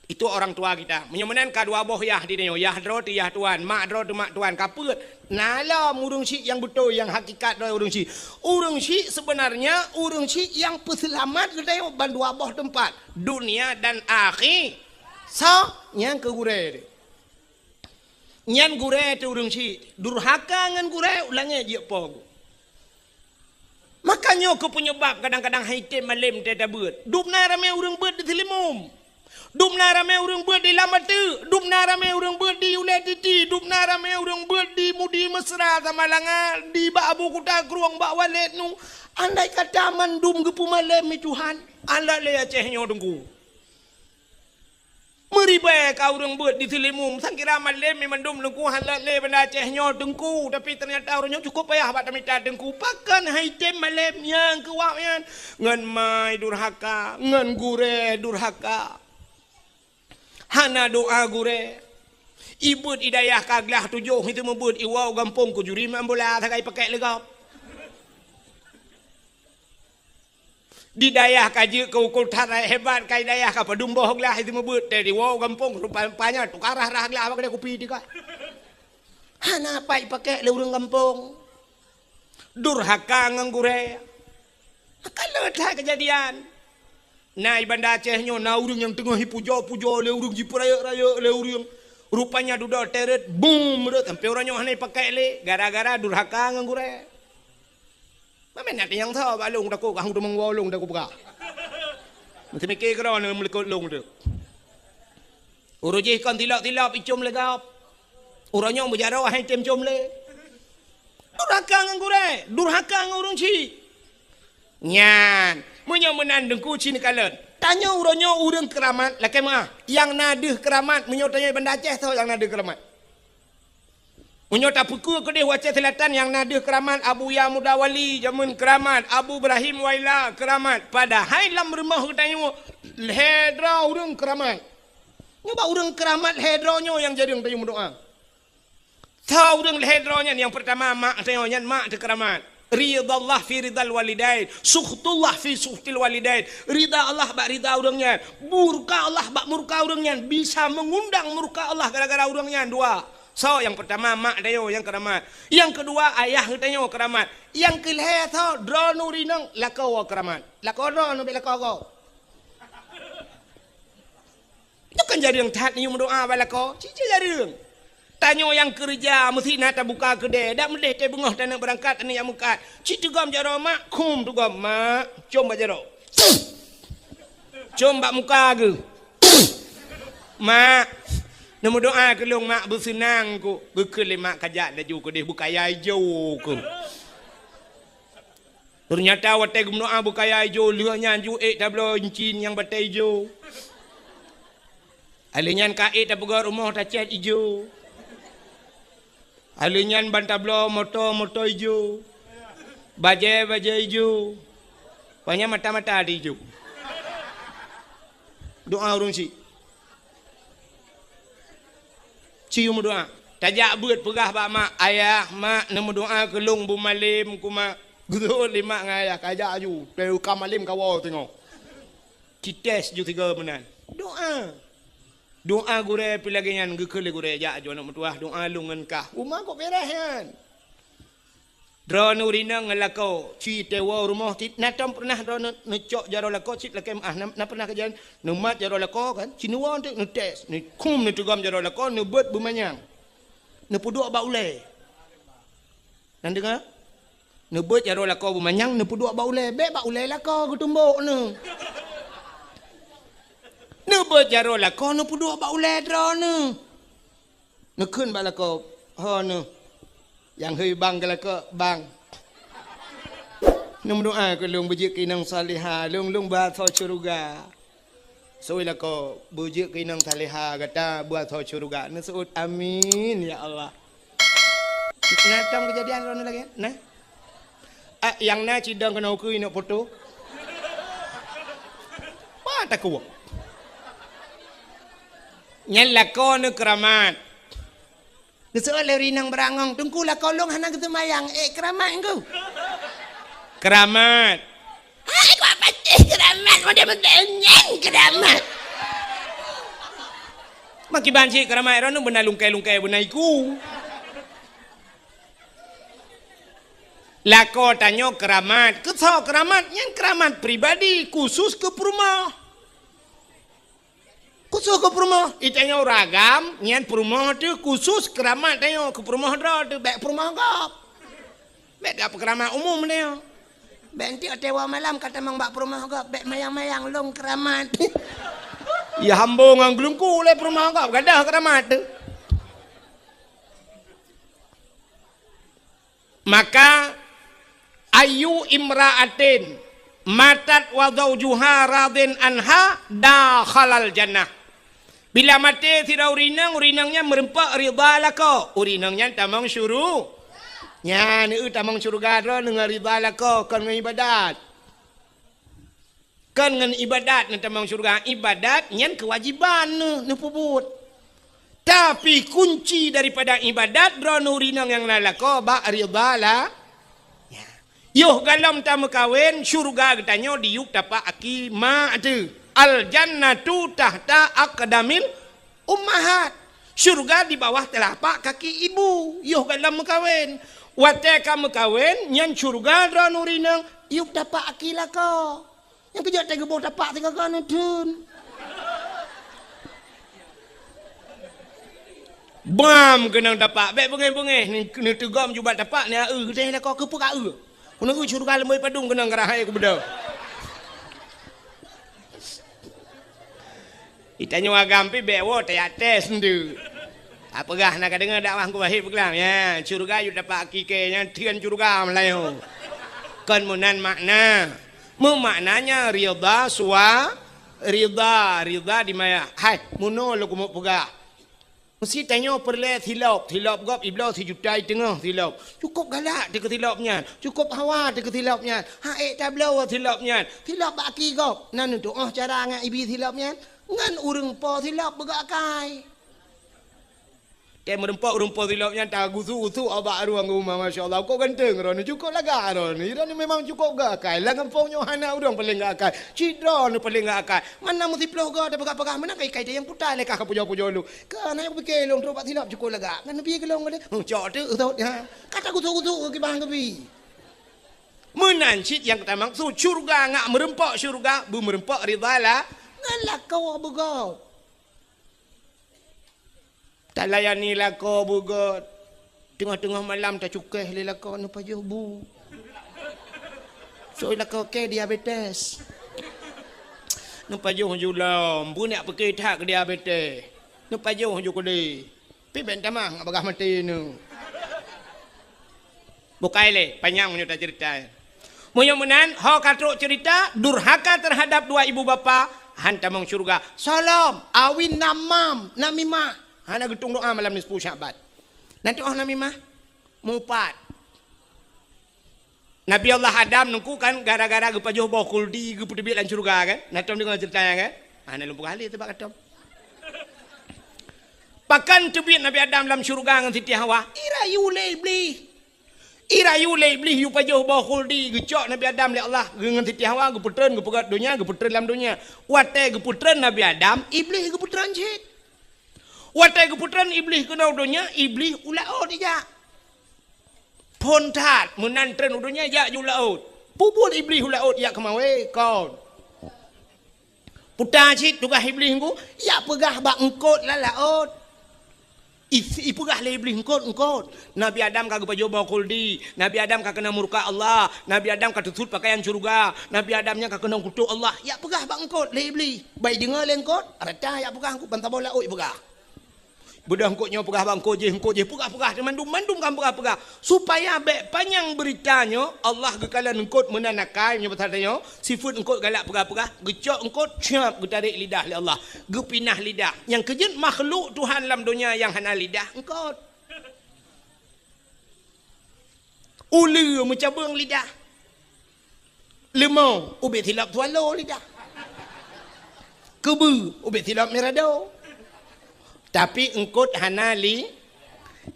Itu orang tua kita. Meunyoe meunan ka dua boh yah di tanyoe, yah droe teuh yah tuan, mak droe teuh mak tuan, ka peuet. Na lom ureueng chik nyang beutôi, nyang hakikat droe ureueng chik. Ureueng chik sebenarnya ureueng chik nyang peuseulamat geutanyoe ban dua boh teumpat, dunia dan akhi-, so, nyang keu gurèe teuh. Nyan gurèe teuh ureueng chik, durhaka ngon gurèe, u langèt jeuet po geuh. Maka nyoe keuh peunyebab kadang-kadang han item malem teutabeuet. Dum na ramè ureueng beuet di Seulimum. Dum na ramè ureueng beuet di Lam Bateuk. Dum na ramè ureueng beuet di Ulèe Titi. Dum na ramè ureueng beuet di Mudi Mesra Samalanga, di bak Abu Kuta Krueng, bak Waled nu. Andai kata mandum geupeumalem lé Tuhan, alat lé Aceh nyoe Teungku. Meuribèe ka ureueng beuet di Seulimum, sang kira malem mandum Teungku, han lé Banda Aceh nyoe Teungku, tapi ternyata ureueng nyoe cukup payah bak tamita Teungku. Pakon han item malem nyang keu wak nyan? Ngon ma durhaka, ngon gurèe durhaka. Hana doa gurèe. Ibeuet i dayah ka glah tujoh, itu meubeuet iwoe gampông keu juri main bola sagai pakèk lé gob. Di dayah ka jeuet keu ukeue that hebat, ka di dayah ka padum boh glah itu meubeuet, teuh diwoe gampông rupa-rupanya tukang rhah-rhah glah bak keude kupi teuka. Hana pat ipakèk lé ureueng gampông. Durhaka ngon gurèe. Ka le that keujadian. Na i Banda Aceh nyoe na ureueng nyang teungoh ipujoe-pujoe lé ureueng, jipeurayeuk-rayeuk lé ureueng. Rupanya dudoe teuh rhot, bum, rhot, sampoe uroe nyoe hana ipakèk lé gara-gara durhaka ngon gurèe. Mamèn na teunyang tho bak lôn takot, kah teumong woe lôn takot peugah. Meuteumike keudroe neuh meulikot lôn teuh. Uroe jih kon tilop-tilop icom lé gob. Uroe nyoe meujaroe han item com lé. Durhaka ngon gurée, durhaka ngon ureuëng chik. Nyan, meunyoe meunan Teungku ci neukalon. Tanyoe uroe nyoe ureuëng keuramat lakée meuáh. Nyang na deuh keuramat, meunyoe tanyoe Banda Aceh soe nyang na deuh keuramat. Meunyoe tapeukeue keudeh u Aceh Selatan nyang na deuh keuramat, Abuya Muda Wali jameun keuramat, Abu Ibrahim Waila keuramat. Padahai lam rumoh geutanyoe lhée droe ureuëng keuramat. Nyoe bak ureuëng keuramat lhée droe nyoe nyang jareueng tanyoe meudoá. Soe ureuëng lhée droe nyan? Nyang peurtama mak tanyoe nyan mak teukeuramat. Ridallah fi ridal walidain, sukhtullah fi sukhtil walidain. Rida Allah bak rida ureuëng nyan, murka Allah bak murka ureuëng nyan, bisa meungundang murka Allah gara-gara ureuëng nyan dua. Soe nyang peurtama mak tanyoe nyang keuramat. Nyang keudua ayah geutanyoe keuramat. Nyang keulhée soe droeneuh ureuëng inong lakoe keuramat. Lakoe droeneuh bék lakoe gob. Nyoe kan jareueng that neuyue meudoá bak lakoe, cit-cit jareueng. Tanyoe nyang keureuja meusti na tabuka keudée, dak meudeh teubeungoh taneuk beurangkat aneuk nyang meukat. Cit teugom jaroe mak, khum teugom mak, com bak jaroe. Com bak muka geuh. Mak, neumeudoá keu lôn mak beuseunang keu, geukheun lé mak kajak laju keudeh beukaya ijo keu. Teunyata watée geumeudoá beukaya ijo, lheueh nyan ju ék tabloe incin nyang batée ijo. Alheuh nyan ka ék tapeugöt rumoh tacét ijo. Alheuh nyan ban tabloe moto, moto ijo. Bajée, bajée ijo. Pokoknya mata-mata di ijo. Doá ureuëng chik. Ci meudoá. Tajak beuet peugah bak mak, "Ayah, mak, neumeudoá keu lôn beumalem keu mak." Geuseuôt lé mak ngon ayah, kajak aju. Teuka malem kawoe teungoh. Cites ju tiga meunan. Doá. Doá gurée pih lagée nyan geukheun lé gurée, "Jak aju aneuëk meutuwah, doá lôn ngon kah." Uma kok beres nyan. Droeneuh ureuëng inong ngon lakoe, ci tewoe rumoh cit, na tom pernah droeneuh neucok jaroe lakoe cit lakée meuáh, na, na pernah kejadian neumat jaroe lakoe kan, ci neuwoe teuk neutes, neukhum neuteugom jaroe lakoe, neubeuet beumanyang. Neupeuduek bak ulée. Na deungoe? Neubeuet jaroe lakoe beumanyang, neupeuduek bak ulée, bék bak ulée lakoe geutumbok neuh. Neubeuet jaroe lakoe, neupeuduek bak ulée droeneuh. Neukheun bak lakoe, "Ho neuh, nyang hei bang keu lakoe, bang. Neumeudoá keu lôn beujeuet keu inong salihah, lôn, lôn beuasoe syeuruga." Soi lakoe, "Beujeuet keu inong salihah gata beuasoe syeuruga." Neuseuôt, "Amin, ya Allah." Na tom keujadian droeneuh lagée nyan? Nah. Ah, nyang na cidong keunoe keu inok poto. Wah, takuwok. Nyan lakoe neuh keuramat. Geuseuôt lé ureuëng inong beurangong, "Teungku, lakoe lôn hana geuseumayang." Eh, keuramat engku. Keuramat. Hai, kok patéh keuramat, model-model nyan keuramat. Makiban cit keuramat droeneuh beuna lungkai-lungkai beuna iku. Lakoe tanyoe keuramat. Keu soe keuramat? Nyan keuramat pribadi, khusus keu peurumoh. Khusus keu peurumoh. Itanyoe ureuëng agam, nyan peurumoh teuh khusus keuramat tanyoe, keu peurumoh droe teuh, bék peurumoh gob. Bék gap keuramat umum tanyoe. Bék enteuk watée woe malam ka tamong bak peurumoh gob, bék mayang-mayang lôn keuramat. Ya hambo ngon geulungku lé peurumoh gob, gadôh keuramat teuh. Maka, "Ayyu imra'atin matat wa zaujuha radin anha dakhalal jannah." Bila maté sidroe ureuëng inong, ureuëng inong nyan meureumpok ridha lakoe, ureuëng inong nyan tamong syuru-, nyan, eu, tamong syeuruga droeneuh ngon ridha lakoe, kon ngon iébadat. Kon ngon iébadat neutamong syeuruga, iébadat nyan keuwajéban neuh, neupeubuet. Tapi kunci daripada iébadat droeneuh ureuëng inong nyang na lakoe bak ridha la-, ya. Yoh gohlom tameukawen, syeuruga geutanyoe diyueb tapak aki mak teuh. "Al jannatu tahta aqdamil ummahat." Syeuruga di bawah telapak kaki ibu, yoh gohlom meukawen. Watée ka meukawen, nyan syeuruga droeneuh ureuëng inong, yueb tapak aki lakoe. Nyang keujeuet teuh geuboh tapak sigoe-goe neutheun. Bam keunong tapak, bék beungéh-beungéh, neuteugom ju bak tapak, neueu geutéh lakoe keupeue ka eu. Keuneuk eu syeuruga leumbôi padum keunong geurahai keubeudôh. Itanyoe agam pih bék woe teuyak tes ndeuk. Apeugah na ka deungoe dakwah Teungku Wahid peugah, ya, syeuruga yue dapat hakiki nyan theun syeuruga meulayeue. Kon meunan makna. Meumaknanya ridha sua-, ridha, ridha di maya. Hai, meunoe lôn keumeung peugah. Meusti tanyoe peureulée silop, silop gob ibloe sijuta i teungoh silop. Cukôp galak teuh keu silop nyan, cukôp hawa teuh keu silop nyan. Hak ék tabloe silop nyan. Silop bak aki gob, na neutuoh cara ngon ibi silop nyan. Ngon ureuëng po silop beugok akai. Tée meureumpok ureuëng po silop nyan tagusu-gusu bak ruang rumah, masya Allah, kok ganteng droeneuh, cukôp lagak droeneuh. Droeneuh memang cukôp gok akai. Lam gampông nyoe hana ureuëng paleng gok akai. Cit droeneuh paleng gok akai. Mana meusiplôh goe tapeugah-peugah, meunan kai-kai nyang putai lé kah ka pujoe-pujoe lôn. Ka na nyang kupike lôn trok bak silop cukôp lagak. Ngon neubi keu lôn lé. Huh, cok teuk, ha. Ka tagusu-gusu keu kibang keubi. Meunan cit nyang tamaksud syeuruga ngat meureumpok syeuruga, beumeureumpok ridha lah ngon lakoe beugop. Talayani lakoe beugôt. Teungoh-teungoh malam tacukéh lé lakoe neupajoh bu. Soe lakoe kée diabetes. Neupajoh ju lom, beunyak peuke that keu diabetes. Neupajoh ju keudeh. Pih bèk tamah ngat bagaih maté nyoe. Bukai lé, panyang meunyoe taceurita. Meunyoe meunan, ho ka trok ceurita, durhaka teuhadab dua ibu bapa, han tamong syeuruga. Soe lom, awi namam, namimah, hana geutueng doa malam nisfu Sya'ban. Na teuh namimah, mupat. Nabi Allah Adam nungku kan gara-gara geupajoh boh khuldi geupeuteubiet lam syeuruga kan? Na tom deungoe ceurita nyan kan? Hana lôn peugah lé teuh bak katom. Pakon teubiet Nabi Adam lam syeuruga ngon Siti Hawa? Irayu lé Iblih. Irayu lé Iblih yue pajoh boh khuldi, geucok Nabi Adam lé Allah, geu-, ngon Siti Hawa geupeutreun, geupeugöt donya, geupeutreun lam donya. Watèe geupeutreun Nabi Adam, Iblih geupeutreun cit. Watèe geupeutreun Iblih keunoe donya, Iblih u laôt ijak. Phôn that, meunan treun u donya, jak ju laôt. Peue buet Iblih u laôt, jak keumawé, kon. Puta cit tugaih Iblih nungku, jak peugah bak eungkôt lam laôt. I-, ipeugah lé Iblih, "Eungkôt, eungkôt. Nabi Adam ka geupajoh boh khuldi. Nabi Adam ka keunong murka Allah. Nabi Adam ka teusut pakaian syeuruga. Nabi Adam nyan ka keunong kutok Allah." Jak peugah bak eungkôt lé Iblih. Bak ideungoe lé eungkôt, rata jak peugah eungkôt ban saboh laôt ipeugah. Beudôh eungkôt nyoe peugah bak eungkôt jéh, eungkôt jéh peugah-peugah teuma mandum, mandum ka peugah-peugah. Supaya bèk panyang beurita nyoe, Allah geukalon eungkôt meunan akai nyoe pasal tanyoe, sifeuet eungkôt galak peugah-peugah, geucok eungkôt, cap, geutarek lidah lé Allah, geupinah lidah. Nyang keujeuet makhluk Tuhan lam donya nyang hana lidah, eungkôt. Uleue meucabeueng lidah. Leumo ubit silop swallow lidah. Keubeue ubit silop mirado. Tapi eungkôt hana li-,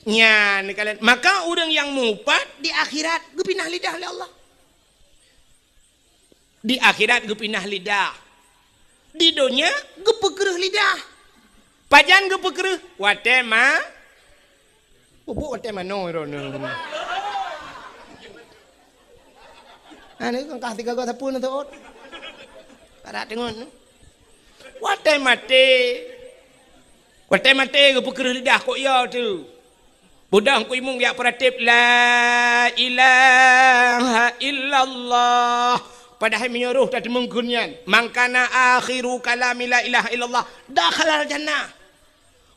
nyan kalon. Maka ureuëng nyang mupat di akhirat geupinah lidah lé Allah. Di akhirat geupinah lidah. Di donya geupeukreueh lidah. Pajan geupeukreueh? Watèe ma-, pupuk watèe manoe droeneuh. Anu kan kah tiga gok sapeue neu teuôt. Parat teungon. Watèe maté. Watèe maté geupeukreueh lidah kok yo teuh. Beudôh Teungku Imum jak peurateb, "La ilaha illallah." Padahai meunyoe roh tateumeung kheun nyan, "Man kana akhiru kalami la ilaha illallah, dakhalal jannah."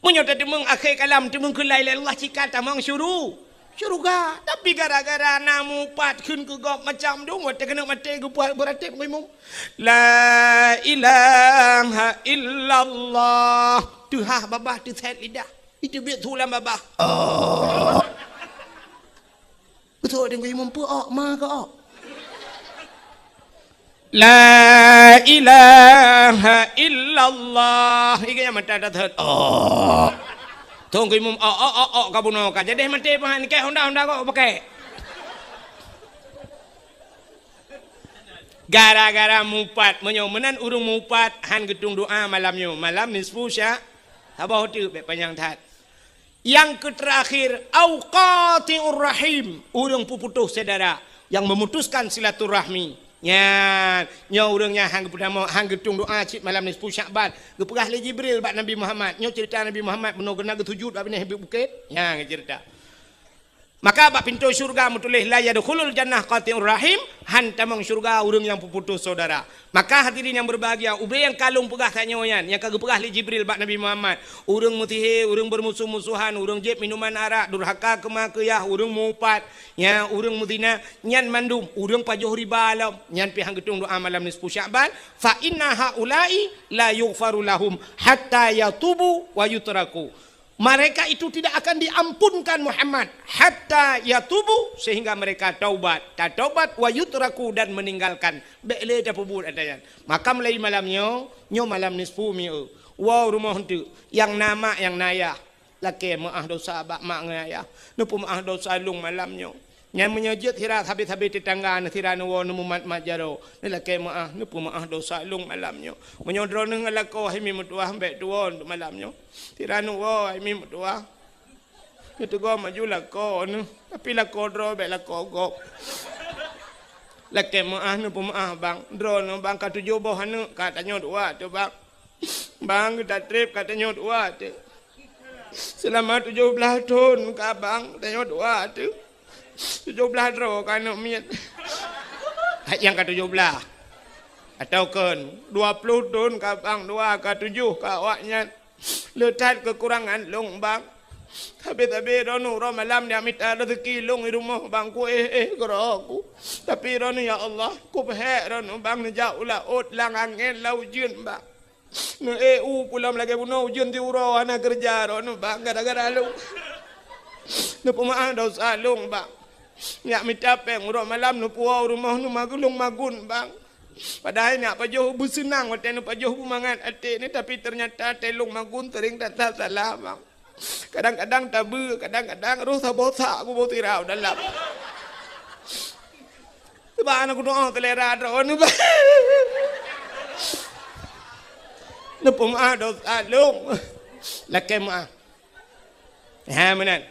Meunyoe tateumeung akhé kalam teumeung kheun la ilaha illallah, cit ka tamong syuru-, syeuruga. Tapi gara-gara na mupat kheun keu gob macam dum, watèe keuneuk maté geupeugah peurateb Teungku Imum, "La ilaha illallah." Teuhah babah teusét lidah. Iteubiet su lam babah. Oh. Beutôi Teungku Imum peue ok, ma keu ok. La ilaha illallah. Iga nyang mata dah thot. Oh. Teungku Imum ok, ok, ok, ok, ka bunoe ka. Jadi maté pahan keu honda-honda kok pakai. Gara-gara mupat, meunyoe meunan ureuëng mupat han geutueng doa malam nyoe, malam nisfu sya-, saboh teuk bèk panyang that. Nyang keuterakhir, au qati'ur rahim, ureuëng peuputôh syedara, nyang memutuskan silaturahmi. Nyan, nyoe ureuëng nyan han geupeutamong, han geutueng doa cit malam nisfu Sya'ban. Geupeugah lé Jibril bak Nabi Muhammad. Nyoe ceurita Nabi Muhammad bunoe geuneuk geusujut bak binéh bukét. Nyan ceurita. Maka bak pintoe syeuruga meutuléh, "La yadkhulul jannah qati'ur rahim," han tamong syeuruga ureuëng nyang peuputôh syedara. Maka hadirin nyang berbahagia, ubé nyang ka lôn peugah tanyoe nyan, nyang ka geupeugah lé Jibril bak Nabi Muhammad, ureuëng meusihé, ureuëng beurmusoh-musohan, ureuëng jieb minuman arak, durhaka keu ma keu yah, ureuëng meuupat, nya ureuëng meuzina, nyan mandum, ureuëng pajoh riba lom, nyan pih han geutueng doa malam nisfu Sya'ban, "Fa inna haula'i la yughfaru lahum hatta yatubu wa yutraku." Mereka itu tidak akan diampunkan Muhammad hatta yatubu, sehingga mereka taubat, tataubat, wa yutraku, dan meninggalkan. Bék lé tapeubuet ata nyan. Maka mulai malam nyoe, nyoe malam nisfu mi'eu. Woe rumoh eunteuk, nyang na mak, nyang na yah. Lakée meuáh dosa bak mak ngon ayah. Neupeumeuáh dosa lôn malam nyoe. Nyan meunyoe jeuet sira sabe-sabe teutangga, sira neuwoe neumumat-mat jaroe. Neulakée meuáh, neupeumeuáh dosa lôn malam nyoe. Meunyoe droeneuh ngon lakoe hai mi meutuwah, bék tuwoe malam nyoe. Sira neuwoe hai mi meutuwah. Neuteugom maju lakoe neuh, tapi lakoe droe bék lakoe gob. Lakée meuáh neupeumeuáh bang. Droeneuh bang ka tujoh boh aneuëk ka tanyoe dua teuh bang. Bang, tatreb ka tanyoe dua teuh. Seulama tujoh blaih thon ka bang tanyoe dua teuh. Tujoh blaih droe ka aneuëk miet. Hai nyang ka tujoh blaih. Atawa kon dua ploh thon ka bang dua ka tujoh ka awaknyan. Le that keukurangan lôn bang. Sabe-sabe droeneuh uroe malam jak mita rezeki lôn i rumoh bang, kuéh-éh keudroe ku. Tapi droeneuh ya Allah, kupeuhék droeneuh bang neujak u laôt lam angén lam ujeuen bang. Neuék u pulam lagée bunoe ujeuen siuroe hana keureuja droeneuh bang gara-gara lôn. Neupeumeuáh dosa lôn bang. Jak mita péng uroe malam neupuwoe u rumoh neumagun lôn magun bang. Padahai neujak pajoh beuseunang watée neupajoh beumangat até nyoe, tapi teunyata watée lôn magun seuring that salah bang. Kadang-kadang tabeue, kadang-kadang roh saboh sak kuboh sira u dalam. Sebab aneuk kudoa seulera droeneuh bang. Neupeumeuáh dosa lôn. Lakée meuáh. Ha meunan.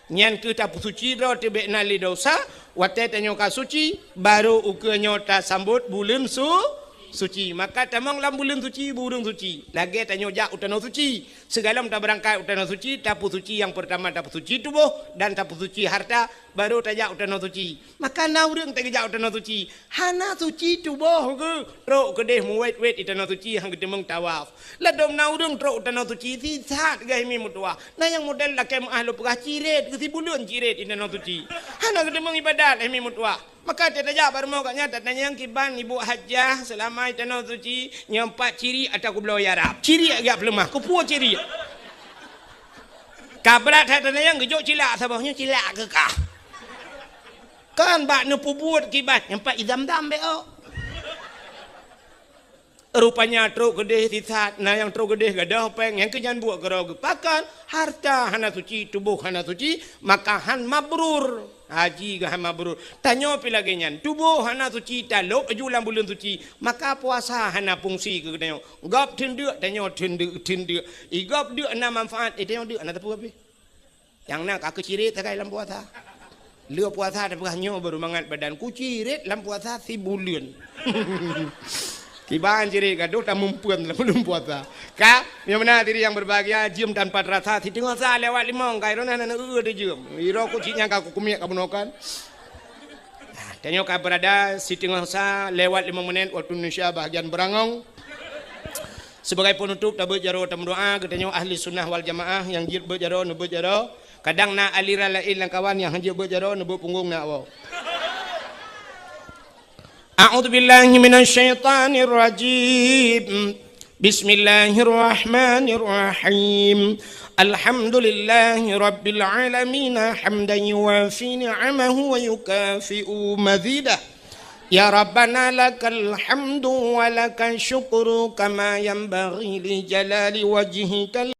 Nyan keuh tapeusuci droe teuh bék na lé dosa, watée tanyoe ka suci, barô ukeue nyoe tasambot buleuen su-, suci. Maka tamong lam buleuen suci, ureuëng suci. Lagée tanyoe jak u tanoh suci. Sigohlom tabeurangkat u tanoh suci, tapeusuci nyang peurtama tapeusuci tuboh dan tapeusuci hareuta, barô tajak u tanoh suci. Maka na ureuëng teuk geujak u tanoh suci, hana suci tuboh geuh, trok keudeh meuwét-wét i tanoh suci han geuteumeung tawaf. Ladôm na ureuëng trok u tanoh suci sisat geuh hai mi meutuwah. Na nyang model lakée meuáh lôn peugah cirét geuh sibuleuen cirét i tanoh suci. Hana geuteumeung iébadat hai mi meutuwah. Maka tajak bak rumoh gobnyan tatanyong kiban ibu hajah seulama i tanoh suci, nyoe pat cirét atawa kubloe Arab. Cirét jak peuleumah, kupuwoe cirét. Ka brat that tatanyong geujok cilak saboh nyoe cilak keu kah. Kan bak neupeubuet kiban nyang pat i Zam-Zam bék ôk. Rupanya trok keudeh sisat, na nyang trok keudeh gadôh péng, nyang keu nyan buet keudroe geupakat, hareuta hana suci, tuboh hana suci, maka han mabrur. Haji geuh han mabrur. Tanyoe pih lagée nyan, tuboh hana suci, talôb laju lam buleuen suci, maka puasa hana fungsi keu geutanyoe. Gob teundeuk, tanyoe teundeuk, teundeuk. I gob deuk na manfaat, i tanyoe deuk hana teupeu habéh. Nyang na ka keucirét sagai lam puasa. Le puasa tapeugah nyoe baru mangat badan. Kucirét lam puasa sibuleuen. Kiban cirét gadoh tamumpeuen lam buleuen puasa. Ka, nyang meunan diri nyang berbahagia, jeuem tanpa terasa, siteungoh sa lewat limong, ka iroh na na eu teuh jeuem. Iroh ku cit nyang ka kukumiet ka bunoe kan. Tanyoe ka beurada siteungoh sa lewat limong menit waktu Indonesia bahagian beurangong. Sibagai peunutôb tabeuet jaroe tameudoa, geutanyoe ahli sunnah wal jamaah nyang jeuet beuet jaroe neubeuet jaroe. Kadang na aliran laén lam kawan nyang han jeuet beuet jaroe neubeuet punggong na woe. A'udzubillahi minasyaitonirrajim. Bismillahirrahmanirrahim. Alhamdulillahi rabbil alamin, hamdan yuwafi ni'amahu wa yukafi'u mazidah. Ya Rabbana lakal hamdu wa lakal syukru kama yanbaghi li jalali wajhikal